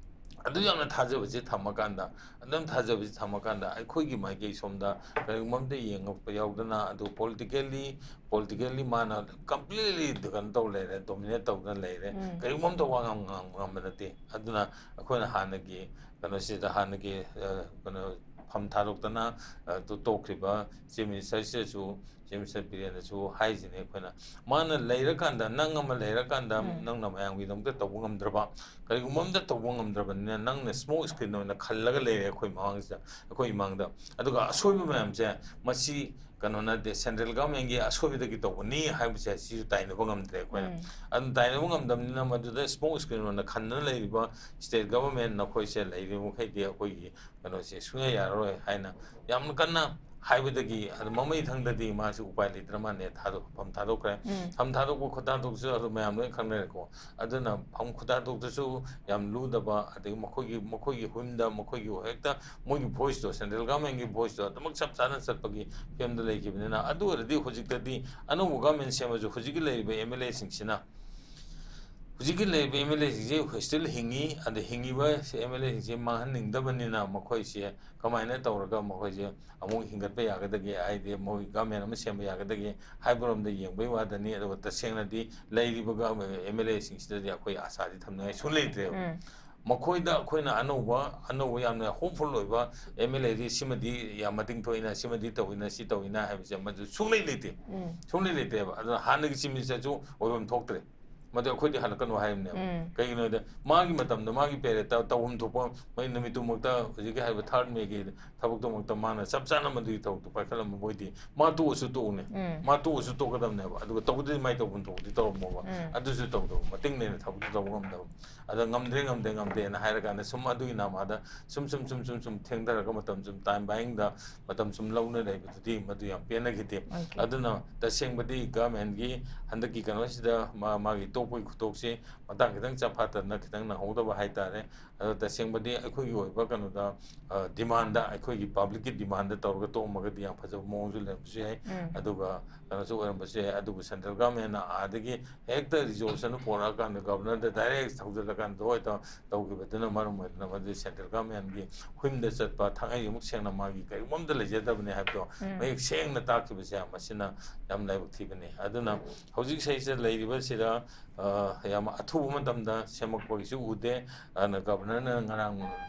ꯑꯗꯨ ꯌꯥꯝꯅ ꯊꯥꯖꯕꯁꯦ ꯊꯝꯃꯀꯥꯟꯗ, ꯑꯗꯨꯝ ꯊꯥꯖꯕꯁꯦ ꯊꯝꯃꯀꯥꯟꯗ ꯑꯩꯈꯣꯏꯒꯤ ꯃꯥꯏꯀꯩ ꯁꯣꯝꯗ ꯀꯔꯤꯒꯨꯝꯕ ꯑꯝꯇ ꯌꯦꯡꯉꯛꯄ ꯌꯥꯎꯗꯅ, ꯑꯗꯨ politically, politically ꯃꯥꯅ completely ꯀꯩꯅꯣ ꯇꯧ ꯂꯩꯔꯦ, dominate ꯇꯧꯗꯅ ꯂꯩꯔꯦ꯫ ꯀꯔꯤꯒꯨꯝꯕ ꯑꯝꯇ ꯋꯥ ꯉꯥꯡ-, ꯉꯥꯡ-, ꯉꯝꯕ ꯅꯠꯇꯦ꯫ ꯑꯗꯨꯅ ꯑꯩꯈꯣꯏꯅ ꯍꯥꯟꯅꯒꯤ ꯀꯩꯅꯣꯁꯤꯗ, ꯍꯥꯟꯅꯒꯤ, ꯑ, ꯀꯩꯅꯣ ꯐꯝ ꯊꯥꯗꯣꯛꯇꯅ ꯑ, ꯇꯣ- ꯇꯣꯛꯈ꯭ꯔꯤꯕ ꯆꯤꯐ ꯃꯤꯅꯤꯁꯇꯔꯁꯤꯗꯁꯨ, ꯆꯤꯐ ꯃꯤꯅꯤꯁꯇꯔ ꯕꯤꯔꯦꯟꯗꯁꯨ ꯍꯥꯏꯁꯤꯅꯦ ꯑꯩꯈꯣꯏꯅ꯫ ꯃꯥꯅ ꯂꯩꯔꯀꯥꯟꯗ, ꯅꯪ ꯑꯃ ꯂꯩꯔꯀꯥꯟꯗ, ꯎꯝ꯫ ꯅꯪꯅ ꯃꯌꯥꯝꯒꯤꯗꯃꯛꯇ ꯇꯧꯕ ꯉꯝꯗ꯭ꯔꯕ, ꯀꯔꯤꯒꯨꯝꯕ ꯑꯝꯇ ꯇꯧꯕ ꯉꯝꯗ꯭ꯔꯕꯅꯤꯅ, ꯅꯪꯅ ꯁ꯭ꯃꯣꯛ ꯁ꯭ꯀ꯭ꯔꯤꯟ ꯑꯣꯏꯅ ꯈꯜꯂꯒ ꯂꯩꯔꯦ ꯑꯩꯈꯣꯏ ꯃꯃꯥꯡꯁꯤꯗ, ꯑꯩꯈꯣꯏ ꯏꯃꯥꯡꯗ꯫ ꯑꯗꯨꯒ ꯑꯁꯣꯏꯕ ꯃꯌꯥꯝꯁꯦ, ꯃꯁꯤ ꯀꯩꯅꯣ ꯅꯠꯇꯦ, ꯁꯦꯟꯇ꯭ꯔꯦꯜ ꯒꯚꯔꯟꯃꯦꯟꯒꯤ ꯑꯁꯣꯏꯕꯗꯒꯤ ꯇꯧꯕꯅꯤ ꯍꯥꯏꯕꯁꯦ ꯁꯤꯁꯨ ꯇꯥꯏꯅꯕ ꯉꯝꯗ꯭ꯔꯦ ꯑꯩꯈꯣꯏꯅ꯫ ꯎꯝ꯫ ꯑꯗꯨꯅ ꯇꯥꯏꯅꯕ ꯉꯝꯗꯕꯅꯤꯅ, ꯃꯗꯨꯗ ꯁ꯭ꯃꯣꯛ ꯁ꯭ꯀ꯭ꯔꯤꯟ ꯑꯣꯏꯅ ꯈꯟꯗꯨꯅ ꯂꯩꯔꯤꯕ ꯁ꯭ꯇꯦꯠ ꯒꯚꯔꯟꯃꯦꯟ ꯅꯈꯣꯏꯁꯦ ꯂꯩꯔꯤꯕ ꯃꯈꯩꯗꯤ ꯑꯩꯈꯣꯏꯒꯤ ꯀꯩꯅꯣꯁꯦ ꯁꯨꯡꯌꯥ ꯌꯥꯔꯔꯣꯏ ꯍꯥꯏꯅ ꯌꯥꯝꯅ ꯀꯟꯅ ꯍꯥꯏꯕꯗꯒꯤ, ꯑꯗꯨ ꯃꯃꯩ ꯊꯪꯗꯗꯤ ꯃꯥꯁꯨ ꯎꯄꯥꯏ ꯂꯩꯇ꯭ꯔ ꯃꯥꯜꯂꯦ, ꯊꯥꯗꯣꯛ-, ꯐꯝ ꯊꯥꯗꯣꯛꯈ꯭ꯔꯦ꯫ ꯎꯝ꯫ ꯐꯝ ꯊꯥꯗꯣꯛꯄ ꯈꯣꯠꯊꯥꯗꯣꯛꯁꯨ ꯑꯗꯨ ꯃꯌꯥꯝ ꯂꯣꯏ ꯈꯪꯅꯔꯦꯀꯣ꯫ ꯑꯗꯨꯅ ꯐꯝ ꯈꯣꯠꯊꯥꯗꯣꯛꯇꯁꯨ ꯌꯥꯝ ꯂꯨꯗꯕ, ꯑꯗꯒꯤ ꯃꯈꯣꯏꯒꯤ, ꯃꯈꯣꯏꯒꯤ ꯍꯨꯝꯗ ꯃꯈꯣꯏꯒꯤ ꯍꯦꯛꯇ ꯃꯣꯏꯒꯤ ꯚꯣꯏꯁꯇꯣ, ꯁꯦꯟꯇ꯭ꯔꯦꯜ ꯒꯚꯔꯟꯃꯦꯟꯒꯤ ꯚꯣꯏꯁꯇꯣ ꯑꯗꯨꯃꯛ ꯆꯞ ꯆꯥꯅ ꯆꯠꯄꯒꯤ ꯐꯤꯕꯝꯗ ꯂꯩꯈꯤꯕꯅꯤꯅ, ꯑꯗꯨ ꯑꯣꯏꯔꯗꯤ ꯍꯧꯖꯤꯛꯇꯗꯤ ꯑꯅꯧꯕ ꯒꯚꯔꯟꯃꯦꯟ ꯁꯦꯝꯃꯁꯨ ꯍꯧꯖꯤꯛꯀꯤ ꯂꯩꯔꯤꯕ ꯑꯦꯝ ꯑꯦꯜ ꯑꯦꯁꯤꯡꯁꯤꯅ, ꯍꯧꯖꯤꯛꯀꯤ ꯂꯩꯔꯤꯕ ꯑꯦꯝ ꯑꯦꯜ ꯑꯦꯁꯤꯡꯁꯦ still ꯍꯤꯡꯉꯤ, ꯑꯗ ꯍꯤꯡꯉꯤꯕ ꯑꯦꯝ ꯑꯦꯜ ꯑꯦꯁꯤꯡꯁꯦ ꯃꯥꯡꯍꯟꯅꯤꯡꯗꯕꯅꯤꯅ ꯃꯈꯣꯏꯁꯦ ꯀꯃꯥꯏꯅ ꯇꯧꯔꯒ ꯃꯈꯣꯏꯁꯦ ꯑꯃꯨꯛ ꯍꯤꯡꯒꯠꯄ ꯌꯥꯒꯗꯒꯦ, ꯍꯥꯏꯗꯤ ꯃꯣꯏ ꯒꯚꯔꯟꯃꯦꯟ ꯑꯃ ꯁꯦꯝꯕ ꯌꯥꯒꯗꯒꯦ ꯍꯥꯏꯕꯔꯣꯝꯗ ꯌꯦꯡꯕꯒꯤ ꯋꯥꯗꯅꯤ꯫ ꯑꯗꯨꯒ ꯇꯁꯦꯡꯅꯗꯤ ꯂꯩꯔꯤꯕ ꯑꯦꯝ ꯑꯦꯜ ꯑꯦꯁꯤꯡꯁꯤꯗꯗꯤ ꯑꯩꯈꯣꯏ ꯑꯥꯁꯥꯗꯤ ꯊꯝꯅꯤꯡꯉꯥꯏ ꯁꯨꯡꯂꯩ ꯂꯩꯇ꯭ꯔꯦꯕ꯫ ꯎꯝ꯫ ꯃꯈꯣꯏꯗ ꯑꯩꯈꯣꯏꯅ ꯑꯅꯧꯕ, ꯑꯅꯧꯕ ꯌꯥꯝꯅ hopeful ꯑꯣꯏꯕ ꯑꯦꯝ ꯑꯦꯜ ꯑꯦꯗꯤ ꯁꯤꯃꯗꯤ ꯌꯥꯝ ꯃꯇꯤꯡ ꯊꯣꯛꯏꯅ, ꯁꯤꯃꯗꯤ ꯇꯧꯏꯅ, ꯁꯤ ꯇꯧꯏꯅ ꯍꯥꯏꯕꯁꯦ ꯃꯗꯨ ꯁꯨꯡꯂꯩ ꯂꯩꯇꯦ꯫ ꯎꯝ꯫ ꯁꯨꯡꯂꯩ ꯂꯩꯇꯦꯕ꯫ ꯑꯗꯨꯅ ꯍꯥꯟꯅꯒꯤ ꯆꯤꯐ ꯃꯤꯅꯤꯁꯇꯔꯁꯨ ꯑꯣꯏꯐꯝ ꯊꯣꯛꯇ꯭ꯔꯦ꯫ ꯃꯗꯨ ꯑꯩꯈꯣꯏꯗꯤ ꯍꯜꯂꯛꯀꯅꯨ ꯍꯥꯏꯕꯅꯦꯕ꯫ ꯎꯝ꯫ ꯀꯩꯒꯤꯅꯣ ꯍꯥꯏꯗꯤ ꯃꯥꯒꯤ ꯃꯇꯝꯗ ꯃꯥꯒꯤ ꯄꯦꯔꯦꯠꯇ ꯇꯧꯐꯝ ꯊꯣꯛꯄ, ꯃꯣꯏ ꯅꯨꯃꯤꯠꯇꯨꯃꯛꯇ ꯍꯧꯖꯤꯛꯀꯤ ꯍꯥꯏꯔꯤꯕ ꯊꯥꯔꯠ ꯃꯦꯒꯤ ꯊꯕꯛꯇꯨꯃꯛꯇ ꯃꯥꯅ ꯆꯞ ꯆꯥꯅ ꯃꯗꯨꯒꯤ ꯊꯕꯛꯇꯨ ꯄꯥꯏꯈꯠꯂꯝꯕ ꯑꯣꯏꯗꯤ, ꯃꯥ ꯇꯣꯛꯑꯁꯨ ꯇꯣꯛꯎꯅꯦ꯫ ꯎꯝ꯫ ꯃꯥ ꯇꯣꯛꯑꯁꯨ ꯇꯣꯛꯀꯗꯕꯅꯦꯕ꯫ ꯑꯗꯨꯒ ꯇꯧꯕꯗꯗꯤ ꯃꯥꯏ ꯇꯧꯐꯝ ꯊꯣꯛꯄꯗꯤ ꯇꯧꯔꯝꯃꯣꯕ꯫ ꯎꯝ꯫ ꯑꯗꯨꯁꯨ ꯇꯧꯗꯕ, ꯃꯇꯤꯡ ꯂꯩꯅ ꯊꯕꯛꯇꯨ ꯇꯧꯕ ꯉꯝꯗꯕ꯫ ꯑꯗ ꯉꯝꯗ꯭ꯔꯦ, ꯉꯝꯗ꯭ꯔꯦ, ꯉꯝꯗ꯭ꯔꯦꯅ ꯍꯥꯏꯔꯀꯥꯟꯗ ꯁꯨꯝ ꯑꯗꯨꯒꯤ ꯅꯃꯥꯗ ꯁꯨꯝ, ꯁꯨꯝ, ꯁꯨꯝ, ꯁꯨꯝ, ꯁꯨꯝ ꯊꯦꯡꯊꯔꯒ ꯃꯇꯝ ꯁꯨꯝ time buying ꯗ ꯃꯇꯝ ꯁꯨꯝ ꯂꯧꯅ ꯂꯩꯕꯗꯨꯗꯤ ꯃꯗꯨ ꯌꯥꯝ ꯄꯦꯟꯅꯈꯤꯗꯦ꯫ Okay꯫ ꯑꯗꯨꯅ ꯇꯁꯦꯡꯕꯗꯤ ꯒꯚꯔꯟꯃꯦꯟꯒꯤ ꯍꯟꯗꯛꯀꯤ ꯀꯩꯅꯣꯁꯤꯗ ꯃꯥ-, ꯃꯥꯒꯤ ꯇꯣꯛꯄꯒꯤ ꯈꯨꯇꯣꯛꯁꯤ ꯃꯇꯥꯡ ꯈꯤꯇꯪ ꯆꯞ ꯐꯥꯠꯇꯅ ꯈꯤꯇꯪ ꯅꯪꯍꯧꯗꯕ ꯍꯥꯏꯇꯥꯔꯦ꯫ ꯑꯗꯣ ꯇꯁꯦꯡꯕꯗꯤ ꯑꯩꯈꯣꯏꯒꯤ ꯑꯣꯏꯕ ꯀꯩꯅꯣꯗ, ꯑ, ꯗꯤꯃꯥꯟꯗ, ꯑꯩꯈꯣꯏꯒꯤ ꯄꯕ꯭ꯂꯤꯛꯀꯤ ꯗꯤꯃꯥꯟꯗ ꯇꯧꯔꯒ ꯇꯣꯛꯑꯝꯃꯒꯗꯤ ꯌꯥꯝ ꯐꯖꯕ ꯃꯑꯣꯡꯁꯨ ꯂꯩꯔꯝꯕꯁꯨ ꯌꯥꯏ꯫ ꯎꯝ꯫ ꯑꯗꯨꯒ ꯀꯩꯅꯣꯁꯨ ꯑꯣꯏꯔꯝꯕꯁꯨ ꯌꯥꯏ꯫ ꯑꯗꯨꯕꯨ ꯁꯦꯟꯇ꯭ꯔꯦꯜ ꯒꯚꯔꯟꯃꯦꯟꯅ ꯑꯥꯗꯒꯤ ꯍꯦꯛꯇ ꯔꯤꯖꯣꯂꯨꯁꯟ ꯄꯨꯔꯛꯑꯀꯥꯟꯗ ꯒꯚꯔꯅꯔꯗ ꯗꯥꯏꯔꯦꯛ ꯊꯧꯖꯤꯜꯂꯀꯥꯟꯗ ꯍꯣꯏ ꯇꯧ-, ꯇꯧꯈꯤꯕꯗꯨꯅ ꯃꯔꯝ ꯑꯣꯏꯗꯅ ꯃꯗꯨ ꯁꯦꯟꯇ꯭ꯔꯦꯜ ꯒꯚꯔꯟꯃꯦꯟꯒꯤ ꯍꯨꯏꯝꯗ ꯆꯠꯄ, ꯊꯥꯡꯍꯩ ꯑꯃꯨꯛ ꯁꯦꯡꯅ ꯃꯥꯒꯤ ꯀꯔꯤꯒꯨꯝꯕ ꯑꯝꯇ ꯂꯩꯖꯗꯕꯅꯤ ꯍꯥꯏꯕꯗꯣ ꯎꯝ꯫ ꯃꯌꯦꯛ ꯁꯦꯡꯅ ꯇꯥꯛꯈꯤꯕꯁꯦ ꯃꯁꯤꯅ ꯌꯥꯝ ꯂꯥꯏꯕꯛ ꯊꯤꯕꯅꯤ꯫ ꯑꯗꯨꯅ ꯍꯧꯖꯤꯛ ꯁꯤꯗ ꯂꯩꯔꯤꯕꯁꯤꯗ, ꯑ, ꯌꯥꯝ ꯑꯊꯨꯕ ꯃꯇꯝꯗ ꯁꯦꯝꯃꯛꯄꯒꯤꯁꯨ ꯎꯗꯦ꯫ ꯑꯗꯨꯅ ꯒꯚꯔꯅꯔꯅ ꯉꯔꯥꯡ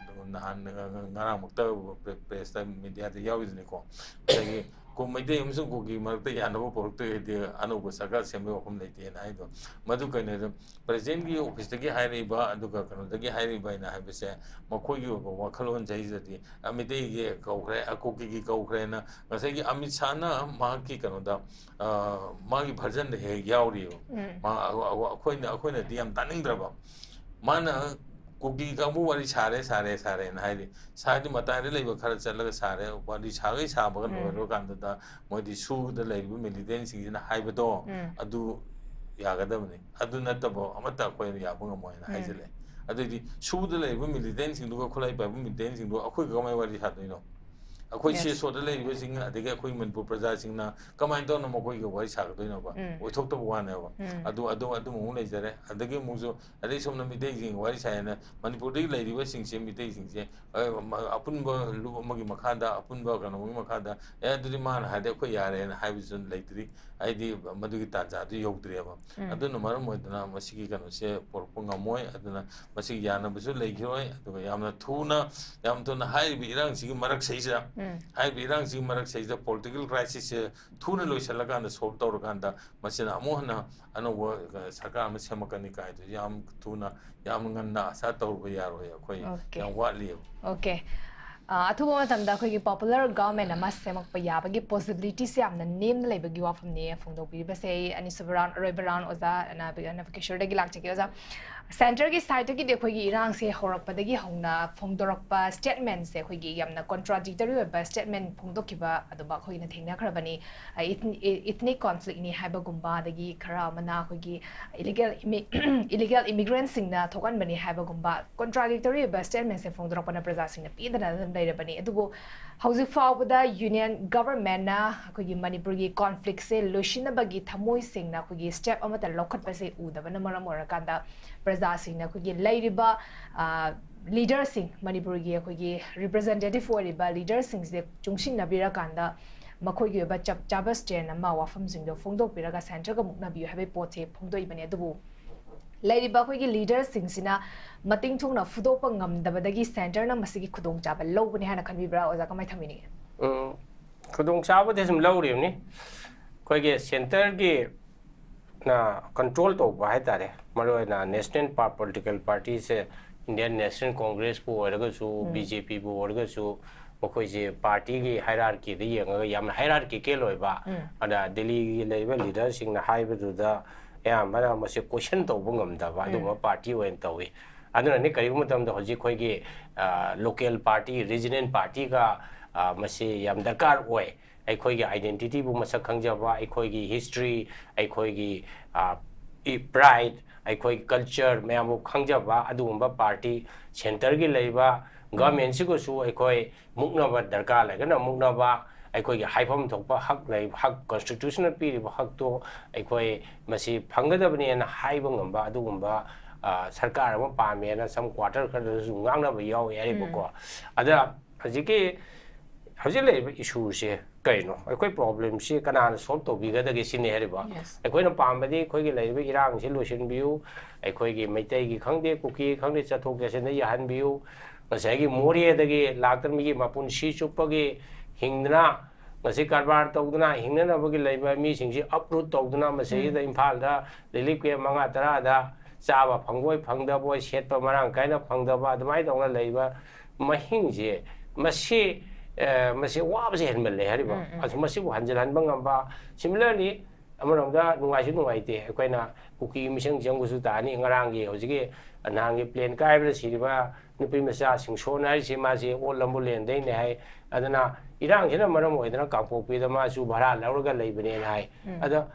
ꯅꯍꯥꯟ ꯉꯔꯥꯡꯃꯨꯛꯇ ꯄ꯭ꯔꯦꯁꯇ ꯃꯤꯗꯤꯌꯥꯗ ꯌꯥꯎꯔꯤꯗꯨꯅꯤꯀꯣ꯫ ꯉꯁꯥꯏꯒꯤ ꯃꯩꯇꯩ ꯑꯃꯁꯨꯡ ꯀꯨꯀꯤ ꯃꯔꯛꯇ ꯌꯥꯅꯕ ꯄꯨꯔꯛꯇ꯭ꯔꯒꯗꯤ ꯑꯅꯧꯕ ꯁꯔꯀꯥꯔ ꯁꯦꯝꯕ ꯋꯥꯐꯝ ꯂꯩꯇꯦꯅ ꯍꯥꯏꯗꯣ꯫ ꯃꯗꯨ ꯀꯩꯅꯣꯗ ꯄ꯭ꯔꯦꯁꯤꯗꯦꯟꯒꯤ ꯑꯣꯐꯤꯁꯇꯒꯤ ꯍꯥꯏꯔꯛꯏꯕ ꯑꯗꯨꯒ ꯀꯩꯅꯣꯗꯒꯤ ꯍꯥꯏꯔꯛꯏꯕ ꯍꯥꯏꯅ ꯍꯥꯏꯕꯁꯦ ꯃꯈꯣꯏꯒꯤ ꯑꯣꯏꯕ ꯋꯥꯈꯜꯂꯣꯟ ꯆꯍꯤꯗꯗꯤ ꯃꯤꯇꯩꯒꯤ ꯀꯧꯈ꯭ꯔꯦ, ꯀꯨꯀꯤꯒꯤ ꯀꯧꯈ꯭ꯔꯦꯅ ꯉꯁꯥꯏꯒꯤ ꯑꯃꯤꯠ ꯁꯥꯍꯅ ꯃꯍꯥꯛꯀꯤ ꯀꯩꯅꯣꯗ ꯃꯥꯒꯤ ꯚꯔꯖꯟꯗ ꯍꯦꯛ ꯌꯥꯎꯔꯤꯑꯕ꯫ ꯑꯩꯈꯣꯏꯅ ꯑꯩꯈꯣꯏꯅꯗꯤ ꯌꯥꯝ ꯇꯥꯅꯤꯡꯗ꯭ꯔꯕ꯫ ꯃꯥꯅ ꯀꯨꯀꯤ ꯀꯥꯡꯕꯨ ꯋꯥꯔꯤ ꯁꯥꯔꯦ ꯁꯥꯔꯦ ꯁꯥꯔꯦꯅ ꯍꯥꯏꯔꯤ꯫ ꯁꯥꯔꯗꯤ ꯃꯇꯥꯏꯗ ꯂꯩꯕ ꯈꯔ ꯆꯠꯂꯒ ꯁꯥꯔꯦ꯫ ꯋꯥꯔꯤ ꯁꯥꯈꯩ ꯁꯥꯕꯒ ꯂꯣꯏꯔꯕ ꯀꯥꯟꯗꯨꯗ ꯃꯣꯏꯗꯤ ꯁꯨꯗ ꯂꯩꯔꯤꯕ ꯃꯤꯂꯤꯇꯦꯟꯁꯤꯡꯁꯤꯅ ꯍꯥꯏꯕꯗꯣ ꯑꯗꯨ ꯌꯥꯒꯗꯕꯅꯤ꯫ ꯑꯗꯨ ꯅꯠꯇꯕ ꯑꯃꯠꯇ ꯑꯩꯈꯣꯏꯅ ꯌꯥꯕ ꯉꯝꯃꯣꯏꯅ ꯍꯥꯏꯖꯤꯜꯂꯛꯑꯦ꯫ ꯑꯗꯨꯑꯣꯏꯗꯤ ꯁꯨꯗ ꯂꯩꯔꯤꯕ ꯃꯤꯂꯤꯇꯦꯟꯁꯤꯡꯗꯨꯒ ꯈꯨꯠꯂꯥꯏ ꯄꯥꯏꯕ ꯃꯤꯂꯤꯇꯦꯟꯁꯤꯡꯗꯨꯒ ꯑꯩꯈꯣꯏꯒ ꯀꯃꯥꯏꯅ ꯋꯥꯔꯤ ꯁꯥꯗꯣꯏꯅꯣ? ꯑꯩꯈꯣꯏ ꯁꯤ ꯑꯦꯁꯣꯗ ꯂꯩꯔꯤꯕꯁꯤꯡ ꯑꯗꯒꯤ ꯑꯩꯈꯣꯏ ꯃꯅꯤꯄꯨꯔ ꯄ꯭ꯔꯖꯥꯁꯤꯡꯅ ꯀꯃꯥꯏꯅ ꯇꯧꯅ ꯃꯈꯣꯏꯒ ꯋꯥꯔꯤ ꯁꯥꯒꯗꯣꯏꯅꯣꯕ? ꯑꯣꯏꯊꯣꯛꯇꯕ ꯋꯥꯅꯦꯕ꯫ ꯑꯗꯨ ꯑꯗꯨ ꯑꯗꯨꯃꯨꯛ ꯂꯩꯖꯔꯦ꯫ ꯑꯗꯒꯤ ꯑꯃꯨꯛꯁꯨ ꯑꯗꯩ ꯁꯣꯝꯅ ꯃꯤꯇꯩꯁꯤꯡ ꯋꯥꯔꯤ ꯁꯥꯏꯅ ꯃꯅꯤꯄꯨꯔꯗꯒꯤ ꯂꯩꯔꯤꯕꯁꯤꯡꯁꯦ ꯃꯤꯇꯩꯁꯤꯡꯁꯦ ꯑꯄꯨꯟꯕ ꯂꯨꯞ ꯑꯃꯒꯤ ꯃꯈꯥꯗ ꯑꯄꯨꯟꯕ ꯀꯩꯅꯣꯒꯤ ꯃꯈꯥꯗ ꯑꯦ ꯑꯗꯨꯗꯤ ꯃꯥꯅ ꯍꯥꯏꯔꯗꯤ ꯑꯩꯈꯣꯏ ꯌꯥꯔꯦꯅ ꯍꯥꯏꯕꯁꯨ ꯂꯩꯇ꯭ꯔꯤ꯫ ꯍꯥꯏꯗꯤ ꯃꯗꯨꯒꯤ ꯇꯥꯟꯖꯥꯗꯨ ꯌꯧꯗ꯭ꯔꯤꯑꯕ꯫ ꯑꯗꯨꯅ ꯃꯔꯝ ꯑꯣꯏꯗꯅ ꯃꯁꯤꯒꯤ ꯀꯩꯅꯣꯁꯦ ꯄꯨꯔꯛꯄ ꯉꯝꯃꯣꯏ꯫ ꯑꯗꯨꯅ ꯃꯁꯤꯒꯤ ꯌꯥꯅꯕꯁꯨ ꯂꯩꯈꯤꯔꯣꯏ꯫ ꯑꯗꯨꯒ ꯌꯥꯝꯅ ꯊꯨꯅ ꯌꯥꯝ ꯊꯨꯅ ꯍꯥꯏꯔꯤꯕ ꯏꯔꯥꯡꯁꯤꯒꯤ ꯃꯔꯛꯁꯤꯗ ꯍꯥꯏꯔꯤꯕ ꯏꯔꯥꯡꯁꯤꯒꯤ ꯃꯔꯛꯁꯤꯗ ꯄꯣꯂꯤꯇꯤꯀꯦꯜ ꯀ꯭ꯔꯥꯏꯁꯤꯁꯁꯦ ꯊꯨꯅ ꯂꯣꯏꯁꯤꯜꯂꯀꯥꯟꯗ ꯁꯣꯜꯕ ꯇꯧꯔꯀꯥꯟꯗ ꯃꯁꯤꯅ ꯑꯃꯨꯛ ꯍꯟꯅ ꯑꯅꯧꯕ ꯁꯔꯀꯥꯔ ꯑꯃ ꯁꯦꯝꯃꯛꯀꯅꯤ ꯀꯥꯏꯗꯨ ꯌꯥꯝ ꯊꯨꯅ ꯌꯥꯝ ꯉꯟꯅ ꯑꯁꯥ ꯇꯧꯔꯨꯕ ꯌꯥꯔꯣꯏ꯫ ꯑꯩꯈꯣꯏ ꯌꯥꯝ ꯋꯥꯠꯂꯤꯑꯕ꯫ ꯑꯣꯀꯦ꯫ ꯑꯊꯨꯕ ꯃꯇꯝꯗ ꯑꯩꯈꯣꯏꯒꯤ ꯄꯣꯄꯨꯂꯔ ꯒꯚꯔꯟꯃꯦꯟ ꯑꯃ ꯁꯦꯝꯃꯛꯄ ꯌꯥꯕꯒꯤ ꯄꯣꯁꯤꯕꯤꯂꯤꯇꯤꯁꯦ ꯌꯥꯝꯅ ꯅꯦꯝꯅ ꯂꯩꯕꯒꯤ ꯋꯥꯐꯝꯅꯤ ꯐꯣꯡꯗꯣꯛꯄꯤꯔꯤꯕꯁꯦ꯫ ꯑꯩ ꯑꯅꯤꯁꯨꯕ ꯔꯥꯎꯟ ꯑꯔꯣꯏꯕ ꯔꯥꯎꯟ ꯑꯣꯖꯥ ꯅꯕꯀꯤꯁꯣꯔꯗꯒꯤ ꯂꯥꯛꯆꯒꯦ ꯑꯣꯖꯥ꯫ ꯁꯦꯟꯇꯔꯒꯤ ꯁꯥꯏꯠꯇꯒꯤꯗꯤ ꯑꯩꯈꯣꯏꯒꯤ ꯏꯔꯥꯡꯁꯦ ꯍꯧꯔꯛꯄꯗꯒꯤ ꯍꯧꯅ ꯐꯣꯡꯗꯣꯔꯛꯄ ꯁ꯭ꯇꯦꯠꯃꯦꯟꯁꯦ ꯑꯩꯈꯣꯏꯒꯤ ꯌꯥꯝꯅ ꯀꯣꯟꯇ꯭ꯔꯥꯗꯤꯛꯇꯔꯤ ꯑꯣꯏꯕ ꯁ꯭ꯇꯦꯠꯃꯦꯟ ꯐꯣꯡꯗꯣꯛꯈꯤꯕ ꯑꯗꯨꯃꯛ ꯑꯩꯈꯣꯏꯅ ꯊꯦꯡꯅꯈ꯭ꯔꯕꯅꯤ꯫ ꯏꯊꯅꯤꯛ ꯀꯣꯟꯐ꯭ꯂꯤꯛꯅꯤ ꯍꯥꯏꯕꯒꯨꯝꯕ ꯑꯗꯒꯤ ꯈꯔ ꯑꯃꯅ ꯑꯩꯈꯣꯏꯒꯤ ꯏꯂꯤꯒꯦꯜ ꯏꯂꯤꯒꯦꯜ ꯏꯃꯤꯒ꯭ꯔꯦꯟꯁꯤꯡꯅ ꯊꯣꯛꯍꯟꯕꯅꯤ ꯍꯥꯏꯕꯒꯨꯝꯕ ꯀꯣꯟꯇ꯭ꯔꯥꯗꯤꯛꯇꯔꯤ ꯑꯣꯏꯕ ꯁ꯭ꯇꯦꯠꯃꯦꯟꯁꯦ ꯐꯣꯡꯗꯣꯔꯛꯄꯅ ꯄ꯭ꯔꯖꯥꯁꯤꯡꯅ ꯄꯦꯟꯗꯅ ꯑꯗꯨꯝ ꯂꯩꯔꯕꯅꯤ꯫ ꯑꯗꯨꯕꯨ ꯍꯧꯖꯤꯛ ꯐꯥꯎꯕꯗ ꯌꯨꯅꯤꯌꯟ ꯒꯚꯔꯟꯃꯦꯟꯅ ꯑꯩꯈꯣꯏꯒꯤ ꯃꯅꯤꯄꯨꯔꯒꯤ ꯀꯣꯟꯐ꯭ꯂꯤꯛꯁꯦ ꯂꯣꯏꯁꯤꯟꯅꯕꯒꯤ ꯊꯃꯣꯏ ꯁꯦꯡꯅ ꯑꯩꯈꯣꯏꯒꯤ ꯁ꯭ꯇꯦꯞ ꯑꯃꯠꯇ ꯂꯧꯈꯠꯄꯁꯦ ꯎꯗꯕꯅ ꯃꯔꯝ ꯑꯣꯏꯔꯀꯥꯟꯗ ꯄ꯭ꯔꯖꯥꯁꯤꯡꯅ ꯑꯩꯈꯣꯏꯒꯤ ꯂꯩꯔꯤꯕ ꯂꯤꯗꯔꯁꯤꯡ, ꯃꯅꯤꯄꯨꯔꯒꯤ ꯑꯩꯈꯣꯏꯒꯤ ꯔꯤꯄ꯭ꯔꯖꯦꯟꯇꯦꯇꯤꯞ ꯑꯣꯏꯔꯤꯕ ꯂꯤꯗꯔꯁꯤꯡꯁꯦ ꯆꯨꯡꯁꯤꯟꯅꯕꯤꯔꯀꯥꯟꯗ ꯃꯈꯣꯏꯒꯤ ꯑꯣꯏꯕ ꯆꯞ ꯆꯥꯕ ꯁ꯭ꯇꯦꯟ ꯑꯃ, ꯋꯥꯐꯝꯁꯤꯡꯗꯣ ꯐꯣꯡꯗꯣꯛꯄꯤꯔꯒ ꯁꯦꯟꯇꯔꯒ ꯃꯨꯛꯅꯕꯤꯌꯨ ꯍꯥꯏꯕꯒꯤ ꯄꯣꯠꯁꯦ ꯐꯣꯡꯗꯣꯛꯏꯕꯅꯤ꯫ ꯑꯗꯨꯕꯨ ꯂꯩꯔꯤꯕ ꯑꯩꯈꯣꯏꯒꯤ ꯂꯤꯗꯔꯁꯤꯡꯁꯤꯅ ꯃꯇꯤꯡ ꯊꯨꯡꯅ ꯐꯨꯗꯣꯛꯄ ꯉꯝꯗꯕꯗꯒꯤ ꯁꯦꯟꯇꯔꯅ ꯃꯁꯤꯒꯤ ꯈꯨꯗꯣꯡꯆꯥꯕ ꯂꯧꯕꯅꯤ ꯍꯥꯏꯅ ꯈꯟꯕꯤꯕ꯭ꯔꯥ ꯑꯣꯖꯥ? ꯀꯃꯥꯏꯅ ꯊꯝꯕꯤꯅꯤꯡꯉꯤ? ꯎꯝ, ꯈꯨꯗꯣꯡꯆꯥꯕꯗꯤ ꯁꯨꯝ ꯂꯧꯔꯤꯕꯅꯤ꯫ ꯑꯩꯈꯣꯏꯒꯤ ꯁꯦꯟꯇꯔꯒꯤ ꯅ ꯀꯟꯇ꯭ꯔꯣꯜ ꯇꯧꯕ ꯍꯥꯏꯇꯥꯔꯦ, ꯃꯔꯨꯑꯣꯏꯅ ꯅꯦꯁꯅꯦꯜ ꯄꯣꯂꯤꯇꯤꯀꯦꯜ ꯄꯥꯔꯇꯤꯁꯦ, ꯏꯟꯗꯤꯌꯟ ꯅꯦꯁꯅꯦꯜ ꯀꯣꯡꯒ꯭ꯔꯦꯁꯄꯨ ꯑꯣꯏꯔꯒꯁꯨ, ꯕꯤ ꯖꯦ ꯄꯤꯕꯨ ꯑꯣꯏꯔꯒꯁꯨ, ꯃꯈꯣꯏꯁꯦ ꯄꯥꯔꯇꯤꯒꯤ ꯍꯥꯏꯔꯥꯔꯀꯤꯗ ꯌꯦꯡꯉꯒ ꯌꯥꯝꯅ ꯍꯥꯏꯔꯥꯔꯀꯤꯀꯦꯜ ꯑꯣꯏꯕ, ꯑꯗ ꯗꯦꯜꯂꯤꯒꯤ ꯂꯩꯔꯤꯕ ꯂꯤꯗꯔꯁꯤꯡꯅ ꯍꯥꯏꯕꯗꯨꯗ ꯑꯌꯥꯝꯕꯅ ꯃꯁꯤ ꯀꯣꯏꯁꯟ ꯇꯧꯕ ꯉꯝꯗꯕ ꯑꯗꯨꯒꯨꯝꯕ ꯄꯥꯔꯇꯤ ꯑꯣꯏꯅ ꯇꯧꯏ꯫ ꯑꯗꯨꯅꯅꯤ ꯀꯔꯤꯒꯨꯝꯕ ꯃꯇꯝꯗ ꯍꯧꯖꯤꯛ ꯑꯩꯈꯣꯏꯒꯤ ꯂꯣꯀꯦꯜ ꯄꯥꯔꯇꯤ, ꯔꯤꯖꯅꯦꯜ ꯄꯥꯔꯇꯤꯒ ꯃꯁꯤ ꯌꯥꯝ ꯗꯔꯀꯥꯔ ꯑꯣꯏ꯫ ꯑꯩꯈꯣꯏꯒꯤ ꯑꯥꯏꯗꯦꯟꯇꯤꯇꯤꯕꯨ ꯃꯁꯛ ꯈꯪꯖꯕ, ꯑꯩꯈꯣꯏꯒꯤ ꯍꯤꯁꯇ꯭ꯔꯤ, ꯑꯩꯈꯣꯏꯒꯤ ꯄ꯭ꯔꯥꯏꯗ, ꯑꯩꯈꯣꯏꯒꯤ ꯀꯜꯆꯔ ꯃꯌꯥꯝꯕꯨ ꯈꯪꯖꯕ ꯑꯗꯨꯒꯨꯝꯕ ꯄꯥꯔꯇꯤ, ꯁꯦꯟꯇꯔꯒꯤ ꯂꯩꯕ ꯒꯚꯔꯟꯃꯦꯟꯁꯤꯒꯁꯨ ꯑꯩꯈꯣꯏ ꯃꯨꯛꯅꯕ, ꯗꯔꯀꯥꯔ ꯂꯩꯔꯒꯅ ꯃꯨꯛꯅꯕ, ꯑꯩꯈꯣꯏꯒꯤ ꯍꯥꯏꯐꯝ ꯊꯣꯛꯄ ꯍꯛ ꯂꯩ, ꯍꯛ, ꯀꯟꯁꯇꯤꯇ꯭ꯌꯨꯁꯟꯅ ꯄꯤꯔꯤꯕ ꯍꯛꯇꯣ ꯑꯩꯈꯣꯏ ꯃꯁꯤ ꯐꯪꯒꯗꯕꯅꯦꯅ ꯍꯥꯏꯕ ꯉꯝꯕ ꯑꯗꯨꯒꯨꯝꯕ, ꯑ, ꯁꯔꯀꯥꯔ ꯑꯃ ꯄꯥꯝꯃꯦꯅ ꯁꯝ ꯀ꯭ꯋꯥꯇꯔ ꯈꯔꯗꯁꯨ ꯉꯥꯡꯅꯕ ꯌꯥꯎꯋꯦ ꯍꯥꯏꯔꯤꯕꯀꯣ꯫ ꯑꯗ ꯍꯧꯖꯤꯛꯀꯤ, ꯍꯧꯖꯤꯛ ꯂꯩꯔꯤꯕ ꯏꯁꯨꯁꯦ ꯀꯩꯅꯣ? ꯑꯩꯈꯣꯏ ꯄ꯭ꯔꯣꯕ꯭ꯂꯦꯝꯁꯤ ꯀꯅꯥꯅ ꯁꯣꯜꯕ ꯇꯧꯕꯤꯒꯗꯒꯦ ꯁꯤꯅꯤ ꯍꯥꯏꯔꯤꯕ꯫ Yes. ꯑꯩꯈꯣꯏꯅ ꯄꯥꯝꯕꯗꯤ ꯑꯩꯈꯣꯏꯒꯤ ꯂꯩꯔꯤꯕ ꯏꯔꯥꯡꯁꯤ ꯂꯣꯏꯁꯤꯟꯕꯤꯌꯨ, ꯑꯩꯈꯣꯏꯒꯤ ꯃꯩꯇꯩꯒꯤ ꯈꯪꯗꯦ, ꯀꯨꯀꯤ ꯈꯪꯗꯦ, ꯆꯠꯊꯣꯛ ꯆꯠꯁꯤꯟꯗ ꯌꯥꯍꯟꯕꯤꯌꯨ, ꯉꯁꯥꯏꯒꯤ ꯃꯣꯔꯦꯗꯒꯤ ꯂꯥꯛꯇꯅ ꯃꯤꯒꯤ ꯃꯄꯨꯟꯁꯤ ꯆꯨꯞꯄꯒꯤ ꯍꯤꯡꯗꯅ, ꯉꯁꯤ ꯀꯔꯕꯥꯔ ꯇꯧꯗꯅ ꯍꯤꯡꯅꯅꯕꯒꯤ ꯂꯩꯕ ꯃꯤꯁꯤꯡꯁꯤ ꯑꯞꯔꯨꯠ ꯇꯧꯗꯅ ꯃꯁꯤꯗ ꯏꯝꯐꯥꯜꯗ ꯔꯤꯂꯤꯐ ꯀꯦꯝ ꯃꯉꯥ ꯇꯔꯥꯗ ꯆꯥꯕ ꯐꯪꯕꯣꯏ ꯐꯪꯗꯕꯣꯏ, ꯁꯦꯠꯄ ꯃꯔꯥꯡ ꯀꯥꯏꯅ ꯐꯪꯗꯕ, ꯑꯗꯨꯃꯥꯏꯅ ꯇꯧꯅ ꯂꯩꯕ ꯃꯍꯤꯡꯁꯦ, ꯃꯁꯤ, ꯑ, ꯃꯁꯤ ꯋꯥꯕꯁꯦ ꯍꯦꯟꯃꯜꯂꯦ ꯍꯥꯏꯔꯤꯕ꯫ ꯑꯗꯨ ꯃꯁꯤꯕꯨ ꯍꯟꯖꯤꯜꯍꯟꯕ ꯉꯝꯕ, similarly, ꯑꯃꯔꯣꯝꯗ ꯅꯨꯡꯉꯥꯏꯁꯨ ꯅꯨꯡꯉꯥꯏꯇꯦ, ꯑꯩꯈꯣꯏꯅ ꯀꯨꯀꯤ ꯃꯤꯁꯪ ꯆꯪꯕꯁꯨ ꯇꯥꯅꯤ꯫ ꯉꯔꯥꯡꯒꯤ ꯍꯧꯖꯤꯛꯀꯤ ꯅꯍꯥꯟꯒꯤ ꯄ꯭ꯂꯦꯟ ꯀꯥꯏꯕꯗ ꯁꯤꯔꯤꯕ ꯅꯨꯄꯤ ꯃꯆꯥ ꯁꯤꯡꯁꯣꯟ ꯍꯥꯏꯔꯤꯁꯤ ꯃꯥꯁꯤ ꯑꯣꯜ ꯂꯝꯕꯨꯂꯦꯟꯗꯩꯅꯦ ꯍꯥꯏ꯫ ꯑꯗꯨꯅ ꯏꯔꯥꯡꯁꯤꯅ ꯃꯔꯝ ꯑꯣꯏꯗꯅ ꯀꯥꯡꯄꯣꯛꯄꯤꯗ ꯃꯥꯁꯨ ꯚꯔꯥ ꯂꯧꯔꯒ ꯂꯩꯕꯅꯦꯅ ꯍꯥꯏ꯫ ꯑꯗ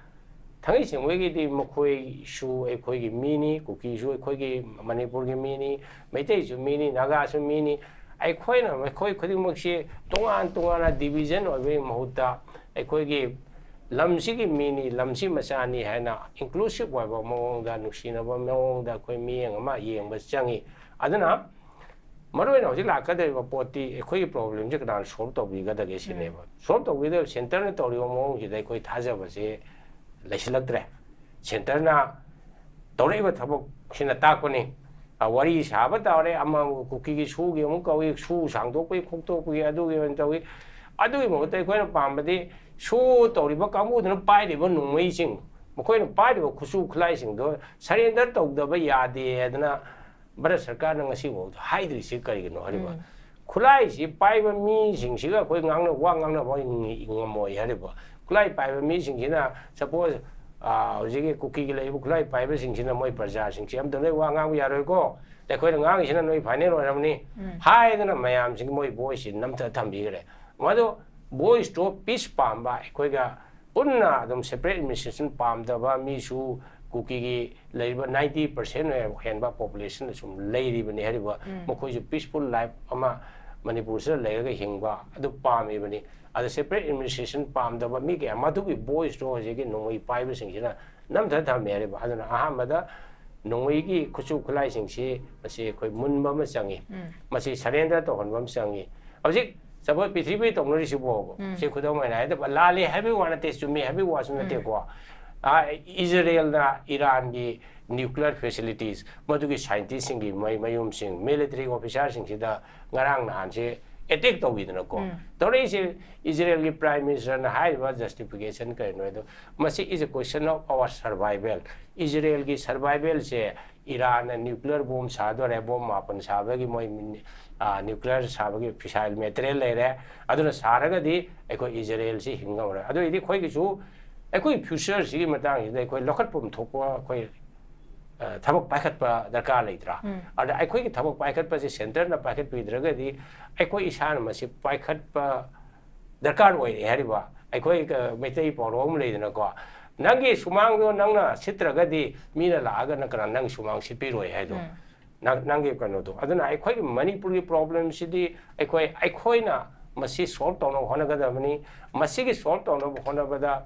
ꯊꯥꯡꯉꯩ ꯁꯦꯡꯕꯒꯤꯗꯤ ꯃꯈꯣꯏꯁꯨ ꯑꯩꯈꯣꯏꯒꯤ ꯃꯤꯅꯤ, ꯀꯨꯀꯤꯁꯨ ꯑꯩꯈꯣꯏꯒꯤ ꯃꯅꯤꯄꯨꯔꯒꯤ ꯃꯤꯅꯤ, ꯃꯩꯇꯩꯁꯨ ꯃꯤꯅꯤ, ꯅꯥꯒꯥꯁꯨ ꯃꯤꯅꯤ꯫ ꯑꯩꯈꯣꯏꯅ, ꯑꯩꯈꯣꯏ ꯈꯨꯗꯤꯡꯃꯛꯁꯤ ꯇꯣꯉꯥꯟ ꯇꯣꯉꯥꯟꯅ ꯗꯤꯕꯤꯖꯟ ꯑꯣꯏꯕꯒꯤ ꯃꯍꯨꯠꯇ ꯑꯩꯈꯣꯏꯒꯤ ꯂꯝꯁꯤꯒꯤ ꯃꯤꯅꯤ, ꯂꯝꯁꯤ ꯃꯆꯥꯅꯤ ꯍꯥꯏꯅ ꯏꯟꯀ꯭ꯂꯨꯁꯤꯞ ꯑꯣꯏꯕ ꯃꯑꯣꯡꯗ, ꯅꯨꯡꯁꯤꯅꯕ ꯃꯑꯣꯡꯗ ꯑꯩꯈꯣꯏ ꯃꯤꯠꯌꯦꯡ ꯑꯃ ꯌꯦꯡꯕ ꯆꯪꯉꯤ꯫ ꯑꯗꯨꯅ ꯃꯔꯨꯑꯣꯏꯅ ꯍꯧꯖꯤꯛ ꯂꯥꯛꯀꯗꯧꯔꯤꯕ ꯄꯣꯠꯇꯤ ꯑꯩꯈꯣꯏꯒꯤ ꯄ꯭ꯔꯣꯕ꯭ꯂꯦꯝꯁꯦ ꯀꯅꯥꯅ ꯁꯣꯜꯕ ꯇꯧꯕꯤꯒꯗꯒꯦ ꯁꯤꯅꯦꯕ꯫ ꯁꯣꯜꯕ ꯇꯧꯕꯤꯒꯗꯕ ꯁꯦꯟꯇꯔꯅ ꯇꯧꯔꯤꯕ ꯃꯑꯣꯡꯁꯤꯗ ꯑꯩꯈꯣꯏ ꯊꯥꯖꯕꯁꯦ ꯂꯩꯁꯤꯜꯂꯛꯇ꯭ꯔꯦ꯫ ꯁꯦꯟꯇꯔꯅ ꯇꯧꯔꯛꯏꯕ ꯊꯕꯛꯁꯤꯅ ꯇꯥꯛꯄꯅꯤ꯫ ꯑ, ꯋꯥꯔꯤ ꯁꯥꯕ ꯇꯧꯔꯦ, ꯑꯃ ꯀꯨꯀꯤꯒꯤ ꯁꯨꯒꯤ ꯑꯃꯨꯛ ꯀꯧꯏ, ꯁꯨ ꯁꯥꯡꯗꯣꯛꯄꯒꯤ ꯈꯣꯛꯇꯣꯛꯄꯒꯤ ꯑꯗꯨꯒꯤ ꯑꯣꯏꯅ ꯇꯧꯏ꯫ ꯑꯗꯨꯒꯤ ꯃꯍꯨꯠꯇ ꯑꯩꯈꯣꯏꯅ ꯄꯥꯝꯕꯗꯤ ꯁꯨ ꯇꯧꯔꯤꯕ ꯀꯥꯡꯕꯨꯗꯨꯅ ꯄꯥꯏꯔꯤꯕ ꯅꯣꯡꯃꯩꯁꯤꯡ, ꯃꯈꯣꯏꯅ ꯄꯥꯏꯔꯤꯕ ꯈꯨꯠꯁꯨ ꯈꯨꯠꯂꯥꯏꯁꯤꯡꯗꯣ surrender ꯇꯧꯗꯕ ꯌꯥꯗꯦ ꯍꯥꯏꯗꯅ ꯚꯥꯔꯠ ꯁꯔꯀꯥꯔꯅ ꯉꯁꯤꯐꯥꯎꯗ ꯍꯥꯏꯗ꯭ꯔꯤꯁꯤ ꯀꯔꯤꯒꯤꯅꯣ ꯍꯥꯏꯔꯤꯕ? ꯎꯝ꯫ ꯈꯨꯠꯂꯥꯏꯁꯤ ꯄꯥꯏꯕ ꯃꯤꯁꯤꯡꯁꯤꯒ ꯑꯩꯈꯣꯏ ꯉꯥꯡꯅ-, ꯋꯥ ꯉꯥꯡꯅꯕ ꯉꯝꯃꯣꯏ ꯍꯥꯏꯔꯤꯕ꯫ ꯈꯨꯠꯂꯥꯏ ꯄꯥꯏꯕ ꯃꯤꯁꯤꯡꯁꯤꯅ, suppose, ꯑ, ꯍꯧꯖꯤꯛꯀꯤ ꯀꯨꯀꯤꯒꯤ ꯂꯩꯔꯤꯕ ꯈꯨꯠꯂꯥꯏ ꯄꯥꯏꯕꯁꯤꯡꯁꯤꯅ ꯃꯣꯏ ꯄ꯭ꯔꯖꯥꯁꯤꯡꯁꯤ ꯑꯝꯇ ꯅꯣꯏ ꯋꯥ ꯉꯥꯡꯕ ꯌꯥꯔꯣꯏꯀꯣ, ꯑꯩꯈꯣꯏꯅ ꯉꯥꯡꯉꯤꯁꯤꯅ ꯅꯣꯏ final ꯑꯣꯏꯔꯕꯅꯤ ꯎꯝ꯫ ꯍꯥꯏꯗꯅ ꯃꯌꯥꯝꯁꯤꯡ ꯃꯣꯏ voiceꯁꯤ ꯅꯝꯊ ꯊꯝꯕꯤꯈ꯭ꯔꯦ꯫ ꯃꯗꯨ voice to peace ꯄꯥꯝꯕ ꯑꯩꯈꯣꯏꯒ ꯄꯨꯟꯅ ꯑꯗꯨꯝ separate administration ꯄꯥꯝꯗꯕ ꯃꯤꯁꯨ ꯀꯨꯀꯤꯒꯤ ꯂꯩꯔꯤꯕ ninety percent ꯍꯦꯟꯕ population ꯑꯁꯨꯝ ꯂꯩꯔꯤꯕꯅꯤ ꯍꯥꯏꯔꯤꯕ꯫ ꯎꯝ꯫ ꯃꯈꯣꯏꯁꯨ peaceful life ꯑꯃ ꯃꯅꯤꯄꯨꯔꯁꯤꯗ ꯂꯩꯔꯒ ꯍꯤꯡꯕ ꯑꯗꯨ ꯄꯥꯝꯃꯤꯕꯅꯤ꯫ ꯑꯗ separate administration ꯄꯥꯝꯗꯕ ꯃꯤ ꯀꯌꯥ, ꯃꯗꯨꯒꯤ voiceꯇꯣ ꯍꯧꯖꯤꯛꯀꯤ ꯅꯣꯡꯃꯩ ꯄꯥꯏꯕꯁꯤꯡꯁꯤꯅ ꯅꯝꯊ ꯊꯝꯃꯦ ꯍꯥꯏꯔꯤꯕ꯫ ꯑꯗꯨꯅ ꯑꯍꯥꯟꯕꯗ ꯅꯣꯡꯃꯩꯒꯤ ꯈꯨꯠꯁꯨ ꯈꯨꯠꯂꯥꯏꯁꯤꯡꯁꯤ ꯃꯁꯤ ꯑꯩꯈꯣꯏ ꯃꯨꯟꯕ ꯑꯃ ꯆꯪꯉꯤ꯫ ꯎꯝ꯫ ꯃꯁꯤ surrender ꯇꯧꯍꯟꯕ ꯑꯃ ꯆꯪꯉꯤ꯫ ꯍꯧꯖꯤꯛ ꯆꯕꯣꯠ ꯄ꯭ꯔꯤꯊꯤꯕꯤ ꯇꯧꯅꯔꯤꯁꯤꯕꯣꯕ꯫ ꯎꯝ꯫ ꯁꯤ ꯈꯨꯗꯝ ꯑꯣꯏꯅ ꯍꯥꯏꯗꯕ ꯂꯥꯜꯂꯤ ꯍꯥꯏꯕꯒꯤ ꯋꯥ ꯅꯠꯇꯦ, ꯆꯨꯝꯃꯤ ꯍꯥꯏꯕꯒꯤ ꯋꯥꯁꯨ ꯎꯝ꯫ ꯅꯠꯇꯦꯀꯣ꯫ ꯑ, ꯏꯖꯔꯦꯜꯅ ꯏꯔꯥꯟꯒꯤ nuclear facilities, ꯃꯗꯨꯒꯤ scientistꯁꯤꯡꯒꯤ ꯃꯩ-, ꯃꯌꯨꯝꯁꯤꯡ, military officerꯁꯤꯡꯁꯤꯗ ꯉꯔꯥꯡ ꯅꯍꯥꯟꯁꯦ attack ꯇꯧꯕꯤꯗꯅꯀꯣ꯫ ꯎꯝ꯫ ꯇꯧꯔꯛꯏꯁꯦ ꯏꯖꯔꯦꯜꯒꯤ Prime Ministerꯅ ꯍꯥꯏꯔꯤꯕ justification ꯀꯔꯤꯅꯣ ꯍꯥꯏꯗꯣ, ꯃꯁꯤ is a question of our survival꯫ ꯏꯖꯔꯦꯜꯒꯤ survivalꯁꯦ ꯏꯔꯥꯟꯅ nuclear bomb ꯁꯥꯗꯣꯔꯦ, bomb ꯃꯥꯄꯟ ꯁꯥꯕꯒꯤ ꯃꯣꯏ, ꯑ, nuclear ꯁꯥꯕꯒꯤ fissile material ꯂꯩꯔꯦ, ꯑꯗꯨꯅ ꯁꯥꯔꯒꯗꯤ ꯑꯩꯈꯣꯏ ꯏꯖꯔꯦꯜꯁꯤ ꯍꯤꯡꯉꯝꯃꯔꯣꯏ꯫ ꯑꯗꯨ ꯑꯣꯏꯔꯗꯤ ꯑꯩꯈꯣꯏꯒꯤꯁꯨ, ꯑꯩꯈꯣꯏ futureꯁꯤꯒꯤ ꯃꯇꯥꯡꯁꯤꯗ ꯑꯩꯈꯣꯏ ꯂꯧꯈꯠꯐꯝ ꯊꯣꯛꯄ ꯑꯩꯈꯣꯏ, ꯑ, ꯊꯕꯛ ꯄꯥꯏꯈꯠꯄ ꯗꯔꯀꯥꯔ ꯂꯩꯇ꯭ꯔꯥ? ꯎꯝ꯫ ꯑꯗ ꯑꯩꯈꯣꯏꯒꯤ ꯊꯕꯛ ꯄꯥꯏꯈꯠꯄꯁꯦ centreꯅ ꯄꯥꯏꯈꯠꯄꯤꯗ꯭ꯔꯒꯗꯤ ꯑꯩꯈꯣꯏ ꯏꯁꯥꯅ ꯃꯁꯤ ꯄꯥꯏꯈꯠꯄ ꯗꯔꯀꯥꯔ ꯑꯣꯏꯔꯦ ꯍꯥꯏꯔꯤꯕ꯫ ꯑꯩꯈꯣꯏ, ꯑ, ꯃꯩꯇꯩ ꯄꯥꯎꯔꯧ ꯑꯃ ꯂꯩꯗꯅꯀꯣ, "ꯅꯪꯒꯤ ꯁꯨꯃꯥꯡꯗꯣ ꯅꯪꯅ ꯁꯤꯠꯇ꯭ꯔꯒꯗꯤ ꯃꯤꯅ ꯂꯥꯛꯑꯒ ꯅꯪ ꯀꯅꯥ ꯅꯪꯒꯤ ꯁꯨꯃꯥꯡ ꯁꯤꯠꯄꯤꯔꯣꯏ" ꯍꯥꯏꯗꯣ꯫ ꯎꯝ꯫ ꯅꯪ-, ꯅꯪꯒꯤ ꯀꯩꯅꯣꯗꯣ꯫ ꯑꯗꯨꯅ ꯑꯩꯈꯣꯏꯒꯤ ꯃꯅꯤꯄꯨꯔꯒꯤ problemꯁꯤꯗꯤ ꯑꯩꯈꯣꯏ, ꯑꯩꯈꯣꯏꯅ ꯃꯁꯤ solve ꯇꯧꯅꯕ ꯍꯣꯠꯅꯒꯗꯕꯅꯤ꯫ ꯃꯁꯤꯒꯤ solve ꯇꯧꯅꯕ ꯍꯣꯠꯅꯕꯗ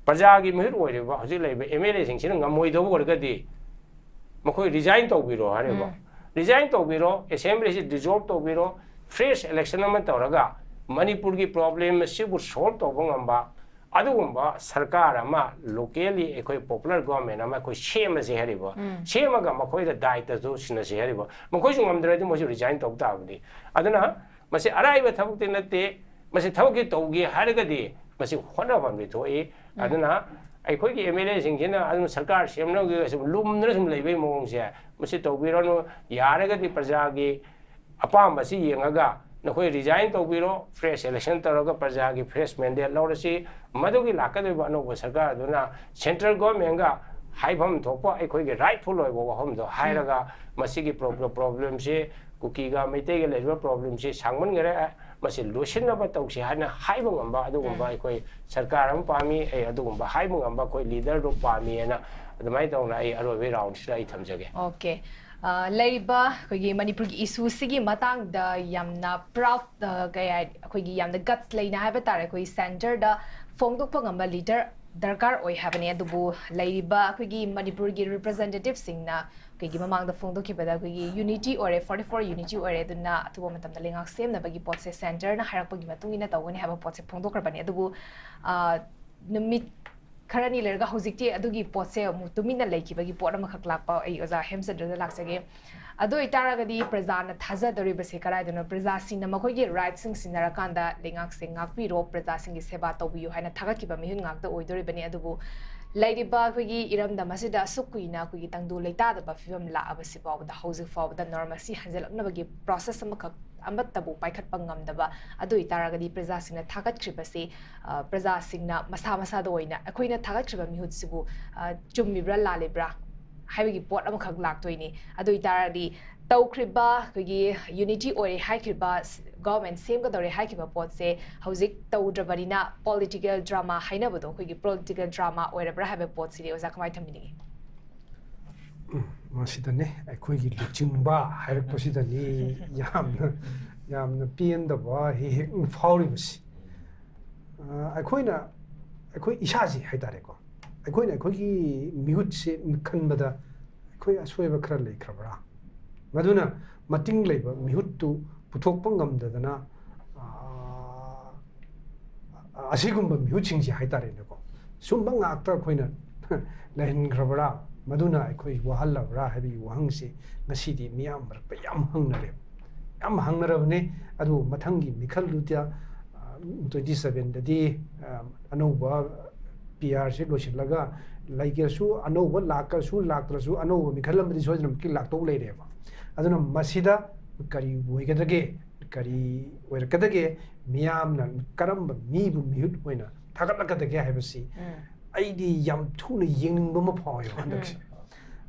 ꯄ꯭ꯔꯖꯥꯒꯤ ꯃꯤꯍꯨꯠ ꯑꯣꯏꯔꯤꯕ ꯍꯧꯖꯤꯛ ꯂꯩꯔꯤꯕ MLAꯁꯤꯡꯁꯤꯅ ꯉꯝꯃꯣꯏꯗꯧꯕ ꯑꯣꯏꯔꯒꯗꯤ ꯃꯈꯣꯏ resign ꯇꯧꯕꯤꯔꯣ ꯍꯥꯏꯔꯤꯕ꯫ ꯎꯝ꯫ Resign ꯇꯧꯕꯤꯔꯣ, Assemblyꯁꯤ dissolve ꯇꯧꯕꯤꯔꯣ, fresh election ꯑꯃ ꯇꯧꯔꯒ ꯃꯅꯤꯄꯨꯔꯒꯤ problem ꯑꯁꯤꯕꯨ solve ꯇꯧꯕ ꯉꯝꯕ, ꯑꯗꯨꯒꯨꯝꯕ ꯁꯔꯀꯥꯔ ꯑꯃ, ꯂꯣꯀꯦꯜꯂꯤ ꯑꯩꯈꯣꯏ ꯄꯣꯄꯨꯂꯔ ꯒꯣꯔꯃꯦꯟ ꯑꯃ ꯑꯩꯈꯣꯏ ꯁꯦꯝꯃꯁꯦ ꯍꯥꯏꯔꯤꯕ, ꯁꯦꯝꯃꯒ ꯃꯈꯣꯏꯗ ꯗꯥꯏꯇꯁꯨ ꯁꯤꯟꯅꯁꯦ ꯍꯥꯏꯔꯤꯕ, ꯃꯈꯣꯏꯁꯨ ꯉꯝꯗ꯭ꯔꯗꯤ ꯃꯣꯏꯁꯨ ꯔꯤꯖꯥꯏꯟ ꯇꯧꯕ ꯇꯥꯕꯅꯤ꯫ ꯑꯗꯨꯅ ꯃꯁꯤ ꯑꯔꯥꯏꯕ ꯊꯕꯛꯇꯤ ꯅꯠꯇꯦ꯫ ꯃꯁꯤ ꯊꯕꯛꯁꯤ ꯇꯧꯒꯦ ꯍꯥꯏꯔꯒꯗꯤ ꯃꯁꯤ ꯍꯣꯠꯅꯐꯝꯗꯤ ꯊꯣꯛꯏ꯫ ꯑꯗꯨꯅ ꯑꯩꯈꯣꯏꯒꯤ ꯑꯦꯝ ꯑꯦꯜ ꯑꯦꯁꯤꯡꯁꯤꯅ ꯑꯗꯨꯝ ꯁꯔꯀꯥꯔ ꯁꯦꯝꯅꯕꯒꯤ ꯁꯨꯝ ꯂꯨꯝꯗꯅ ꯁꯨꯝ ꯂꯩꯕꯒꯤ ꯃꯑꯣꯡꯁꯦ, ꯃꯁꯤ ꯇꯧꯕꯤꯔꯅꯨ꯫ ꯌꯥꯔꯒꯗꯤ ꯄ꯭ꯔꯖꯥꯒꯤ ꯑꯄꯥꯝꯕꯁꯤ ꯌꯦꯡꯉꯒ ꯅꯈꯣꯏ ꯔꯤꯖꯥꯏꯟ ꯇꯧꯕꯤꯔꯣ, ꯐ꯭ꯔꯦꯁ ꯏꯂꯦꯛꯁꯟ ꯇꯧꯔꯒ ꯄ꯭ꯔꯖꯥꯒꯤ ꯐ꯭ꯔꯦꯁ ꯃꯦꯟꯗꯦꯠ ꯂꯧꯔꯁꯤ꯫ ꯃꯗꯨꯒꯤ ꯂꯥꯛꯀꯗꯧꯔꯤꯕ ꯑꯅꯧꯕ ꯁꯔꯀꯥꯔ ꯑꯗꯨꯅ ꯁꯦꯟꯇ꯭ꯔꯦꯜ ꯒꯣꯔꯃꯦꯟꯒ ꯍꯥꯏꯐꯝ ꯊꯣꯛꯄ ꯑꯩꯈꯣꯏꯒꯤ ꯔꯥꯏꯠꯐꯨꯜ ꯑꯣꯏꯕ ꯋꯥꯐꯝꯗꯣ ꯍꯥꯏꯔꯒ, ꯃꯁꯤꯒꯤ ꯄ꯭ꯔꯣꯕ꯭ꯂꯦꯝꯁꯤ, ꯀꯨꯀꯤꯒ ꯃꯩꯇꯩꯒ ꯂꯩꯔꯤꯕ ꯄ꯭ꯔꯣꯕ꯭ꯂꯦꯝꯁꯤ ꯁꯥꯡꯃꯟꯈꯔꯦ, ꯃꯁꯤ ꯂꯣꯏꯁꯤꯟꯅꯕ ꯇꯧꯁꯤ ꯍꯥꯏꯅ ꯍꯥꯏꯕ ꯉꯝꯕ ꯑꯗꯨꯒꯨꯝꯕ ꯑꯩꯈꯣꯏ ꯁꯔꯀꯥꯔ ꯑꯃ ꯄꯥꯝꯃꯤ꯫ ꯑꯩ ꯑꯗꯨꯒꯨꯝꯕ ꯍꯥꯏꯕ ꯉꯝꯕ ꯑꯩꯈꯣꯏ ꯂꯤꯗꯔꯗꯨ ꯄꯥꯝꯃꯤ ꯍꯥꯏꯅ ꯑꯗꯨꯃꯥꯏꯅ ꯇꯧꯅ ꯑꯩ ꯑꯔꯣꯏꯕꯒꯤ ꯔꯥꯎꯟꯁꯤꯗ ꯑꯩ ꯊꯝꯖꯒꯦ꯫ ꯑꯣꯀꯦ꯫ ꯑ, ꯂꯩꯔꯤꯕ ꯑꯩꯈꯣꯏꯒꯤ ꯃꯅꯤꯄꯨꯔꯒꯤ ꯏꯁꯨꯁꯤꯒꯤ ꯃꯇꯥꯡꯗ ꯌꯥꯝꯅ ꯄ꯭ꯔꯥꯎꯗ, ꯀꯩ ꯍꯥꯏ, ꯑꯩꯈꯣꯏꯒꯤ ꯌꯥꯝꯅ ꯒꯠꯁ ꯂꯩꯅ ꯍꯥꯏꯕ ꯇꯥꯔꯦ, ꯑꯩꯈꯣꯏ ꯁꯦꯟꯇꯔꯗ ꯐꯣꯡꯗꯣꯛꯄ ꯉꯝꯕ ꯂꯤꯗꯔ ꯗꯔꯀꯥꯔ ꯑꯣꯏ ꯍꯥꯏꯕꯅꯤ꯫ ꯑꯗꯨꯕꯨ ꯂꯩꯔꯤꯕ ꯑꯩꯈꯣꯏꯒꯤ ꯃꯅꯤꯄꯨꯔꯒꯤ ꯔꯤꯄ꯭ꯔꯖꯦꯟꯇꯦꯇꯤꯚꯁꯤꯡꯅ ꯑꯩꯈꯣꯏꯒꯤ ꯃꯃꯥꯡꯗ ꯐꯣꯡꯗꯣꯛꯈꯤꯕꯗ ꯑꯩꯈꯣꯏꯒꯤ ꯌꯨꯅꯤꯇꯤ ꯑꯣꯏꯔꯦ, ꯐꯣꯔꯇꯤ ꯐꯣꯔ ꯌꯨꯅꯤꯇꯤ ꯑꯣꯏꯔꯦ, ꯑꯗꯨꯅ ꯑꯊꯨꯕ ꯃꯇꯝꯗ ꯂꯩꯉꯥꯛ ꯁꯦꯝꯅꯕꯒꯤ ꯄꯣꯠꯁꯦ ꯁꯦꯟꯇꯔꯅ ꯍꯥꯏꯔꯛꯄꯒꯤ ꯃꯇꯨꯡ ꯏꯟꯅ ꯇꯧꯒꯅꯤ ꯍꯥꯏꯕ ꯄꯣꯠꯁꯦ ꯐꯣꯡꯗꯣꯛꯈ꯭ꯔꯕꯅꯤ꯫ ꯑꯗꯨꯕꯨ, ꯑ, ꯅꯨꯃꯤꯠ ꯈꯔꯅꯤ ꯂꯩꯔꯒ ꯍꯧꯖꯤꯛꯇꯤ ꯑꯗꯨꯒꯤ ꯄꯣꯠꯁꯦ ꯑꯃꯨꯛ ꯇꯨꯃꯤꯟꯅ ꯂꯩꯈꯤꯕꯒꯤ ꯄꯣꯠ ꯑꯃꯈꯛ ꯂꯥꯛꯄ꯫ ꯑꯩ ꯑꯣꯖꯥ ꯍꯦꯝꯆꯟꯗ꯭ꯔꯗ ꯂꯥꯛꯆꯒꯦ꯫ ꯑꯗꯨ ꯑꯣꯏꯇꯥꯔꯒꯗꯤ ꯄ꯭ꯔꯖꯥꯅ ꯊꯥꯖꯗꯧꯔꯤꯕꯁꯦ ꯀꯗꯥꯏꯗꯅꯣ? ꯄ꯭ꯔꯖꯥꯁꯤꯡꯅ ꯃꯈꯣꯏꯒꯤ ꯔꯥꯏꯠꯁꯤꯡ ꯁꯤꯟꯅꯔꯀꯥꯟꯗ ꯂꯩꯉꯥꯛꯁꯦ ꯉꯥꯛꯄꯤꯔꯣ, ꯄ꯭ꯔꯖꯥꯁꯤꯡꯒꯤ ꯁꯦꯕꯥ ꯇꯧꯕꯤꯌꯨ ꯍꯥꯏꯅ ꯊꯥꯒꯠꯈꯤꯕ ꯃꯤꯍꯨꯠ ꯉꯥꯛꯇ ꯑꯣꯏꯗꯣꯔꯤꯕꯅꯤ꯫ ꯑꯗꯨꯕꯨ ꯂꯩꯔꯤꯕ ꯑꯩꯈꯣꯏꯒꯤ ꯏꯔꯝꯗꯝ ꯑꯁꯤꯗ ꯑꯁꯨꯛ ꯀꯨꯏꯅ ꯑꯩꯈꯣꯏꯒꯤ ꯇꯪꯗꯨ ꯂꯩꯇꯥꯗꯕ ꯐꯤꯕꯝ ꯂꯥꯛꯑꯕꯁꯤ ꯐꯥꯎꯕꯗ, ꯍꯧꯖꯤꯛ ꯐꯥꯎꯕꯗ ꯅꯣꯔꯝ ꯑꯁꯤ ꯍꯟꯖꯤꯜꯂꯛꯅꯕꯒꯤ ꯄ꯭ꯔꯣꯁꯦꯁ ꯑꯃꯈꯛ ꯑꯃꯠꯇꯕꯨ ꯄꯥꯏꯈꯠꯄ ꯉꯝꯗꯕ꯫ ꯑꯗꯨ ꯑꯣꯏꯇꯥꯔꯒꯗꯤ ꯄ꯭ꯔꯖꯥꯁꯤꯡꯅ ꯊꯥꯒꯠꯈ꯭ꯔꯤꯕꯁꯤ, ꯑ, ꯄ꯭ꯔꯖꯥꯁꯤꯡꯅ ꯃꯁꯥ ꯃꯁꯥꯗ ꯑꯣꯏꯅ ꯑꯩꯈꯣꯏꯅ ꯊꯥꯒꯠꯈ꯭ꯔꯤꯕ ꯃꯤꯍꯨꯠꯁꯤꯕꯨ, ꯑ, ꯆꯨꯝꯃꯤꯕ꯭ꯔꯥ ꯂꯥꯜꯂꯤꯕ꯭ꯔꯥ ꯍꯥꯏꯕꯒꯤ ꯄꯣꯠ ꯑꯃꯈꯛ ꯂꯥꯛꯇꯣꯏꯅꯤ꯫ ꯑꯗꯨ ꯑꯣꯏꯇꯥꯔꯗꯤ ꯇꯧꯈ꯭ꯔꯤꯕ, ꯑꯩꯈꯣꯏꯒꯤ ꯌꯨꯅꯤꯇꯤ ꯑꯣꯏꯔꯦ ꯍꯥꯏꯈ꯭ꯔꯤꯕ, ꯒꯚꯔꯟꯃꯦꯟ ꯁꯦꯝꯒꯗꯧꯔꯦ ꯍꯥꯏꯈꯤꯕ ꯄꯣꯠꯁꯦ ꯍꯧꯖꯤꯛ ꯇꯧꯗ꯭ꯔꯕꯅꯤꯅ ꯄꯣꯂꯤꯇꯤꯀꯦꯜ ꯗ꯭ꯔꯃꯥ ꯍꯥꯏꯅꯕꯗꯣ ꯑꯩꯈꯣꯏꯒꯤ ꯄꯣꯂꯤꯇꯤꯀꯦꯜ ꯗ꯭ꯔꯃꯥ ꯑꯣꯏꯔꯕ꯭ꯔꯥ ꯍꯥꯏꯕ ꯄꯣꯠꯁꯤꯗꯤ ꯑꯣꯖꯥ ꯀꯃꯥꯏꯅ ꯊꯝꯕꯤꯅꯤꯡꯉꯤ? ꯎꯝ, ꯃꯁꯤꯗꯅꯦ ꯑꯩꯈꯣꯏꯒꯤ ꯂꯨꯆꯤꯡꯕ ꯍꯥꯏꯔꯛꯄꯁꯤꯗꯅꯤ ꯌꯥꯝꯅ, ꯌꯥꯝꯅ ꯄꯦꯟꯗꯕ ꯍꯦꯛ ꯍꯦꯛ ꯐꯥꯎꯔꯤꯕꯁꯤ꯫ ꯑ, ꯑꯩꯈꯣꯏꯅ, ꯑꯩꯈꯣꯏ ꯏꯁꯥꯁꯤ ꯍꯥꯏꯇꯥꯔꯦꯀꯣ, ꯑꯩꯈꯣꯏꯅ ꯑꯩꯈꯣꯏꯒꯤ ꯃꯤꯍꯨꯠꯁꯦ ꯈꯟꯕꯗ ꯑꯩꯈꯣꯏ ꯑꯁꯣꯏꯕ ꯈꯔ ꯂꯩꯈ꯭ꯔꯕ꯭ꯔꯥ? ꯃꯗꯨꯅ ꯃꯇꯤꯡ ꯂꯩꯕ ꯃꯤꯍꯨꯠꯇꯨ ꯄꯨꯊꯣꯛꯄ ꯉꯝꯗꯗꯅ, ꯑ, ꯑꯁꯤꯒꯨꯝꯕ ꯃꯤꯍꯨꯠꯁꯤꯡꯁꯦ ꯍꯥꯏꯇꯥꯔꯦꯅꯦꯀꯣ, ꯁꯨꯝꯕ ꯉꯥꯛꯇ ꯑꯩꯈꯣꯏꯅ ꯂꯩꯍꯟꯈ꯭ꯔꯕ꯭ꯔꯥ, ꯃꯗꯨꯅ ꯑꯩꯈꯣꯏ ꯋꯥꯍꯜꯂꯕ꯭ꯔꯥ ꯍꯥꯏꯕꯒꯤ ꯋꯥꯍꯪꯁꯤ ꯉꯁꯤꯗꯤ ꯃꯤꯌꯥꯝ ꯃꯔꯛꯇ ꯌꯥꯝ ꯍꯪꯅꯔꯦ, ꯌꯥꯝ ꯍꯪꯅꯔꯕꯅꯦ꯫ ꯑꯗꯨ ꯃꯊꯪꯒꯤ ꯃꯤꯈꯜꯗꯨꯗ, ꯇ꯭ꯋꯦꯟꯇꯤ ꯁꯕꯦꯟꯗꯗꯤ ꯑꯅꯧꯕ ꯄꯤ ꯑꯥꯔꯁꯤ ꯂꯣꯏꯁꯤꯜꯂꯒ ꯂꯩꯒꯦꯁꯨ, ꯑꯅꯧꯕ ꯂꯥꯛꯀꯁꯨ ꯂꯥꯛꯇ꯭ꯔꯁꯨ, ꯑꯅꯧꯕ ꯃꯤꯈꯜ ꯑꯃꯗꯤ ꯁꯣꯏꯗꯅꯃꯛꯀꯤ ꯂꯥꯛꯇꯧ ꯂꯩꯔꯦꯕ꯫ ꯑꯗꯨꯅ ꯃꯁꯤꯗ ꯀꯔꯤ ꯑꯣꯏꯒꯗꯒꯦ, ꯀꯔꯤ ꯑꯣꯏꯔꯛꯀꯗꯒꯦ, ꯃꯤꯌꯥꯝꯅ ꯀꯔꯝꯕ ꯃꯤꯕꯨ ꯃꯤꯍꯨꯠ ꯑꯣꯏꯅ ꯊꯥꯒꯠꯂꯛꯀꯗꯒꯦ ꯍꯥꯏꯕꯁꯤ ꯑꯩꯗꯤ ꯌꯥꯝ ꯊꯨꯅ ꯌꯦꯡꯅꯤꯡꯕ ꯑꯃ ꯐꯥꯎꯋꯦꯕ ꯍꯟꯗꯛꯁꯦ꯫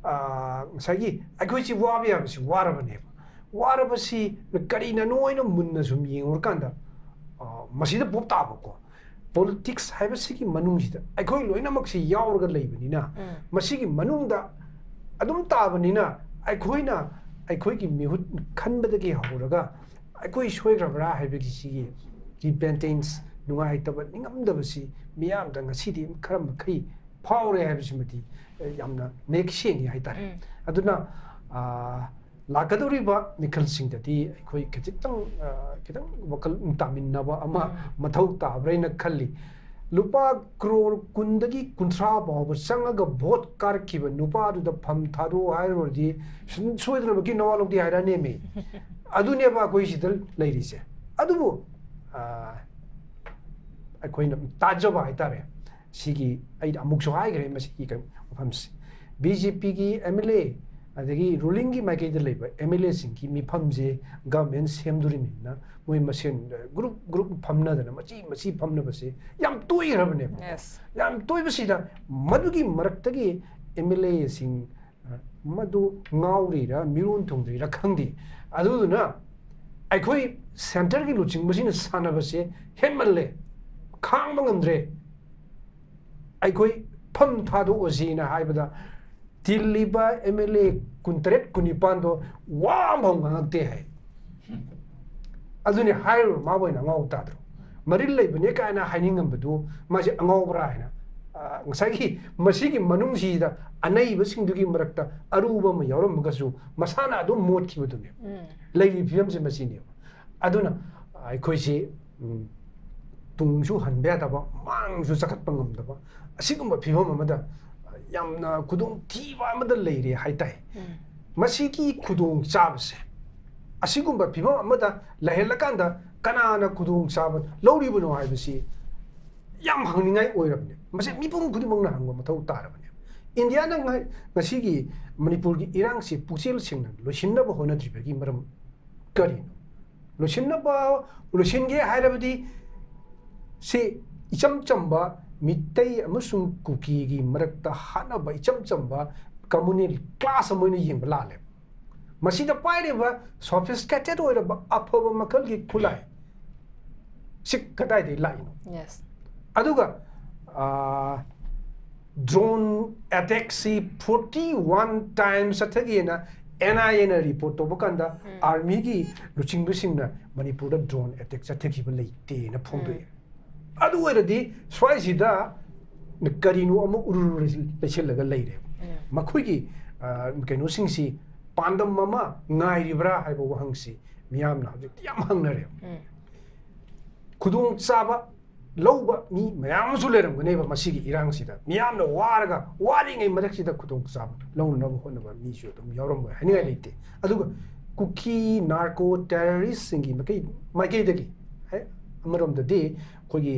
ꯉꯁꯥꯏꯒꯤ ꯑꯩꯈꯣꯏꯁꯤ ꯋꯥꯕ ꯌꯥꯕꯁꯤ ꯋꯥꯔꯕꯅꯦꯕ꯫ ꯋꯥꯔꯕꯁꯤ ꯀꯔꯤꯅꯅꯣ ꯍꯥꯏꯅ ꯃꯨꯟꯅ ꯁꯨꯝ ꯌꯦꯡꯉꯨꯔꯀꯥꯟꯗ, ꯃꯁꯤꯗ ꯄꯣꯞ ꯇꯥꯕꯀꯣ, ꯄꯣꯂꯤꯇꯤꯛꯁ ꯍꯥꯏꯕꯁꯤꯒꯤ ꯃꯅꯨꯡꯁꯤꯗ ꯑꯩꯈꯣꯏ ꯂꯣꯏꯅꯃꯛꯁꯤ ꯌꯥꯎꯔꯒ ꯂꯩꯕꯅꯤꯅ, ꯃꯁꯤꯒꯤ ꯃꯅꯨꯡꯗ ꯑꯗꯨꯝ ꯇꯥꯕꯅꯤꯅ, ꯑꯩꯈꯣꯏꯅ ꯑꯩꯈꯣꯏꯒꯤ ꯃꯤꯍꯨꯠ ꯈꯟꯕꯗꯒꯤ ꯍꯧꯔꯒ ꯑꯩꯈꯣꯏ ꯁꯣꯏꯈ꯭ꯔꯕ꯭ꯔꯥ ꯍꯥꯏꯕꯒꯤ ꯁꯤꯒꯤ ꯔꯤꯄꯦꯟꯇꯦꯟꯁ, ꯅꯨꯡꯉꯥꯏꯇꯕ, ꯅꯤꯡꯉꯝꯗꯕꯁꯤ ꯃꯤꯌꯥꯝꯗ ꯉꯁꯤꯗꯤ ꯈꯔ ꯃꯈꯩ ꯐꯥꯎꯔꯦ ꯍꯥꯏꯕꯁꯤꯃꯗꯤ ꯌꯥꯝꯅ ꯃꯌꯦꯛ ꯁꯦꯡꯉꯤ ꯍꯥꯏꯇꯥꯔꯦ꯫ ꯑꯗꯨꯅ ꯂꯥꯛꯀꯗꯧꯔꯤꯕ ꯃꯤꯈꯜꯁꯤꯡꯗꯗꯤ ꯑꯩꯈꯣꯏ ꯈꯖꯤꯛꯇꯪ, ꯈꯤꯇꯪ ꯋꯥꯈꯜ ꯇꯥꯃꯤꯟꯅꯕ ꯑꯃ ꯃꯊꯧ ꯇꯥꯕ꯭ꯔꯥ ꯍꯥꯏꯅ ꯈꯜꯂꯤ꯫ ꯂꯨꯄꯥ ꯀ꯭ꯔꯣꯔ ꯀꯨꯟꯗꯒꯤ ꯀꯨꯟꯊ꯭ꯔꯥ ꯐꯥꯎꯕ ꯆꯪꯉꯒ ꯚꯣꯠ ꯀꯥꯔꯛꯈꯤꯕ ꯅꯨꯄꯥꯗꯨꯗ ꯐꯝ ꯊꯥꯗꯣꯛꯑꯣ ꯍꯥꯏꯔꯨꯔꯗꯤ ꯁꯣꯏꯗꯅꯃꯛꯀꯤ ꯅꯋꯥ ꯂꯧꯗꯦ ꯍꯥꯏꯔꯛꯑꯅꯦꯃꯤ꯫ ꯑꯗꯨꯅꯦꯕ ꯑꯩꯈꯣꯏ ꯁꯤꯗ ꯂꯩꯔꯤꯁꯦ꯫ ꯑꯗꯨꯕꯨ ꯑꯩꯈꯣꯏꯅ ꯇꯥꯖꯕ ꯍꯥꯏꯇꯥꯔꯦ, ꯁꯤꯒꯤ ꯑꯩ ꯑꯃꯨꯛꯁꯨ ꯍꯥꯏꯈ꯭ꯔꯦ ꯃꯁꯤꯒꯤ ꯀꯩꯅꯣ ꯃꯐꯝꯁꯦ, ꯕꯤ ꯖꯦ ꯄꯤꯒꯤ ꯑꯦꯝ ꯑꯦꯜ ꯑꯦ ꯑꯗꯒꯤ ꯔꯨꯂꯤꯡꯒꯤ ꯃꯥꯏꯀꯩꯗ ꯂꯩꯕ ꯑꯦꯝ ꯑꯦꯜ ꯑꯦꯁꯤꯡꯒꯤ ꯃꯤꯐꯝꯁꯦ ꯒꯚꯔꯟꯃꯦꯟ ꯁꯦꯝꯗꯣꯔꯤꯕꯅꯤꯅ ꯃꯣꯏ ꯃꯁꯦꯟ ꯒ꯭ꯔꯨꯞ ꯒ꯭ꯔꯨꯞ ꯐꯝꯅꯗꯅ ꯃꯆꯤ ꯃꯆꯤ ꯐꯝꯅꯕꯁꯦ ꯌꯥꯝ ꯇꯣꯏꯈ꯭ꯔꯕꯅꯦꯕ꯫ ꯌꯥꯝ ꯇꯣꯏꯕꯁꯤꯗ ꯃꯗꯨꯒꯤ ꯃꯔꯛꯇꯒꯤ ꯑꯦꯝ ꯑꯦꯜ ꯑꯦꯁꯤꯡ ꯃꯗꯨ ꯉꯥꯎꯔꯤꯔꯥ ꯃꯤꯔꯣꯟ ꯊꯨꯡꯗ꯭ꯔꯤꯔꯥ ꯈꯪꯗꯦ꯫ ꯑꯗꯨꯗꯨꯅ ꯑꯩꯈꯣꯏ ꯁꯦꯟꯇꯔꯒꯤ ꯂꯨꯆꯤꯡꯕꯁꯤꯡꯅ ꯁꯥꯟꯅꯕꯁꯦ ꯍꯦꯟꯃꯜꯂꯦ, ꯈꯥꯡꯕ ꯉꯝꯗ꯭ꯔꯦ, ꯑꯩꯈꯣꯏ ꯐꯝ ꯊꯥꯗꯣꯛꯑꯁꯤꯅ ꯍꯥꯏꯕꯗ ꯇꯤꯜꯂꯤꯕ ꯑꯦꯝ ꯑꯦꯜ ꯑꯦ ꯀꯨꯟꯇꯔꯦꯠ ꯀꯨꯟꯅꯤꯄꯥꯟꯗꯣ ꯋꯥ ꯑꯃꯐꯥꯎ ꯉꯥꯡꯉꯛꯇꯦ ꯍꯥꯏ꯫ ꯑꯗꯨꯅꯤ ꯍꯥꯏꯔꯨꯔ ꯃꯥꯕꯨ ꯑꯣꯏꯅ ꯑꯉꯥꯎꯕ ꯇꯥꯗ꯭ꯔꯣ? ꯃꯔꯤꯜ ꯂꯩꯕꯅꯦ ꯀꯥꯏꯅ ꯍꯥꯏꯅꯤꯡꯉꯝꯕꯗꯨ ꯃꯥꯁꯦ ꯑꯉꯥꯎꯕ꯭ꯔꯥ ꯍꯥꯏꯅ, ꯉꯁꯥꯏꯒꯤ ꯃꯁꯤꯒꯤ ꯃꯅꯨꯡꯁꯤꯗ ꯑꯅꯩꯕꯁꯤꯡꯗꯨꯒꯤ ꯃꯔꯛꯇ ꯑꯔꯨꯕ ꯑꯃ ꯌꯥꯎꯔꯝꯃꯒꯁꯨ ꯃꯁꯥꯅ ꯑꯗꯨꯝ ꯃꯣꯠꯈꯤꯕꯗꯨꯅꯦꯕ꯫ ꯂꯩꯔꯤꯕ ꯐꯤꯕꯝꯁꯦ ꯃꯁꯤꯅꯦꯕ꯫ ꯑꯗꯨꯅ ꯑꯩꯈꯣꯏꯁꯤ ꯇꯨꯡꯁꯨ ꯍꯟꯕ ꯌꯥꯗꯕ, ꯃꯥꯡꯁꯨ ꯆꯈꯠꯄ ꯉꯝꯗꯕ, ꯑꯁꯤꯒꯨꯝꯕ ꯐꯤꯕꯝ ꯑꯃꯗ ꯌꯥꯝꯅ ꯈꯨꯗꯣꯡꯊꯤꯕ ꯑꯃꯗ ꯂꯩꯔꯦ ꯍꯥꯏꯇꯥꯏ꯫ ꯃꯁꯤꯒꯤ ꯈꯨꯗꯣꯡ ꯆꯥꯕꯁꯦ, ꯑꯁꯤꯒꯨꯝꯕ ꯐꯤꯕꯝ ꯑꯃꯗ ꯂꯩꯍꯜꯂꯀꯥꯟꯗ ꯀꯅꯥꯅ ꯈꯨꯗꯣꯡ ꯆꯥꯕ ꯂꯧꯔꯤꯕꯅꯣ ꯍꯥꯏꯕꯁꯤ ꯌꯥꯝ ꯍꯪꯅꯤꯡꯉꯥꯏ ꯑꯣꯏꯔꯕꯅꯦ꯫ ꯃꯁꯤ ꯃꯤꯄꯨꯝ ꯈꯨꯗꯤꯡꯃꯛꯅ ꯍꯪꯕ ꯃꯊꯧ ꯇꯥꯔꯕꯅꯦ꯫ ꯏꯟꯗꯤꯌꯥꯅ ꯉ-, ꯉꯁꯤꯒꯤ ꯃꯅꯤꯄꯨꯔꯒꯤ ꯏꯔꯥꯡꯁꯤ ꯄꯨꯛꯆꯦꯜ ꯁꯦꯡꯅ ꯂꯣꯏꯁꯤꯟꯅꯕ ꯍꯣꯠꯅꯗ꯭ꯔꯤꯕꯒꯤ ꯃꯔꯝ ꯀꯔꯤꯅꯣ? ꯂꯣꯏꯁꯤꯟꯅꯕ, ꯂꯣꯏꯁꯤꯟꯒꯦ ꯍꯥꯏꯔꯕꯗꯤ ꯁꯤ ꯏꯆꯝ ꯆꯝꯕ ꯃꯤꯇꯩ ꯑꯃꯁꯨꯡ ꯀꯨꯀꯤꯒꯤ ꯃꯔꯛꯇ ꯍꯥꯠꯅꯕ ꯏꯆꯝ ꯆꯝꯕ communal clash ꯑꯃ ꯑꯣꯏꯅ ꯌꯦꯡꯕ ꯂꯥꯜꯂꯦ꯫ ꯃꯁꯤꯗ ꯄꯥꯏꯔꯤꯕ sophisticated ꯑꯣꯏꯔꯕ ꯑꯐꯕ ꯃꯈꯜꯒꯤ ꯈꯨꯠꯂꯥꯏ ꯁꯤ ꯀꯗꯥꯏꯗꯒꯤ ꯂꯥꯛꯏꯅꯣ? Yes. ꯑꯗꯨꯒ drone attack ꯁꯤ forty one times ꯆꯠꯊꯈꯤꯑꯅ N I A ꯅ report ꯇꯧꯕ ꯀꯥꯟꯗ army ꯒꯤ ꯂꯨꯆꯤꯡꯕꯁꯤꯡꯅ ꯃꯅꯤꯄꯨꯔꯗ drone attack ꯆꯠꯊꯈꯤꯕ ꯂꯩꯇꯦꯅ ꯐꯣꯡꯗꯣꯛꯑꯦ꯫ ꯑꯗꯨ ꯑꯣꯏꯔꯗꯤ ꯁ꯭ꯋꯥꯏꯁꯤꯗ ꯀꯔꯤꯅꯣ ꯑꯃ ꯎꯔꯨꯔꯨ ꯂꯩꯁꯤꯜꯂꯒ ꯂꯩꯔꯦ꯫ ꯃꯈꯣꯏꯒꯤ ꯑ, ꯀꯩꯅꯣꯁꯤꯡꯁꯤ ꯄꯥꯟꯗꯝ ꯑꯃ ꯉꯥꯏꯔꯤꯕ꯭ꯔꯥ ꯍꯥꯏꯕ ꯋꯥꯍꯪꯁꯤ ꯃꯤꯌꯥꯝꯅ ꯍꯧꯖꯤꯛꯇꯤ ꯌꯥꯝ ꯍꯪꯅꯔꯦ꯫ ꯈꯨꯗꯣꯡꯆꯥꯕ ꯂꯧꯕ ꯃꯤ ꯃꯌꯥꯝ ꯑꯃꯁꯨ ꯂꯩꯔꯝꯒꯅꯦꯕ ꯃꯁꯤꯒꯤ ꯏꯔꯥꯡꯁꯤꯗ꯫ ꯃꯤꯌꯥꯝꯅ ꯋꯥꯔꯒ ꯋꯥꯔꯤꯉꯩ ꯃꯔꯛꯁꯤꯗ ꯈꯨꯗꯣꯡꯆꯥꯕ ꯂꯧꯅꯅꯕ ꯍꯣꯠꯅꯕ ꯃꯤꯁꯨ ꯑꯗꯨꯝ ꯌꯥꯎꯔꯝꯕ ꯍꯥꯏꯅꯤꯡꯉꯥꯏ ꯂꯩꯇꯦ꯫ ꯑꯗꯨꯒ ꯀꯨꯀꯤ narco terrorist ꯁꯤꯡꯒꯤ ꯃꯥꯏꯀꯩ-, ꯃꯥꯏꯀꯩꯗꯒꯤ ꯍꯦ-, ꯑꯃꯔꯣꯝꯗꯗꯤ ꯑꯩꯈꯣꯏꯒꯤ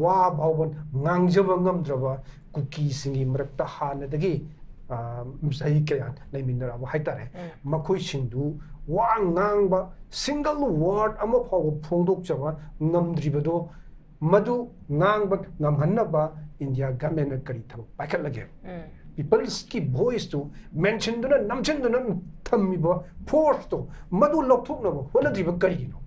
ꯋꯥ ꯐꯥꯎꯕ ꯉꯥꯡꯖꯕ ꯉꯝꯗ꯭ꯔꯕ ꯀꯨꯀꯤꯁꯤꯡꯒꯤ ꯃꯔꯛꯇ ꯍꯥꯟꯅꯗꯒꯤ, ꯑ, ꯆꯍꯤ ꯀꯌꯥ ꯂꯩꯃꯤꯟꯅꯔꯛꯑꯕ ꯍꯥꯏꯇꯥꯔꯦ꯫ ꯃꯈꯣꯏꯁꯤꯡꯗꯨ ꯋꯥ ꯉꯥꯡꯕ single word ꯑꯃ ꯐꯥꯎꯕ ꯐꯣꯡꯗꯣꯛꯆꯕ ꯉꯝꯗ꯭ꯔꯤꯕꯗꯣ, ꯃꯗꯨ ꯉꯥꯡꯕ ꯉꯝꯍꯟꯅꯕ ꯏꯟꯗꯤꯌꯥ government ꯅ ꯀꯔꯤ ꯊꯕꯛ ꯄꯥꯏꯈꯠꯂꯒꯦ? People's ꯀꯤ voice ꯇꯨ mention ꯗꯨꯅ, ꯅꯝꯁꯤꯟꯗꯨꯅ ꯊꯝꯃꯤꯕ force ꯇꯣ, ꯃꯗꯨ ꯂꯧꯊꯣꯛꯅꯕ ꯍꯣꯠꯅꯗ꯭ꯔꯤꯕ ꯀꯔꯤꯒꯤꯅꯣ?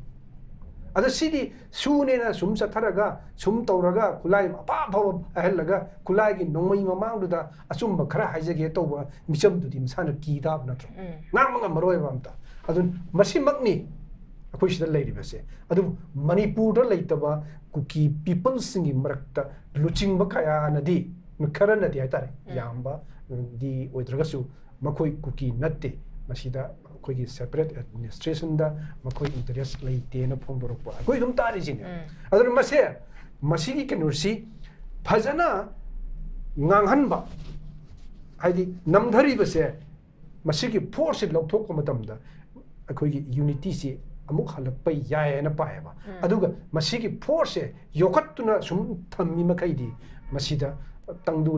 ꯑꯗ ꯁꯤꯗꯤ ꯁꯨꯅꯦꯅ ꯁꯨꯝ ꯆꯠꯊꯔꯒ, ꯁꯨꯝ ꯇꯧꯔꯒ, ꯈꯨꯠꯂꯥꯏ ꯑꯐ ꯑꯐꯕ ꯄꯥꯏꯍꯜꯂꯒ, ꯈꯨꯠꯂꯥꯏꯒꯤ ꯅꯣꯡꯃꯩ ꯃꯃꯥꯡꯗꯨꯗ ꯑꯆꯨꯝꯕ ꯈꯔ ꯍꯥꯏꯖꯒꯦ ꯇꯧꯕ ꯃꯤꯆꯝꯗꯨꯗꯤ ꯃꯁꯥꯅ ꯀꯤ ꯇꯥꯕ ꯅꯠꯇ꯭ꯔꯣ? ꯉꯥꯡꯕ ꯉꯝꯃꯔꯣꯏꯕ ꯑꯝꯇ꯫ ꯑꯗꯨ ꯃꯁꯤꯃꯛꯅꯤ ꯑꯩꯈꯣꯏ ꯁꯤꯗ ꯂꯩꯔꯤꯕꯁꯦ꯫ ꯑꯗꯨꯕꯨ ꯃꯅꯤꯄꯨꯔꯗ ꯂꯩꯇꯕ ꯀꯨꯀꯤ people ꯁꯤꯡꯒꯤ ꯃꯔꯛꯇ ꯂꯨꯆꯤꯡꯕ ꯀꯌꯥꯅꯗꯤ, ꯈꯔꯅꯗꯤ ꯍꯥꯏꯇꯥꯔꯦ, ꯌꯥꯝꯕꯗꯤ ꯑꯣꯏꯗ꯭ꯔꯒꯁꯨ, ꯃꯈꯣꯏ ꯀꯨꯀꯤ ꯅꯠꯇꯦ, ꯃꯁꯤꯗ ꯑꯩꯈꯣꯏꯒꯤ separate administration ꯗ ꯃꯈꯣꯏ interest ꯂꯩꯇꯦꯅ ꯐꯣꯡꯗꯣꯔꯛꯄ ꯑꯩꯈꯣꯏ ꯑꯗꯨꯝ ꯇꯥꯔꯤꯁꯤꯅꯦ꯫ ꯎꯝ꯫ ꯑꯗꯨꯅ ꯃꯁꯦ, ꯃꯁꯤꯒꯤ ꯀꯩꯅꯣꯁꯤ ꯐꯖꯅ ꯉꯥꯡꯍꯟꯕ, ꯍꯥꯏꯗꯤ ꯅꯝꯊꯔꯤꯕꯁꯦ, ꯃꯁꯤꯒꯤ force ꯁꯦ ꯂꯧꯊꯣꯛꯄ ꯃꯇꯝꯗ ꯑꯩꯈꯣꯏꯒꯤ unity ꯁꯤ ꯑꯃꯨꯛ ꯍꯜꯂꯛꯄ ꯌꯥꯏ ꯍꯥꯏꯅ ꯄꯥꯏꯌꯦꯕ꯫ ꯎꯝ꯫ ꯑꯗꯨꯒ ꯃꯁꯤꯒꯤ force ꯁꯦ ꯌꯣꯛꯈꯠꯇꯨꯅ ꯁꯨꯝ ꯊꯝꯃꯤ ꯃꯈꯩꯗꯤ ꯃꯁꯤꯗ ꯇꯪꯗꯨ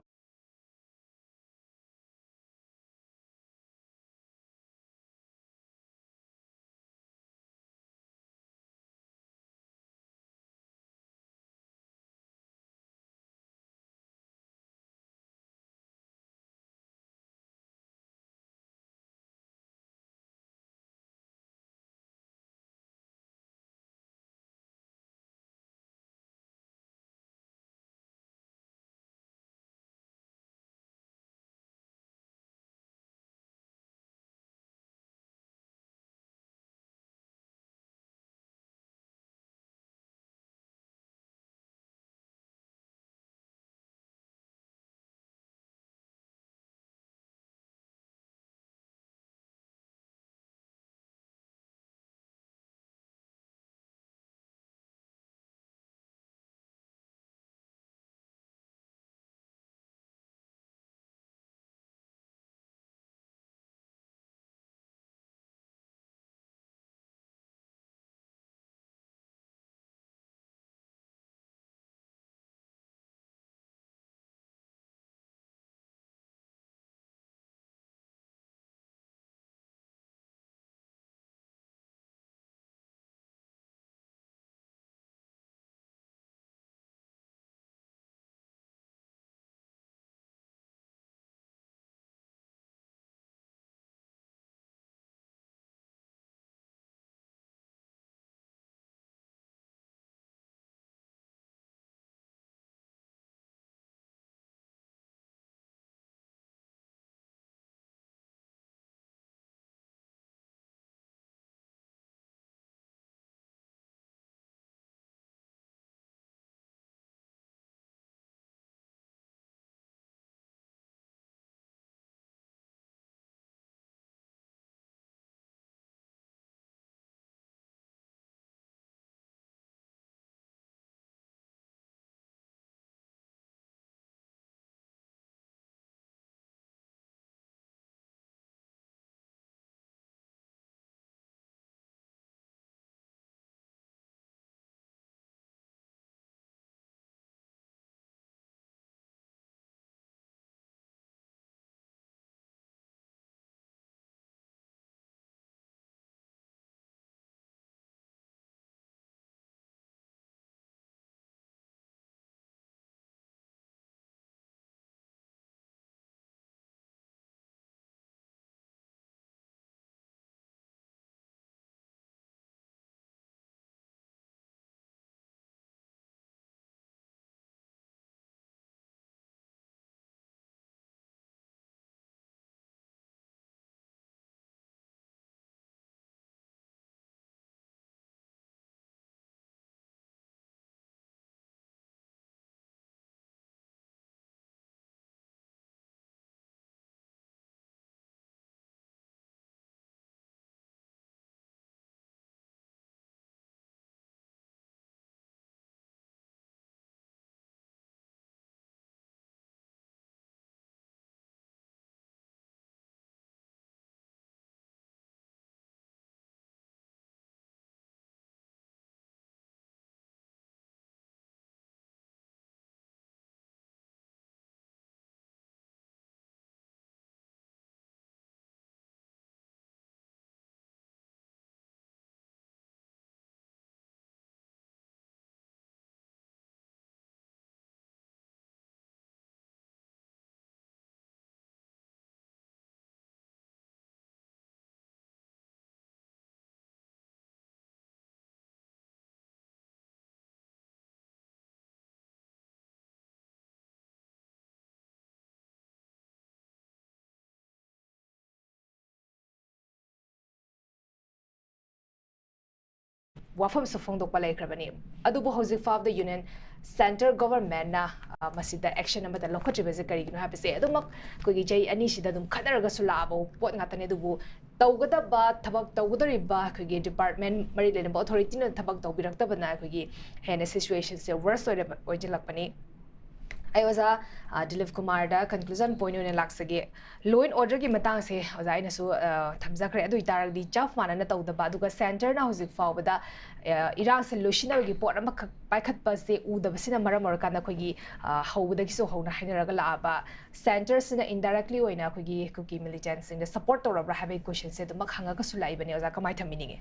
ꯋꯥꯐꯝꯁꯨ ꯐꯣꯡꯗꯣꯛꯄ ꯂꯩꯈ꯭ꯔꯕꯅꯤ꯫ ꯑꯗꯨꯕꯨ ꯍꯧꯖꯤꯛ ꯐꯥꯎꯕꯗ ꯌꯨꯅꯤꯌꯟ ꯁꯦꯟꯇꯔ ꯒꯣꯚꯔꯟꯃꯦꯟꯠꯅ, ꯑ, ꯃꯁꯤꯗ ꯑꯦꯛꯁꯟ ꯑꯃꯠꯇ ꯂꯧꯈꯠꯇ꯭ꯔꯤꯕꯁꯦ ꯀꯔꯤꯒꯤꯅꯣ ꯍꯥꯏꯕꯁꯦ ꯑꯗꯨꯃꯛ ꯑꯩꯈꯣꯏꯒꯤ ꯆꯍꯤ ꯑꯅꯤꯁꯤꯗ ꯑꯗꯨꯝ ꯈꯠꯅꯔꯒꯁꯨ ꯂꯥꯛꯑꯕ ꯄꯣꯠ ꯉꯥꯛꯇꯅꯤ꯫ ꯑꯗꯨꯕꯨ ꯇꯧꯒꯗꯕ ꯊꯕꯛ ꯇꯧꯒꯗꯧꯔꯤꯕ ꯑꯩꯈꯣꯏꯒꯤ ꯗꯤꯄꯥꯔꯠꯃꯦꯟꯠ ꯃꯔꯤ ꯂꯩꯅꯕ ꯑꯣꯊꯣꯔꯤꯇꯤꯅ ꯊꯕꯛ ꯇꯧꯕꯤꯔꯛꯇꯕꯅ ꯑꯩꯈꯣꯏꯒꯤ ꯍꯦꯟꯅ ꯁꯤꯆꯨꯋꯦꯁꯟꯁꯦ ꯋꯔꯁ ꯑꯣꯏꯔꯕ, ꯑꯣꯏꯁꯤꯜꯂꯛꯄꯅꯤ꯫ ꯑꯩ ꯑꯣꯖꯥ, ꯑ, ꯗꯤꯂꯤꯞ ꯀꯨꯃꯥꯔꯗ ꯀꯟꯀ꯭ꯂꯨꯖꯟ ꯄꯣꯏꯟꯠ ꯑꯣꯏꯅ ꯂꯥꯛꯆꯒꯦ꯫ ꯂꯣ ꯑꯦꯟ ꯑꯣꯔꯗꯔꯒꯤ ꯃꯇꯥꯡꯁꯦ ꯑꯣꯖꯥ ꯑꯩꯅꯁꯨ, ꯑ, ꯊꯝꯖꯈ꯭ꯔꯦ꯫ ꯑꯗꯨ ꯑꯣꯏꯇꯥꯔꯒꯗꯤ ꯆꯞ ꯃꯥꯟꯅꯅ ꯇꯧꯗꯕ, ꯑꯗꯨꯒ ꯁꯦꯟꯇꯔꯅ ꯍꯧꯖꯤꯛ ꯐꯥꯎꯕꯗ, ꯑ, ꯏꯔꯥꯡꯁꯦ ꯂꯣꯏꯁꯤꯟꯅꯕꯒꯤ ꯄꯣꯠ ꯑꯃꯈꯛ ꯄꯥꯏꯈꯠꯄꯁꯦ ꯎꯗꯕꯁꯤꯅ ꯃꯔꯝ ꯑꯣꯏꯔꯀꯥꯟꯗ ꯑꯩꯈꯣꯏꯒꯤ, ꯑ, ꯍꯧꯕꯗꯒꯤꯁꯨ ꯍꯧꯅ ꯍꯥꯏꯅꯔꯒ ꯂꯥꯛꯑꯕ ꯁꯦꯟꯇꯔꯁꯤꯅ ꯏꯟꯗꯥꯏꯔꯦꯛꯂꯤ ꯑꯣꯏꯅ ꯑꯩꯈꯣꯏꯒꯤ ꯀꯨꯀꯤ ꯃꯤꯂꯤꯇꯦꯟꯁꯤꯡꯗ ꯁꯄꯣꯔꯠ ꯇꯧꯔꯕ꯭ꯔꯥ ꯍꯥꯏꯕꯒꯤ ꯀꯣꯏꯁꯟꯁꯦ ꯑꯗꯨꯃꯛ ꯍꯪꯉꯒꯁꯨ ꯂꯥꯛꯏꯕꯅꯦ꯫ ꯑꯣꯖꯥ, ꯀꯃꯥꯏꯅ ꯊꯝꯕꯤꯅꯤꯡꯉꯤ?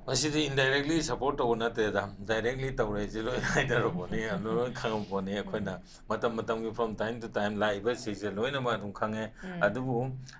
ꯃꯁꯤꯗꯤ ꯏꯟꯗꯥꯏꯔꯦꯛꯂꯤ ꯁꯄꯣꯔꯠ ꯇꯧꯕ ꯅꯠꯇꯦꯗ, ꯗꯥꯏꯔꯦꯛꯂꯤ ꯇꯧꯔꯦꯁꯦ ꯂꯣꯏ ꯍꯥꯏꯅꯔꯕꯅꯤ, ꯑꯗꯨ ꯂꯣꯏ ꯈꯪꯉꯕꯅꯤ꯫ ꯑꯩꯈꯣꯏꯅ ꯃꯇꯝ ꯃꯇꯝꯒꯤ from time to time ꯂꯥꯛꯏꯕ ꯁꯤꯁꯦ ꯂꯣꯏꯅꯃꯛ ꯑꯗꯨꯝ ꯈꯪꯉꯦ꯫ ꯎꯝ. ꯑꯗꯨꯕꯨ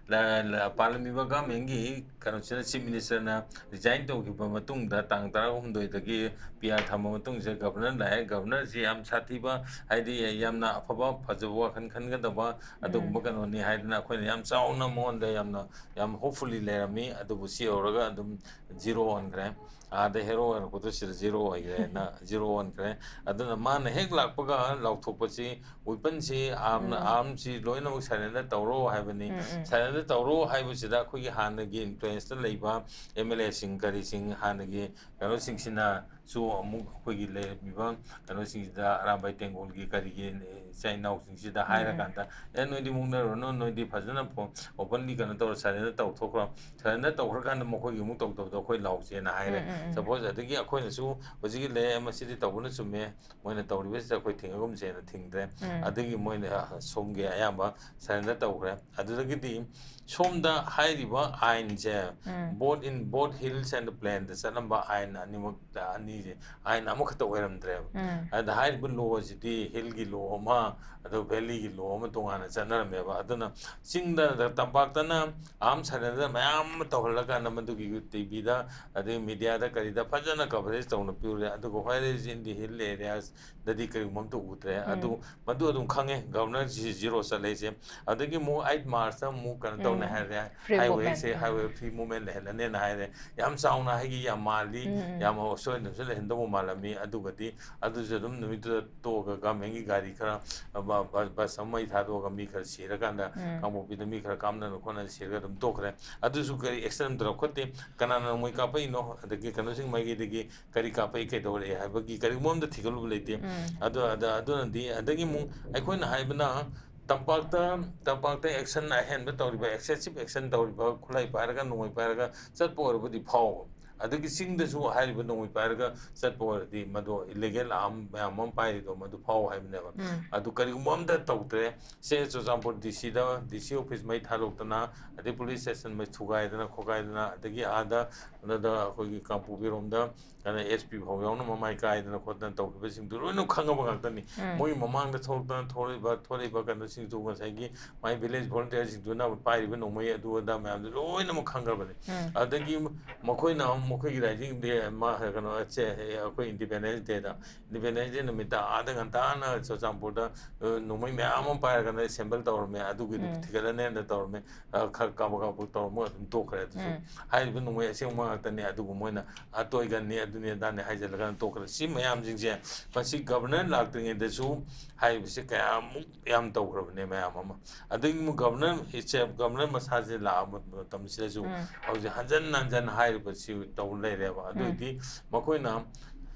ꯂ- ꯂ- ꯄꯥꯜꯂꯝꯃꯤꯕ ꯒꯚꯔꯟꯃꯦꯟꯠꯀꯤ ꯀꯩꯅꯣꯁꯤꯅ, ꯆꯤꯐ ꯃꯤꯅꯤꯁꯇꯔꯅ ꯔꯤꯖꯥꯏꯟ ꯇꯧꯈꯤꯕ ꯃꯇꯨꯡꯗ, ꯇꯥꯡ ꯇꯔꯥꯍꯨꯝꯗꯣꯏꯗꯒꯤ ꯄꯤ ꯑꯥꯔ ꯊꯝꯕ ꯃꯇꯨꯡꯁꯤꯗ ꯒꯚꯔꯅꯔ ꯂꯥꯛꯑꯦ꯫ ꯒꯚꯔꯅꯔꯁꯤ ꯌꯥꯝ ꯁꯥꯊꯤꯕ, ꯍꯥꯏꯗꯤ ꯌꯥꯝꯅ ꯑꯐꯕ, ꯐꯖꯕ ꯋꯥꯈꯜ ꯈꯟꯒꯗꯕ ꯑꯗꯨꯒꯨꯝꯕ ꯀꯩꯅꯣꯅꯤ ꯍꯥꯏꯗꯅ ꯑꯩꯈꯣꯏꯅ ꯌꯥꯝ ꯆꯥꯎꯅ ꯃꯉꯣꯟꯗ ꯌꯥꯝꯅ, ꯌꯥꯝ ꯍꯣꯞꯐꯨꯜꯂꯤ ꯂꯩꯔꯝꯃꯤ꯫ ꯑꯗꯨꯕꯨ ꯁꯤ ꯌꯧꯔꯒ ꯑꯗꯨꯝ ꯖꯤꯔꯣ ꯑꯣꯟꯈ꯭ꯔꯦ꯫ ꯑꯥꯗ ꯍꯦꯔꯣ ꯑꯣꯏꯔꯛꯄꯗꯣ ꯁꯤꯗ ꯖꯤꯔꯣ ꯑꯣꯏꯈ꯭ꯔꯦꯅ, ꯖꯤꯔꯣ ꯑꯣꯟꯈ꯭ꯔꯦ꯫ ꯑꯗꯨꯅ ꯃꯥꯅ ꯍꯦꯛ ꯂꯥꯛꯄꯒ ꯂꯥꯎꯊꯣꯛꯄꯁꯤ, ꯋꯤꯄꯟꯁꯤ, ꯑꯥꯔꯝꯅ, ꯎꯝ. ꯑꯥꯔꯝꯁꯤ ꯂꯣꯏꯅꯃꯛ ꯁꯔꯦꯟꯗꯔ ꯇꯧꯔꯣ ꯍꯥꯏꯕꯅꯤ꯫ ꯎꯝ, ꯎꯝ. ꯁꯔꯦꯟꯗꯔ ꯇꯧꯔꯣ ꯍꯥꯏꯕꯁꯤꯗ ꯑꯩꯈꯣꯏꯒꯤ ꯍꯥꯟꯅꯒꯤ ꯏꯟꯐ꯭ꯂꯨꯌꯦꯟꯁꯇ ꯂꯩꯕ ꯑꯦꯝ ꯑꯦꯜ ꯑꯦꯁꯤꯡ ꯀꯔꯤꯁꯤꯡ, ꯍꯥꯟꯅꯒꯤ ꯀꯩꯅꯣꯁꯤꯡꯁꯤꯅꯁꯨ ꯑꯃꯨꯛ ꯑꯩꯈꯣꯏꯒꯤ ꯂꯩꯔꯝꯃꯤꯕ ꯀꯩꯅꯣꯁꯤꯡꯁꯤꯗ, ꯑꯔꯥꯝꯕꯥꯏ ꯇꯦꯡꯒꯣꯜꯒꯤ ꯀꯔꯤꯒꯤ ꯏꯆꯤꯟ ꯏꯅꯥꯎꯁꯤꯡꯁꯤꯗ ꯎꯝ. ꯍꯥꯏꯔꯀꯥꯟꯗ, "ꯑꯦ, ꯅꯣꯏꯗꯤ ꯃꯨꯛꯅꯔꯨꯔꯅꯨ, ꯅꯣꯏꯗꯤ ꯐꯖꯅ ꯑꯣꯄꯟꯂꯤ ꯀꯩꯅꯣ ꯇꯧꯔ ꯁꯔꯦꯟꯗꯔ ꯇꯧꯊꯣꯛꯈ꯭ꯔꯣ꯫ ꯁꯔꯦꯟꯗꯔ ꯇꯧꯈ꯭ꯔꯀꯥꯟꯗ ꯃꯈꯣꯏꯒꯤ ꯑꯃꯨꯛ ꯇꯧꯗꯕꯗꯣ ꯑꯩꯈꯣꯏ ꯂꯥꯎꯁꯦꯅ" ꯍꯥꯏꯔꯦ꯫ ꯎꯝ, ꯎꯝ, ꯎꯝ. ꯁꯄꯣꯁ ꯑꯗꯒꯤ ꯑꯩꯈꯣꯏꯅꯁꯨ ꯍꯧꯖꯤꯛꯀꯤ ꯂꯩ ꯃꯁꯤꯗꯤ ꯇꯧꯕꯅ ꯆꯨꯝꯃꯦ, ꯃꯣꯏꯅ ꯇꯧꯔꯤꯕꯁꯤꯗ ꯑꯩꯈꯣꯏ ꯊꯤꯡꯉꯒꯨꯝꯁꯦꯅ ꯊꯤꯡꯗ꯭ꯔꯦ꯫ ꯎꯝ. ꯑꯗꯒꯤ ꯃꯣꯏꯅ, ꯑ, ꯁꯣꯝꯒꯤ ꯑꯌꯥꯝꯕ ꯁꯔꯦꯟꯗꯔ ꯇꯧꯈ꯭ꯔꯦ꯫ ꯑꯗꯨꯗꯒꯤꯗꯤ ꯁꯣꯝꯗ ꯍꯥꯏꯔꯤꯕ ꯑꯥꯏꯟꯁꯦ, ꯎꯝ. both in both hills and plainꯗ ꯆꯠꯂꯝꯕ ꯑꯥꯏꯟ ꯑꯅꯤꯃꯛ, ꯑꯅꯤꯁꯦ ꯑꯥꯏꯟ ꯑꯃꯈꯛꯇ ꯑꯣꯏꯔꯝꯗ꯭ꯔꯦꯕ꯫ ꯎꯝ. ꯑꯗ ꯍꯥꯏꯔꯤꯕ ꯂꯣꯁꯤꯗꯤ ꯍꯤꯜꯒꯤ ꯂꯣ ꯑꯃ, ꯑꯗꯨꯒ ꯚꯦꯂꯤꯒꯤ ꯂꯣ ꯑꯃ ꯇꯣꯉꯥꯟꯅ ꯆꯠꯅꯔꯝꯃꯦꯕ꯫ ꯑꯗꯨꯅ ꯆꯤꯡꯗ, ꯇꯝꯄꯥꯛꯇꯅ ꯑꯥꯔꯝ ꯁꯔꯦꯟꯗꯔ ꯃꯌꯥꯝ ꯑꯃ ꯇꯧꯍꯜꯂꯀꯥꯟꯗ ꯃꯗꯨꯒꯤ ꯇꯤ ꯚꯤꯗ, ꯑꯗꯒꯤ ꯃꯤꯗꯤꯌꯥꯗ ꯀꯔꯤꯗ ꯐꯖꯅ ꯀꯚꯔꯦꯖ ꯇꯧꯅ ꯄꯤꯔꯨꯔꯦ꯫ ꯑꯗꯨꯒ whereas in the hill areasꯗꯗꯤ ꯀꯔꯤꯒꯨꯝꯕ ꯑꯝꯇ ꯎꯗ꯭ꯔꯦ꯫ ꯑꯗꯨ, ꯎꯝ. ꯃꯗꯨ ꯑꯗꯨꯝ ꯈꯪꯉꯦ, ꯒꯚꯔꯅꯔꯁꯤ ꯖꯤꯔꯣ ꯆꯠꯂꯦꯁꯦ꯫ ꯑꯗꯒꯤ ꯑꯃꯨꯛ ꯑꯩꯠ ꯃꯥꯔꯆꯇ ꯑꯃꯨꯛ ꯀꯩꯅꯣ ꯇꯧꯅꯤ ꯎꯝ. ꯍꯥꯏꯔꯦ, Free ꯍꯥꯏꯋꯦꯁꯦ, movement. ꯍꯥꯏꯋꯦ ꯎꯝ. ꯐ꯭ꯔꯤ ꯃꯨꯞꯃꯦꯟ ꯂꯩꯍꯜꯂꯅꯦꯅ ꯍꯥꯏꯔꯦ꯫ ꯌꯥꯝ ꯆꯥꯎꯅ ꯍꯥꯏꯒꯤ ꯌꯥꯝ ꯃꯥꯜꯂꯤ꯫ ꯎꯝ, ꯎꯝ꯫ ꯌꯥꯝ ꯑꯁꯣꯏ ꯑꯗꯝꯁꯨ ꯂꯩꯍꯟꯗꯧꯕ ꯃꯥꯜꯂꯝꯃꯤ꯫ ꯑꯗꯨꯒꯗꯤ ꯑꯗꯨꯁꯨ ꯑꯗꯨꯝ ꯅꯨꯃꯤꯠꯇꯨꯗ ꯇꯣꯛꯑꯒ ꯒꯚꯔꯟꯃꯦꯟꯒꯤ ꯒꯥꯔꯤ ꯈꯔ, ꯕ-, ꯕ-, ꯕꯁ ꯑꯃ ꯃꯩ ꯊꯥꯗꯣꯛꯑꯒ ꯃꯤ ꯈꯔ ꯁꯤꯔꯀꯥꯟꯗ, ꯎꯝ꯫ ꯀꯥꯡꯄꯣꯛꯄꯤꯗ ꯃꯤ ꯈꯔ ꯀꯥꯞꯅꯗꯅ ꯈꯣꯠꯅꯗꯅ ꯁꯤꯔꯒ ꯑꯗꯨꯝ ꯇꯣꯛꯈ꯭ꯔꯦ꯫ ꯑꯗꯨꯁꯨ ꯀꯔꯤ action ꯑꯃ ꯇꯧꯔꯛꯈꯣꯠꯇꯦ꯫ ꯀꯅꯥꯅ ꯅꯣꯡꯃꯩ ꯀꯥꯞꯄꯛꯏꯅꯣ, ꯑꯗꯒꯤ ꯀꯩꯅꯣꯁꯤꯡ ꯃꯥꯏꯀꯩꯗꯒꯤ ꯀꯔꯤ ꯀꯥꯞꯄꯛꯏ, ꯀꯩꯗꯧꯔꯛꯑꯦ ꯍꯥꯏꯕꯒꯤ ꯀꯔꯤꯒꯨꯝꯕ ꯑꯃꯗ ꯊꯤꯒꯠꯂꯨꯕ ꯂꯩꯇꯦ꯫ ꯎꯝ꯫ ꯑꯗꯨ, ꯑꯗ-, ꯑꯗꯨꯅꯗꯤ, ꯑꯗꯒꯤ ꯑꯃꯨꯛ ꯑꯩꯈꯣꯏꯅ ꯍꯥꯏꯕꯅ ꯇꯝꯄꯥꯛꯇ, ꯇꯝꯄꯥꯛꯇ action ꯑꯍꯦꯟꯕ ꯇꯧꯔꯤꯕ, excessive action ꯇꯧꯔꯤꯕ, ꯈꯨꯠꯂꯥꯏ ꯄꯥꯏꯔꯒ, ꯅꯣꯡꯃꯩ ꯄꯥꯏꯔꯒ ꯆꯠꯄ ꯑꯣꯏꯔꯕꯗꯤ ꯐꯥꯎꯕ꯫ ꯑꯗꯒꯤ ꯆꯤꯡꯗꯁꯨ ꯍꯥꯏꯔꯤꯕ ꯅꯣꯡꯃꯩ ꯄꯥꯏꯔꯒ ꯆꯠꯄ ꯑꯣꯏꯔꯗꯤ ꯃꯗꯨ illegal arm ꯃꯌꯥꯝ ꯑꯃ ꯄꯥꯏꯔꯤꯗꯣ ꯃꯗꯨ ꯐꯥꯎ ꯍꯥꯏꯕꯅꯦꯕ꯫ ꯎꯝ꯫ ꯑꯗꯨ ꯀꯔꯤꯒꯨꯝꯕ ꯑꯝꯇ ꯇꯧꯗ꯭ꯔꯦ꯫ ꯁꯦ ꯆꯨꯔꯆꯥꯟꯄꯨꯔ DC ꯗ, DC office ꯃꯩ ꯊꯥꯗꯣꯛꯇꯅ, ꯑꯗꯩ police station ꯃꯩ ꯊꯨꯒꯥꯏꯗꯅ ꯈꯣꯠꯀꯥꯏꯗꯅ, ꯑꯗꯒꯤ ꯑꯥꯗ ꯀꯩꯅꯣꯗ ꯑꯩꯈꯣꯏꯒꯤ ꯀꯥꯡꯄꯣꯛꯄꯤꯔꯣꯝꯗ ꯀꯩꯅꯣ SP ꯐꯥꯎ ꯌꯥꯎꯅ ꯃꯃꯥꯏ ꯀꯥꯏꯗꯅ ꯈꯣꯠꯇꯅ ꯇꯧꯈꯤꯕꯁꯤꯡꯗꯨ ꯂꯣꯏꯅ ꯈꯪꯉꯕ ꯉꯥꯛꯇꯅꯤ꯫ ꯎꯝ꯫ ꯃꯣꯏꯒꯤ ꯃꯃꯥꯡꯗ ꯊꯣꯛꯂꯛꯇꯅ ꯊꯣꯛꯂꯛꯏꯕ, ꯊꯣꯛꯂꯛꯏꯕ ꯀꯩꯅꯣꯁꯤꯡꯗꯨ ꯉꯁꯥꯏꯒꯤ ꯃꯥꯏ village volunteer ꯁꯤꯡꯗꯨꯅ ꯄꯥꯏꯔꯤꯕ ꯅꯣꯡꯃꯩ ꯑꯗꯨ ꯑꯗꯥ ꯃꯌꯥꯝꯗꯨ ꯂꯣꯏꯅꯃꯛ ꯈꯪꯈ꯭ꯔꯕꯅꯤ꯫ ꯎꯝ꯫ ꯑꯗꯒꯤ ꯃꯈꯣꯏꯅ ꯑꯃꯨꯛ ꯃꯈꯣꯏꯒꯤ rising day ꯑꯃ, ꯀꯩꯅꯣ, ꯁꯦ, ꯑꯩꯈꯣꯏ Independence Day ꯗ, Independence Day ꯅꯨꯃꯤꯠꯇ ꯑꯥꯗ ꯉꯟꯇꯥꯅ ꯆꯨꯔꯆꯥꯟꯄꯨꯔꯗ, ꯑ, ꯅꯣꯡꯃꯩ ꯃꯌꯥꯝ ꯑꯃ ꯄꯥꯏꯔꯒꯅ assemble ꯇꯧꯔꯝꯃꯦ, ꯑꯗꯨꯒꯤꯗꯨ ꯎꯝ꯫ ꯊꯤꯒꯠꯂꯅꯦꯅ ꯇꯧꯔꯝꯃꯦ, ꯑ, ꯈꯔ ꯀꯥꯕꯛ ꯀꯥꯕꯛ ꯇꯧꯔꯝꯃꯒ ꯑꯗꯨꯝ ꯇꯣꯛꯈ꯭ꯔꯦ꯫ ꯑꯗꯨꯁꯨ ꯎꯝ꯫ ꯍꯥꯏꯔꯤꯕ ꯅꯣꯡꯃꯩ ꯑꯁꯦꯡꯕ ꯉꯥꯛꯇꯅꯤ, ꯑꯗꯨꯕꯨ ꯃꯣꯏꯅ ꯑꯇꯣꯏꯒꯟꯅꯤ, ꯑꯗꯨꯅꯤ ꯑꯗꯥꯅꯤ ꯍꯥꯏꯖꯤꯜꯂꯒ ꯇꯣꯛꯈ꯭ꯔꯦ꯫ ꯁꯤ ꯃꯌꯥꯝꯁꯤꯡꯁꯦ, ꯃꯁꯤ governor ꯂꯥꯛꯇ꯭ꯔꯤꯉꯩꯗꯁꯨ ꯍꯥꯏꯔꯤꯕꯁꯦ ꯀꯌꯥꯃꯨꯛ ꯌꯥꯝ ꯇꯧꯈ꯭ꯔꯕꯅꯦ ꯃꯌꯥꯝ ꯑꯃ꯫ ꯑꯗꯒꯤ ꯑꯃꯨꯛ governor itself, governor ꯃꯁꯥꯁꯦ ꯂꯥꯛꯑꯕ ꯃꯇꯝꯁꯤꯗꯁꯨ ꯎꯝ꯫ ꯍꯧꯖꯤꯛ ꯍꯟꯖꯟ ꯍꯟꯖꯟ ꯍꯥꯏꯔꯤꯕꯁꯤ ꯇꯧ ꯂꯩꯔꯦꯕ꯫ ꯑꯗꯨ ꯎꯝ꯫ ꯑꯣꯏꯗꯤ ꯃꯈꯣꯏꯅ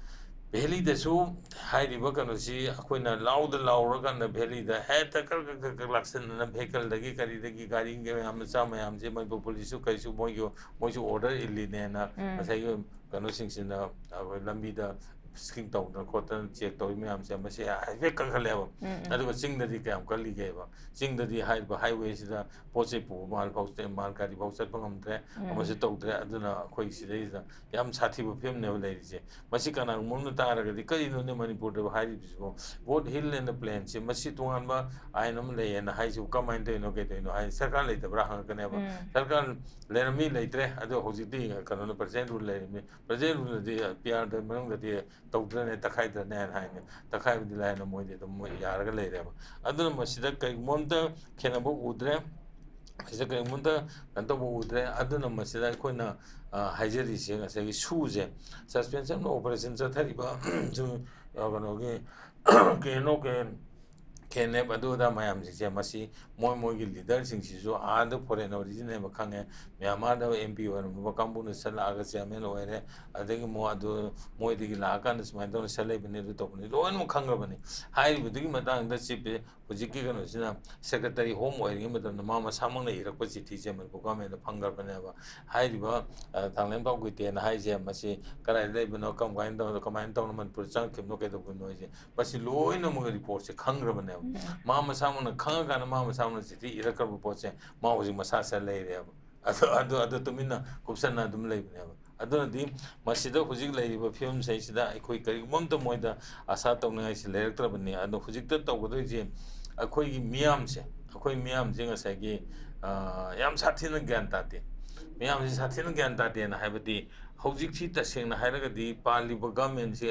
valley ꯗꯁꯨ ꯍꯥꯏꯔꯤꯕ ꯀꯩꯅꯣꯁꯤ ꯑꯩꯈꯣꯏꯅ ꯂꯥꯎꯗ ꯂꯥꯎꯔꯀꯥꯟꯗ valley ꯗ ꯍꯦꯛꯇ ꯀꯛ ꯀꯛ ꯀꯛ ꯀꯛ ꯂꯥꯛꯁꯤꯟꯗꯅ vehicle ꯗꯒꯤ ꯀꯔꯤꯗꯒꯤ ꯒꯥꯔꯤꯒꯤ ꯃꯌꯥꯝ ꯃꯆꯥ ꯃꯌꯥꯝꯁꯦ ꯃꯅꯤꯄꯨꯔ police ꯁꯨ ꯀꯩꯁꯨ ꯃꯣꯏꯒꯤ, ꯃꯣꯏꯁꯨ order ꯏꯜꯂꯤꯅꯦꯅ ꯎꯝ꯫ ꯉꯁꯥꯏꯒꯤ ꯀꯩꯅꯣꯁꯤꯡꯁꯤꯅ ꯑꯩꯈꯣꯏ ꯂꯝꯕꯤꯗ screen ꯇꯧꯗꯅ ꯈꯣꯠꯇꯅ check ꯇꯧꯔꯤ ꯃꯌꯥꯝꯁꯦ ꯃꯁꯤ ꯍꯥꯏꯐꯦꯠ ꯀꯟꯈꯠꯂꯦꯕ꯫ ꯎꯝ, ꯎꯝ꯫ ꯑꯗꯨꯒ ꯆꯤꯡꯗꯗꯤ ꯀꯌꯥꯝ ꯀꯜꯂꯤꯒꯦꯕ? ꯆꯤꯡꯗꯗꯤ ꯍꯥꯏꯔꯤꯕ highway ꯁꯤꯗ ꯄꯣꯠ ꯆꯩ ꯄꯨꯕ ꯃꯥꯜ ꯐꯥꯎ, ꯃꯥꯜ ꯒꯥꯔꯤ ꯐꯥꯎ ꯆꯠꯄ ꯉꯝꯗ꯭ꯔꯦ, ꯎꯝ꯫ ꯑꯃꯁꯨ ꯇꯧꯗ꯭ꯔꯦ꯫ ꯑꯗꯨꯅ ꯑꯩꯈꯣꯏ ꯁꯤꯗꯩꯁꯤꯗ ꯌꯥꯝ ꯁꯥꯊꯤꯕ ꯐꯤꯕꯝꯅꯦꯕ ꯂꯩꯔꯤꯁꯦ꯫ ꯃꯁꯤ ꯀꯅꯥꯒꯨꯝꯕ ꯑꯃꯅ ꯇꯥꯔꯒꯗꯤ ꯀꯔꯤꯅꯣꯅꯦ ꯃꯅꯤꯄꯨꯔꯗ ꯍꯥꯏꯔꯤꯕꯁꯤꯕꯣ? Vote Hill and Plain ꯁꯦ ꯃꯁꯤ ꯇꯣꯉꯥꯟꯕ ꯑꯥꯏꯟ ꯑꯃ ꯂꯩꯌꯦꯅ ꯍꯥꯏꯁꯤꯕꯨ ꯀꯃꯥꯏꯅ ꯇꯧꯔꯤꯅꯣ, ꯀꯩꯗꯧꯔꯤꯅꯣ ꯍꯥꯏ ꯁꯔꯀꯥꯔ ꯂꯩꯇꯕ꯭ꯔꯥ ꯍꯪꯉꯛꯀꯅꯦꯕ꯫ ꯎꯝ꯫ ꯁꯔꯀꯥꯔ ꯂꯩꯔꯝꯃꯤ ꯂꯩꯇ꯭ꯔꯦ, ꯑꯗꯣ ꯍꯧꯖꯤꯛꯇꯤ ꯀꯩꯅꯣꯅ, present rule ꯂꯩꯔꯝꯃꯤ꯫ Present rule ꯅꯗꯤ P R ꯗ ꯃꯅꯨꯡꯗꯗꯤ ꯇꯧꯗ꯭ꯔꯅꯦ, ꯇꯛꯈꯥꯏꯗ꯭ꯔꯅꯦ ꯍꯥꯏꯅ ꯍꯥꯏꯅꯤ꯫ ꯇꯛꯈꯥꯏꯕꯗꯤ ꯂꯥꯏꯅ ꯃꯣꯏꯗꯤ ꯑꯗꯨꯝ ꯃꯣꯏ ꯌꯥꯔꯒ ꯂꯩꯔꯦꯕ꯫ ꯑꯗꯨꯅ ꯃꯁꯤꯗ ꯀꯔꯤꯒꯨꯝꯕ ꯑꯝꯇ ꯈꯦꯠꯅꯕ ꯎꯗ꯭ꯔꯦ꯫ ꯃꯁꯤꯗ ꯀꯔꯤꯒꯨꯝꯕ ꯑꯃꯇ ꯀꯩꯅꯣ ꯇꯧꯕ ꯎꯗ꯭ꯔꯦ꯫ ꯑꯗꯨꯅ ꯃꯁꯤꯗ ꯑꯩꯈꯣꯏꯅ, ꯑ, ꯍꯥꯏꯖꯔꯤꯁꯦ, ꯉꯁꯥꯏꯒꯤ ꯁꯨꯁꯦ, suspension operation ꯆꯠꯊꯔꯤꯕ, ꯁꯨ, ꯑ, ꯀꯩꯅꯣꯒꯤ, ꯀꯦ N O, K and, K and F, ꯑꯗꯨ ꯑꯗꯥ ꯃꯌꯥꯝꯁꯤꯡꯁꯦ, ꯃꯁꯤ ꯃꯣꯏ ꯃꯣꯏꯒꯤ ꯂꯤꯗꯔꯁꯤꯡꯁꯤꯁꯨ ꯑꯥꯗ foreign origin ꯍꯥꯏꯕ ꯈꯪꯉꯦ, ꯃ꯭ꯌꯥꯟꯃꯥꯔꯗ ꯑꯦꯝ ꯄꯤ ꯑꯣꯏꯔꯝꯕ ꯀꯥꯡꯕꯨꯅ ꯆꯠꯂꯛꯑꯒ ꯆꯤꯌꯥꯔꯃꯦꯟ ꯑꯣꯏꯔꯦ, ꯑꯗꯒꯤ ꯃꯣ-, ꯑꯗꯨ ꯃꯣꯏꯗꯒꯤ ꯂꯥꯛꯑꯀꯥꯟꯗ ꯁꯨꯃꯥꯏꯅ ꯇꯧꯅ ꯁꯠ ꯂꯩꯕꯅꯤ, ꯑꯗꯨ ꯇꯧꯕꯅꯤ, ꯂꯣꯏꯅꯃꯛ ꯈꯪꯈ꯭ꯔꯕꯅꯤ꯫ ꯍꯥꯏꯔꯤꯕꯗꯨꯒꯤ ꯃꯇꯥꯡꯗ ꯆꯤꯞ ꯍꯧꯖꯤꯛꯀꯤ ꯀꯩꯅꯣꯁꯤꯅ secretary home ꯑꯣꯏꯔꯤꯉꯩ ꯃꯇꯝꯗ ꯃꯥ ꯃꯁꯥꯃꯛꯅ ꯏꯔꯛꯄ ꯆꯤꯊꯤꯁꯦ ꯃꯅꯤꯄꯨꯔ ꯒꯣꯔꯃꯦꯟꯗ ꯐꯪꯈ꯭ꯔꯕꯅꯦꯕ꯫ ꯍꯥꯏꯔꯤꯕ, ꯑ, ꯊꯥꯡꯂꯦꯟꯄꯥꯎ ꯒꯨꯏꯇꯦꯟ ꯍꯥꯏꯁꯦ, ꯃꯁꯤ ꯀꯗꯥꯏꯗ ꯂꯩꯕꯅꯣ, ꯀꯔꯝ ꯀꯥꯏꯅ ꯇꯧꯕꯅꯣ, ꯀꯃꯥꯏꯅ ꯇꯧꯅ ꯃꯅꯤꯄꯨꯔꯗ ꯆꯪꯉꯛꯈꯤꯕꯅꯣ, ꯀꯩꯗꯧꯕꯅꯣ ꯍꯥꯏꯁꯦ, ꯃꯁꯤ ꯂꯣꯏꯅꯃꯛ ꯔꯤꯄꯣꯔꯠꯁꯦ ꯈꯪꯈ꯭ꯔꯕꯅꯦꯕ꯫ ꯎꯝ꯫ ꯃꯥ ꯃꯁꯥꯃꯛꯅ ꯈꯪꯉꯀꯥꯟꯗ ꯃꯥ ꯃꯁꯥꯃꯛꯅ ꯆꯤꯊꯤ ꯏꯔꯛꯈ꯭ꯔꯕ ꯄꯣꯠꯁꯦ ꯃꯥ ꯍꯧꯖꯤꯛ ꯃꯁꯥ ꯁꯠ ꯂꯩꯔꯦꯕ꯫ ꯑꯗꯨ, ꯑꯗꯨ, ꯑꯗꯨ ꯇꯨꯃꯤꯟꯅ ꯀꯨꯞꯁꯟꯅ ꯑꯗꯨꯝ ꯂꯩꯕꯅꯦꯕ꯫ ꯑꯗꯨꯅꯗꯤ ꯃꯁꯤꯗ ꯍꯧꯖꯤꯛ ꯂꯩꯔꯤꯕ ꯐꯤꯕꯝꯁꯤꯗꯩꯁꯤꯗ ꯑꯩꯈꯣꯏ ꯀꯔꯤꯒꯨꯝꯕ ꯑꯝꯇ ꯃꯣꯏꯗ ꯑꯁꯥ ꯇꯧꯅꯤꯡꯉꯥꯏꯁꯤ ꯂꯩꯔꯛꯇ꯭ꯔꯕꯅꯤ꯫ ꯑꯗꯣ ꯍꯧꯖꯤꯛꯇ ꯇꯧꯒꯗꯣꯏꯁꯦ ꯑꯩꯈꯣꯏꯒꯤ ꯃꯤꯌꯥꯝꯁꯦ, ꯑꯩꯈꯣꯏ ꯃꯤꯌꯥꯝꯁꯦ ꯉꯁꯥꯏꯒꯤ, ꯑ, ꯌꯥꯝ ꯁꯥꯊꯤꯅ ꯒ꯭ꯌꯥꯟ ꯇꯥꯗꯦ꯫ ꯃꯤꯌꯥꯝꯁꯤ ꯁꯥꯊꯤꯅ ꯒ꯭ꯌꯥꯟ ꯇꯥꯗꯦꯅ ꯍꯥꯏꯕꯗꯤ ꯍꯧꯖꯤꯛꯁꯤ ꯇꯁꯦꯡꯅ ꯍꯥꯏꯔꯒꯗꯤ ꯄꯥꯜꯂꯤꯕ ꯒꯃꯦꯟꯁꯦ,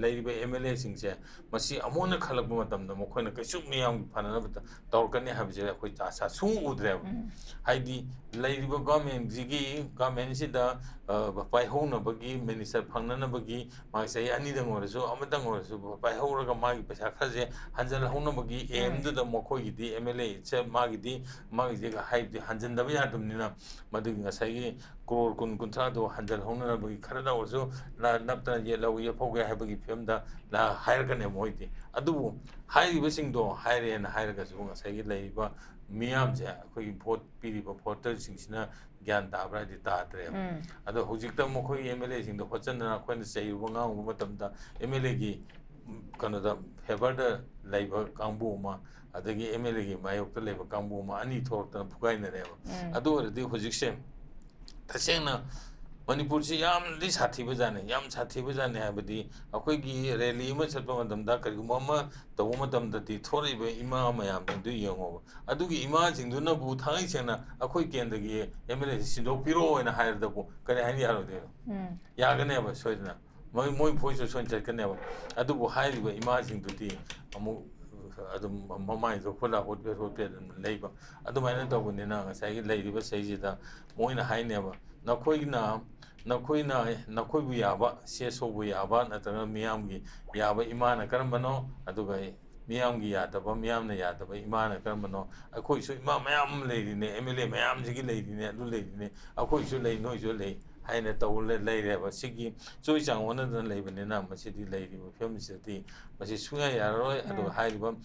ꯂꯩꯔꯤꯕ ꯑꯦꯝ ꯑꯦꯜ ꯑꯦꯁꯤꯡꯁꯦ ꯃꯁꯤ ꯑꯃꯨꯛ ꯍꯟꯅ ꯈꯜꯂꯛꯄ ꯃꯇꯝꯗ ꯃꯈꯣꯏꯅ ꯀꯩꯁꯨ ꯃꯤꯌꯥꯝꯒꯤ ꯐꯅꯅꯕ ꯇꯧꯔꯛꯀꯅꯤ ꯍꯥꯏꯕꯁꯦ ꯑꯩꯈꯣꯏ ꯑꯁꯥ ꯁꯨꯡꯎ ꯎꯗ꯭ꯔꯦꯕ꯫ ꯎꯝ꯫ ꯍꯥꯏꯗꯤ ꯂꯩꯔꯤꯕ ꯒꯣꯔꯃꯦꯟꯁꯤꯒꯤ, ꯒꯣꯔꯃꯦꯟꯁꯤꯗ, ꯑ, ꯄꯥꯏꯍꯧꯅꯕꯒꯤ, ꯃꯤꯅꯤꯁꯇꯔ ꯐꯪꯅꯅꯕꯒꯤ, ꯃꯥꯒꯤ ꯆꯍꯤ ꯑꯅꯤꯗꯪ ꯑꯣꯏꯔꯁꯨ, ꯑꯃꯇꯪ ꯑꯣꯏꯔꯁꯨ ꯄꯥꯏꯍꯧꯔꯒ ꯃꯥꯒꯤ ꯄꯩꯁꯥ ꯈꯔꯁꯦ ꯍꯟꯖꯜꯍꯧꯅꯕꯒꯤ ꯎꯝ꯫ ꯑꯦꯝꯗꯨꯗ ꯃꯈꯣꯏꯒꯤꯗꯤ ꯑꯦꯝ ꯑꯦꯜ ꯑꯦ ꯃꯥꯒꯤꯗꯤ, ꯃꯥꯒꯤꯗꯤ ꯍꯥꯏꯕꯗꯤ ꯍꯟꯖꯟꯗꯕ ꯌꯥꯗꯕꯅꯤꯅ ꯃꯗꯨꯒꯤ ꯉꯁꯥꯏꯒꯤ ꯀ꯭ꯔꯣꯔ ꯀꯨꯟ ꯀꯨꯟꯊ꯭ꯔꯥꯗꯣ ꯍꯟꯖꯜꯍꯧꯅꯅꯕꯒꯤ ꯈꯔꯗ ꯑꯣꯏꯔꯁꯨ ꯅ-, ꯅꯞꯇꯅ ꯌꯦꯠꯍꯧ-, ꯌꯦꯞꯍꯧꯒꯦ ꯍꯥꯏꯕꯒꯤ ꯐꯤꯕꯝꯗ ꯂꯥ-, ꯍꯥꯏꯔꯛꯀꯅꯦꯕ ꯃꯣꯏꯗꯤ꯫ ꯑꯗꯨꯕꯨ ꯍꯥꯏꯔꯤꯕꯁꯤꯡꯗꯣ ꯍꯥꯏꯔꯦꯅ ꯍꯥꯏꯔꯒꯁꯨ ꯉꯁꯥꯏꯒꯤ ꯂꯩꯔꯤꯕ ꯃꯤꯌꯥꯝꯁꯦ, ꯑꯩꯈꯣꯏꯒꯤ ꯚꯣꯠ ꯄꯤꯔꯤꯕ ꯚꯣꯇꯔꯁꯤꯡꯁꯤꯅ ꯒ꯭ꯌꯥꯟ ꯇꯥꯕ꯭ꯔꯥ ꯍꯥꯏꯗꯤ ꯇꯥꯗ꯭ꯔꯦꯕ꯫ ꯎꯝ꯫ ꯑꯗꯣ ꯍꯧꯖꯤꯛꯇ ꯃꯈꯣꯏꯒꯤ ꯑꯦꯝ ꯑꯦꯜ ꯑꯦꯁꯤꯡꯗꯣ ꯍꯣꯠꯆꯟꯗꯅ ꯑꯩꯈꯣꯏꯅ ꯆꯩꯔꯨꯕ ꯉꯥꯡꯉꯨꯕ ꯃꯇꯝꯗ ꯑꯦꯝ ꯑꯦꯜ ꯑꯦꯒꯤ, ꯎꯝ, ꯀꯩꯅꯣꯗ ꯐꯦꯚꯔꯗ ꯂꯩꯕ ꯀꯥꯡꯕꯨ ꯑꯃ, ꯑꯗꯒꯤ ꯑꯦꯝ ꯑꯦꯜ ꯑꯦꯒꯤ ꯃꯥꯌꯣꯛꯇ ꯂꯩꯕ ꯀꯥꯡꯕꯨ ꯑꯃ, ꯑꯅꯤ ꯊꯣꯛꯂꯛꯇꯅ ꯐꯨꯒꯥꯏꯅꯔꯦꯕ꯫ ꯎꯝ꯫ ꯑꯗꯨ ꯑꯣꯏꯔꯗꯤ ꯍꯧꯖꯤꯛꯁꯦ ꯇꯁꯦꯡꯅ ꯃꯅꯤꯄꯨꯔꯁꯤ ꯌꯥꯝꯅꯗꯤ ꯁꯥꯊꯤꯕꯖꯥꯠꯅꯤ, ꯌꯥꯝ ꯁꯥꯊꯤꯕꯖꯥꯠꯅꯤ ꯍꯥꯏꯕꯗꯤ ꯑꯩꯈꯣꯏꯒꯤ ꯔꯦꯂꯤ ꯑꯃ ꯆꯠꯄ ꯃꯇꯝꯗ, ꯀꯔꯤꯒꯨꯝꯕ ꯑꯃ ꯇꯧꯕ ꯃꯇꯝꯗꯗꯤ ꯊꯣꯛꯂꯛꯏꯕ ꯏꯃꯥ ꯃꯌꯥꯝꯁꯤꯡꯗꯨ ꯌꯦꯡꯉꯣꯕ꯫ ꯑꯗꯨꯒꯤ ꯏꯃꯥꯁꯤꯡꯗꯨꯅꯕꯨ ꯊꯥꯡꯉꯩ ꯁꯦꯡꯅ ꯑꯩꯈꯣꯏ ꯀꯦꯟꯗ꯭ꯔꯒꯤ ꯑꯦꯝ ꯑꯦꯜ ꯑꯦꯁꯤ ꯁꯤꯟꯗꯣꯛꯄꯤꯔꯛꯑꯣ ꯍꯥꯏꯅ ꯍꯥꯏꯔꯗꯕꯨ ꯀꯔꯤ ꯍꯥꯏꯅ ꯌꯥꯔꯣꯏꯗꯣꯏꯅꯣ? ꯎꯝ꯫ ꯌꯥꯒꯅꯦꯕ ꯁꯣꯏꯗꯅ꯫ ꯃꯣꯏ, ꯃꯣꯏ ꯚꯣꯏꯁꯇꯣ ꯁꯣꯏꯅ ꯆꯠꯀꯅꯦꯕ꯫ ꯑꯗꯨꯕꯨ ꯍꯥꯏꯔꯤꯕ ꯏꯃꯥꯁꯤꯡꯗꯨꯗꯤ ꯑꯃꯨꯛ ꯑꯗꯨꯝ ꯃꯃꯥꯏꯗꯣ ꯍꯨꯠꯂ ꯍꯨꯠꯄꯦ ꯍꯨꯠꯄꯦ ꯑꯗꯨꯝ ꯂꯩꯕ꯫ ꯑꯗꯨꯃꯥꯏꯅ ꯇꯧꯕꯅꯤꯅ ꯉꯁꯥꯏꯒꯤ ꯂꯩꯔꯤꯕ ꯁꯤꯗꯩꯁꯤꯗ ꯃꯣꯏꯅ ꯍꯥꯏꯅꯦꯕ, "ꯅꯈꯣꯏꯅ, ꯅꯈꯣꯏꯅ, ꯅꯈꯣꯏꯕꯨ ꯌꯥꯕ, ꯁꯤ ꯑꯦꯁ ꯑꯣꯕꯨ ꯌꯥꯕ, ꯅꯠꯇ꯭ꯔꯒ ꯃꯤꯌꯥꯝꯒꯤ ꯌꯥꯕ ꯏꯃꯥꯅ ꯀꯔꯝꯕꯅꯣ, ꯑꯗꯨꯒ ꯃꯤꯌꯥꯝꯒꯤ ꯌꯥꯗꯕ, ꯃꯤꯌꯥꯝꯅ ꯌꯥꯗꯕ ꯏꯃꯥꯅ ꯀꯔꯝꯕꯅꯣ? ꯑꯩꯈꯣꯏꯁꯨ ꯏꯃꯥ ꯃꯌꯥꯝ ꯑꯃ ꯂꯩꯔꯤꯅꯦ, ꯑꯦꯝ ꯑꯦꯜ ꯑꯦ ꯃꯌꯥꯝꯁꯤꯒꯤ ꯂꯩꯔꯤꯅꯦ, ꯑꯗꯨ ꯂꯩꯔꯤꯅꯦ, ꯑꯩꯈꯣꯏꯁꯨ ꯂꯩ, ꯅꯣꯏꯁꯨ ꯂꯩ" ꯍꯥꯏꯅ ꯇꯧ ꯂꯩ-, ꯂꯩꯔꯦꯕ꯫ ꯁꯤꯒꯤ ꯆꯣꯏ ꯆꯥꯡ ꯑꯣꯟꯅꯗꯅ ꯂꯩꯕꯅꯤꯅ ꯃꯁꯤꯗꯤ ꯂꯩꯔꯤꯕ ꯐꯤꯕꯝꯁꯤꯗꯗꯤ ꯃꯁꯤ ꯁꯨꯡꯌꯥ ꯌꯥꯔꯔꯣꯏ꯫ ꯑꯗꯨꯒ ꯎꯝ꯫ ꯍꯥꯏꯔꯤꯕ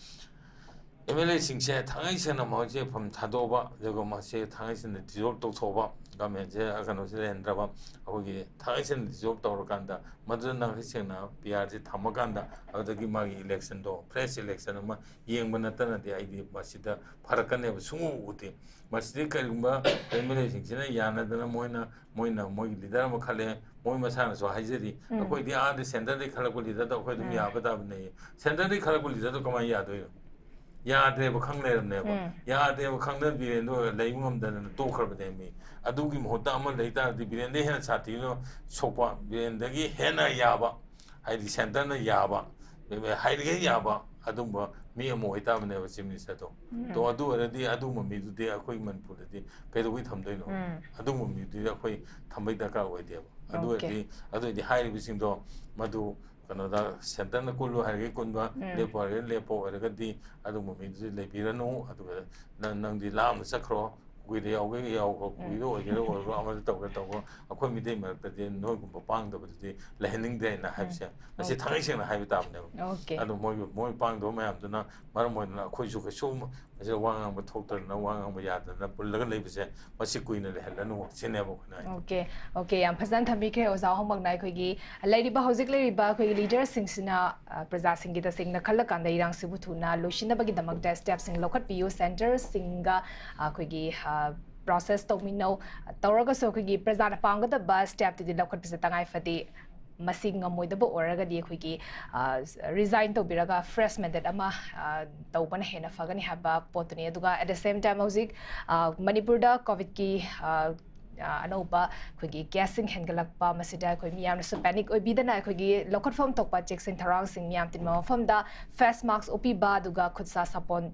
ꯑꯦꯝ ꯑꯦꯜ ꯑꯦꯁꯤꯡꯁꯦ ꯊꯥꯡꯉꯩ ꯁꯦꯡꯅ ꯃꯣꯏꯁꯦ ꯐꯝ ꯊꯥꯗꯣꯛꯑꯕ, ꯑꯗꯨꯒ ꯃꯁꯦ ꯊꯥꯡꯉꯩ ꯁꯦꯡꯅ ꯗꯤꯖꯣꯜꯕ ꯇꯧꯊꯣꯛꯑꯕ, ꯒꯃꯦꯟꯁꯦ ꯀꯩꯅꯣꯁꯦ ꯂꯩꯍꯟꯗ꯭ꯔꯕ, ꯑꯩꯈꯣꯏꯒꯤ ꯊꯥꯡꯉꯩ ꯁꯦꯡꯅ ꯗꯤꯖꯣꯜꯕ ꯇꯧꯔꯀꯥꯟꯗ ꯃꯗꯨꯗ ꯊꯥꯡꯉꯩ ꯁꯦꯡꯅ ꯄꯤ ꯑꯥꯔꯁꯦ ꯊꯝꯃꯀꯥꯟꯗ ꯑꯗꯨꯗꯒꯤ ꯃꯥꯒꯤ ꯏꯂꯦꯛꯁꯟꯗꯣ, ꯐ꯭ꯔꯦꯁ ꯏꯂꯦꯛꯁꯟ ꯑꯃ ꯌꯦꯡꯕ ꯅꯠꯇꯅꯗꯤ ꯑꯩꯗꯤ ꯃꯁꯤꯗ ꯐꯔꯛꯀꯅꯦꯕ ꯁꯨꯡꯎ ꯎꯗꯦ꯫ ꯃꯁꯤꯗꯤ ꯀꯔꯤꯒꯨꯝꯕ ꯑꯦꯝ ꯑꯦꯜ ꯑꯦꯁꯤꯡꯁꯤꯅ ꯌꯥꯅꯗꯅ ꯃꯣꯏꯅ, ꯃꯣꯏꯅ ꯃꯣꯏꯒꯤ ꯂꯤꯗꯔ ꯑꯃ ꯈꯜꯂꯦ, ꯃꯣꯏ ꯃꯁꯥꯅꯁꯨ ꯍꯥꯏꯖꯔꯤ, ꯎꯝ꯫ "ꯑꯩꯈꯣꯏꯗꯤ ꯑꯥꯗ ꯁꯦꯟꯇꯔꯗꯒꯤ ꯈꯜꯂꯛꯄ ꯂꯤꯗꯔꯗꯣ ꯑꯩꯈꯣꯏ ꯑꯗꯨꯝ ꯎꯝ꯫ ꯌꯥꯕ ꯇꯥꯕꯅꯦ"꯫ ꯁꯦꯟꯇꯔꯗꯒꯤ ꯈꯜꯂꯛꯄ ꯂꯤꯗꯔꯗꯣ ꯀꯃꯥꯏꯅ ꯌꯥꯗꯣꯏꯅꯣ? ꯌꯥꯗ꯭ꯔꯦꯕ, ꯈꯪ ꯂꯩꯔꯕꯅꯦꯕ꯫ ꯎꯝ꯫ ꯌꯥꯗ꯭ꯔꯦꯕ, ꯈꯪꯗꯅ ꯕꯤꯔꯦꯟꯗꯣ ꯂꯩꯕ ꯉꯝꯗꯅ ꯇꯣꯛꯈ꯭ꯔꯕꯅꯦ ꯃꯤ꯫ ꯑꯗꯨꯒꯤ ꯃꯍꯨꯠꯇ ꯑꯃ ꯂꯩ ꯇꯥꯔꯗꯤ ꯕꯤꯔꯦꯟꯗꯒꯤ ꯍꯦꯟꯅ ꯁꯥꯊꯤꯅ ꯁꯣꯛꯄ, ꯕꯤꯔꯦꯟꯗꯒꯤ ꯍꯦꯟꯅ ꯌꯥꯕ, ꯍꯥꯏꯗꯤ ꯁꯦꯟꯇꯔꯅ ꯌꯥꯕ, ꯍꯥꯏꯔꯤꯈꯩ ꯌꯥꯕ ꯑꯗꯨꯝꯕ ꯃꯤ ꯑꯃ ꯑꯣꯏꯇꯥꯕꯅꯦꯕ ꯆꯤꯐ ꯃꯤꯅꯤꯁꯇꯔꯗꯣ꯫ ꯎꯝ꯫ ꯇꯣ ꯑꯗꯨ ꯑꯣꯏꯔꯗꯤ ꯑꯗꯨꯒꯨꯝꯕ ꯃꯤꯗꯨꯗꯤ ꯑꯩꯈꯣꯏ ꯃꯅꯤꯄꯨꯔꯗꯗꯤ ꯀꯩꯗꯧꯕꯩ ꯊꯝꯗꯣꯏꯅꯣ? ꯎꯝ꯫ ꯑꯗꯨꯒꯨꯝꯕ ꯃꯤꯗꯨꯗꯤ ꯑꯩꯈꯣꯏ ꯊꯝꯕꯩ ꯗꯔꯀꯥꯔ ꯑꯣꯏꯗꯦꯕ꯫ ꯑꯗꯨ ꯑꯣꯀꯦ꯫ ꯑꯣꯏꯔꯗꯤ, ꯑꯗꯨ ꯑꯣꯏꯔꯗꯤ ꯍꯥꯏꯔꯤꯕꯁꯤꯡꯗꯣ ꯃꯗꯨ ꯀꯩꯅꯣꯗ ꯁꯦꯟꯇꯔꯅ ꯀꯨꯜꯂꯨ ꯍꯥꯏꯔꯒꯗꯤ ꯀꯨꯟꯕ, ꯎꯝ꯫ ꯂꯦꯞꯄꯨ ꯍꯥꯏꯔꯒꯗꯤ ꯂꯦꯞꯄ ꯑꯣꯏꯔꯒꯗꯤ ꯑꯗꯨꯒꯨꯝꯕ ꯃꯤꯗꯨꯗꯤ ꯂꯩꯕꯤꯔꯅꯨ꯫ ꯑꯗꯨꯒ ꯅꯪ, ꯅꯪꯗꯤ ꯂꯥꯞꯅ ꯆꯠꯈ꯭ꯔꯣ, ꯀꯨꯀꯤꯗ ꯌꯥꯎꯒꯦ ꯌꯥꯎꯈ꯭ꯔꯣ, ꯎꯝ꯫ ꯀꯨꯀꯤꯗ ꯑꯣꯏꯒꯦꯔꯥ ꯑꯣꯏꯔꯣ, ꯑꯃꯗ ꯇꯧꯒꯦꯔꯥ ꯇꯧꯈ꯭ꯔꯣ, ꯑꯩꯈꯣꯏ ꯃꯤꯇꯩ ꯃꯔꯛꯇꯗꯤ ꯅꯣꯏꯒꯨꯝꯕ ꯄꯥꯡꯗꯕꯗꯨꯗꯤ ꯂꯩꯍꯟꯅꯤꯡꯗꯦ ꯍꯥꯏꯅ ꯎꯝ꯫ ꯍꯥꯏꯕꯁꯦ ꯃꯁꯤ ꯑꯣꯀꯦ꯫ ꯊꯥꯡꯉꯩ ꯁꯦꯡꯅ ꯍꯥꯏꯕ ꯇꯥꯕꯅꯦꯕ꯫ ꯑꯣꯀꯦ꯫ ꯑꯗꯣ ꯃꯣꯏꯒꯤ, ꯃꯣꯏ ꯄꯥꯡꯗꯕ ꯃꯌꯥꯝꯗꯨꯅ ꯃꯔꯝ ꯑꯣꯏꯗꯅ ꯑꯩꯈꯣꯏꯁꯨ ꯀꯩꯁꯨ ꯃꯁꯤꯗ ꯋꯥ ꯉꯥꯡꯕ ꯊꯣꯛꯇꯗꯅ, ꯋꯥ ꯉꯥꯡꯕ ꯌꯥꯗꯗꯅ ꯄꯨꯜꯂꯒ ꯂꯩꯕꯁꯦ ꯃꯁꯤ ꯀꯨꯏꯅ ꯂꯩꯍꯜꯂꯅꯨ ꯁꯤꯅꯦꯕ ꯑꯩꯈꯣꯏꯅ ꯍꯥꯏꯅꯤꯡꯕ꯫ ꯑꯣꯀꯦ, ꯑꯣꯀꯦ, ꯌꯥꯝ ꯐꯖꯅ ꯊꯝꯕꯤꯈ꯭ꯔꯦ ꯑꯣꯖꯥ ꯑꯍꯨꯝꯃꯛꯅ꯫ ꯑꯩꯈꯣꯏꯒꯤ ꯂꯩꯔꯤꯕ, ꯍꯧꯖꯤꯛ ꯂꯩꯔꯤꯕ ꯑꯩꯈꯣꯏꯒꯤ ꯂꯤꯗꯔꯁꯤꯡꯁꯤꯅ, ꯑ, ꯄ꯭ꯔꯖꯥꯁꯤꯡꯒꯤ ꯇꯁꯦꯡꯅ ꯈꯜꯂꯀꯥꯟꯗ ꯏꯔꯥꯡꯁꯤꯕꯨ ꯊꯨꯅ ꯂꯣꯏꯁꯤꯟꯅꯕꯒꯤꯗꯃꯛꯇ ꯁ꯭ꯇꯦꯞꯁꯤꯡ ꯂꯧꯈꯠꯄꯤꯌꯨ, ꯁꯦꯟꯇꯔꯁꯤꯡꯒ, ꯑ, ꯑꯩꯈꯣꯏꯒꯤ, ꯑ, ꯄ꯭ꯔꯣꯁꯦꯁ ꯇꯧꯃꯤꯟꯅꯧ, ꯇꯧꯔꯒꯁꯨ ꯑꯩꯈꯣꯏꯒꯤ ꯄ꯭ꯔꯖꯥꯅ ꯄꯥꯝꯒꯗꯕ ꯁ꯭ꯇꯦꯞꯇꯨꯗꯤ ꯂꯧꯈꯠꯄꯁꯦ ꯇꯉꯥꯏ ꯐꯗꯦ꯫ ꯃꯁꯤ ꯉꯝꯃꯣꯏꯗꯕ ꯑꯣꯏꯔꯒꯗꯤ ꯑꯩꯈꯣꯏꯒꯤ, ꯑ, ꯔꯤꯖꯥꯏꯟ ꯇꯧꯕꯤꯔꯒ ꯐ꯭ꯔꯦꯁ ꯃꯦꯟꯗꯦꯠ ꯑꯃ, ꯑ, ꯇꯧꯕꯅ ꯍꯦꯟꯅ ꯐꯒꯅꯤ ꯍꯥꯏꯕ ꯄꯣꯠꯇꯨꯅꯤ꯫ ꯑꯗꯨꯒ at the same time ꯍꯧꯖꯤꯛ, ꯑ, ꯃꯅꯤꯄꯨꯔꯗ ꯀꯣꯚꯤꯗꯀꯤ, ꯑ, ꯑ, ꯑꯅꯧꯕ ꯑꯩꯈꯣꯏꯒꯤ ꯀꯦꯁꯁꯤꯡ ꯍꯦꯟꯒꯠꯂꯛꯄ, ꯃꯁꯤꯗ ꯑꯩꯈꯣꯏ ꯃꯤꯌꯥꯝꯅꯁꯨ ꯄꯦꯅꯤꯛ ꯑꯣꯏꯕꯤꯗꯅ ꯑꯩꯈꯣꯏꯒꯤ ꯂꯧꯈꯠꯐꯝ ꯊꯣꯛꯄ ꯆꯦꯛꯁꯤꯟ ꯊꯧꯔꯥꯡꯁꯤꯡ ꯃꯤꯌꯥꯝ ꯇꯤꯟꯕ ꯃꯐꯝꯗ ꯐꯦꯁ ꯃꯥꯛꯁ ꯎꯞꯄꯤꯕ, ꯑꯗꯨꯒ ꯈꯨꯠ ꯁꯥ ꯁꯥꯄꯣꯟ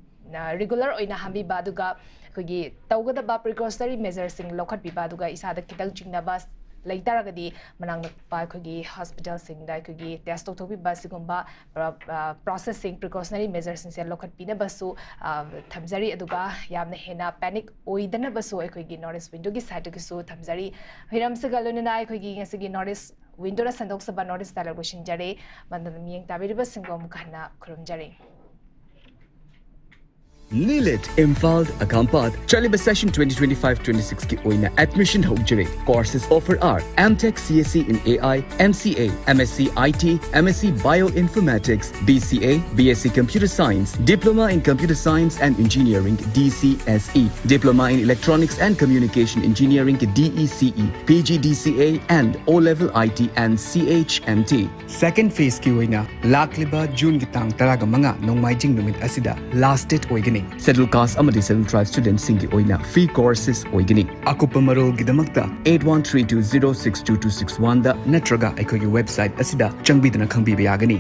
ꯔꯤꯒꯨꯂꯔ ꯑꯣꯏꯅ ꯍꯥꯝꯕꯤꯕ, ꯑꯗꯨꯒ ꯑꯩꯈꯣꯏꯒꯤ ꯇꯧꯒꯗꯕ ꯄ꯭ꯔꯤꯀꯣꯁꯅꯔꯤ ꯃꯦꯖꯔꯁꯤꯡ ꯂꯧꯈꯠꯄꯤꯕ, ꯑꯗꯨꯒ ꯏꯁꯥꯗ ꯈꯤꯇꯪ ꯆꯤꯡꯅꯕ ꯂꯩꯇꯥꯔꯒꯗꯤ ꯃꯅꯥꯛ ꯅꯛꯄ ꯑꯩꯈꯣꯏꯒꯤ ꯍꯣꯁꯄꯤꯇꯥꯜꯁꯤꯡꯗ ꯑꯩꯈꯣꯏꯒꯤ ꯇꯦꯁ ꯇꯧꯊꯣꯛꯄꯤꯕ, ꯁꯤꯒꯨꯝꯕ ꯄ꯭ꯔꯣꯁꯦꯁꯁꯤꯡ, ꯄ꯭ꯔꯤꯀꯣꯁꯅꯔꯤ ꯃꯦꯖꯔꯁꯤꯡꯁꯦ ꯂꯧꯈꯠꯄꯤꯅꯕꯁꯨ ꯑ, ꯊꯝꯖꯔꯤ꯫ ꯑꯗꯨꯒ ꯌꯥꯝꯅ ꯍꯦꯟꯅ ꯄꯦꯅꯤꯛ ꯑꯣꯏꯗꯅꯕꯁꯨ ꯑꯩꯈꯣꯏꯒꯤ ꯅꯣꯔꯠ ꯏꯁ ꯋꯤꯟꯗꯣꯒꯤ ꯁꯥꯏꯠꯇꯒꯤꯁꯨ ꯊꯝꯖꯔꯤ꯫ ꯍꯤꯔꯝꯁꯤꯒ ꯂꯣꯏꯅꯅ ꯑꯩꯈꯣꯏꯒꯤ ꯉꯁꯤꯒꯤ ꯅꯣꯔꯠ ꯏꯁ ꯋꯤꯟꯗꯣꯅ ꯁꯟꯗꯣꯛꯆꯕ ꯅꯣꯔꯠ ꯏꯁ ꯗꯥꯏꯂꯣꯛ ꯂꯣꯏꯁꯤꯟꯖꯔꯦ꯫ ꯃꯗꯨꯅ ꯃꯤꯠꯌꯦꯡ ꯇꯥꯕꯤꯔꯤꯕꯁꯤꯡꯕꯨ ꯑꯃꯨꯛ ꯍꯟꯅ ꯈꯨꯔꯨꯝꯖꯔꯤ꯫ ꯅꯤꯂꯤꯠ ꯏꯝꯐꯥꯜ ꯑꯀꯥꯝꯄꯥꯠ ꯆꯠꯂꯤꯕ session twenty twenty-five twenty-six ꯀꯤ ꯑꯣꯏꯅ admission ꯍꯧꯖꯔꯦ꯫ Courses offer are M Tech C S C in A I, M C A, M S C I T, M S C Bioinformatics, B C A, B S C Computer Science, Diploma in Computer Science and Engineering, D C S E, Diploma in Electronics and Communication Engineering, D E C E, P G D C A, and O-Level I T and C H M T꯫ Second phase ꯀꯤ ꯑꯣꯏꯅ ꯂꯥꯛꯂꯤꯕ ꯖꯨꯟꯒꯤ ꯇꯥꯡ ꯇꯔꯥꯃꯉꯥ ꯅꯣꯡꯃꯥꯏꯖꯤꯡ ꯅꯨꯃꯤꯠ ꯑꯁꯤꯗ last date ꯑꯣꯏꯒꯅꯤ꯫ Scheduled Caste ꯑꯃꯗꯤ Scheduled Tribe student ꯁꯤꯡꯒꯤ ꯑꯣꯏꯅ free courses ꯑꯣꯏꯒꯅꯤ꯫ ꯑꯀꯨꯞꯄ ꯃꯔꯣꯜꯒꯤꯗꯃꯛꯇ eight one three two zero six two two six one ꯗ ꯅꯠꯇ꯭ꯔꯒ ꯑꯩꯈꯣꯏꯒꯤ website ꯑꯁꯤꯗ ꯆꯪꯕꯤꯗꯨꯅ ꯈꯪꯕꯤꯕ ꯌꯥꯒꯅꯤ꯫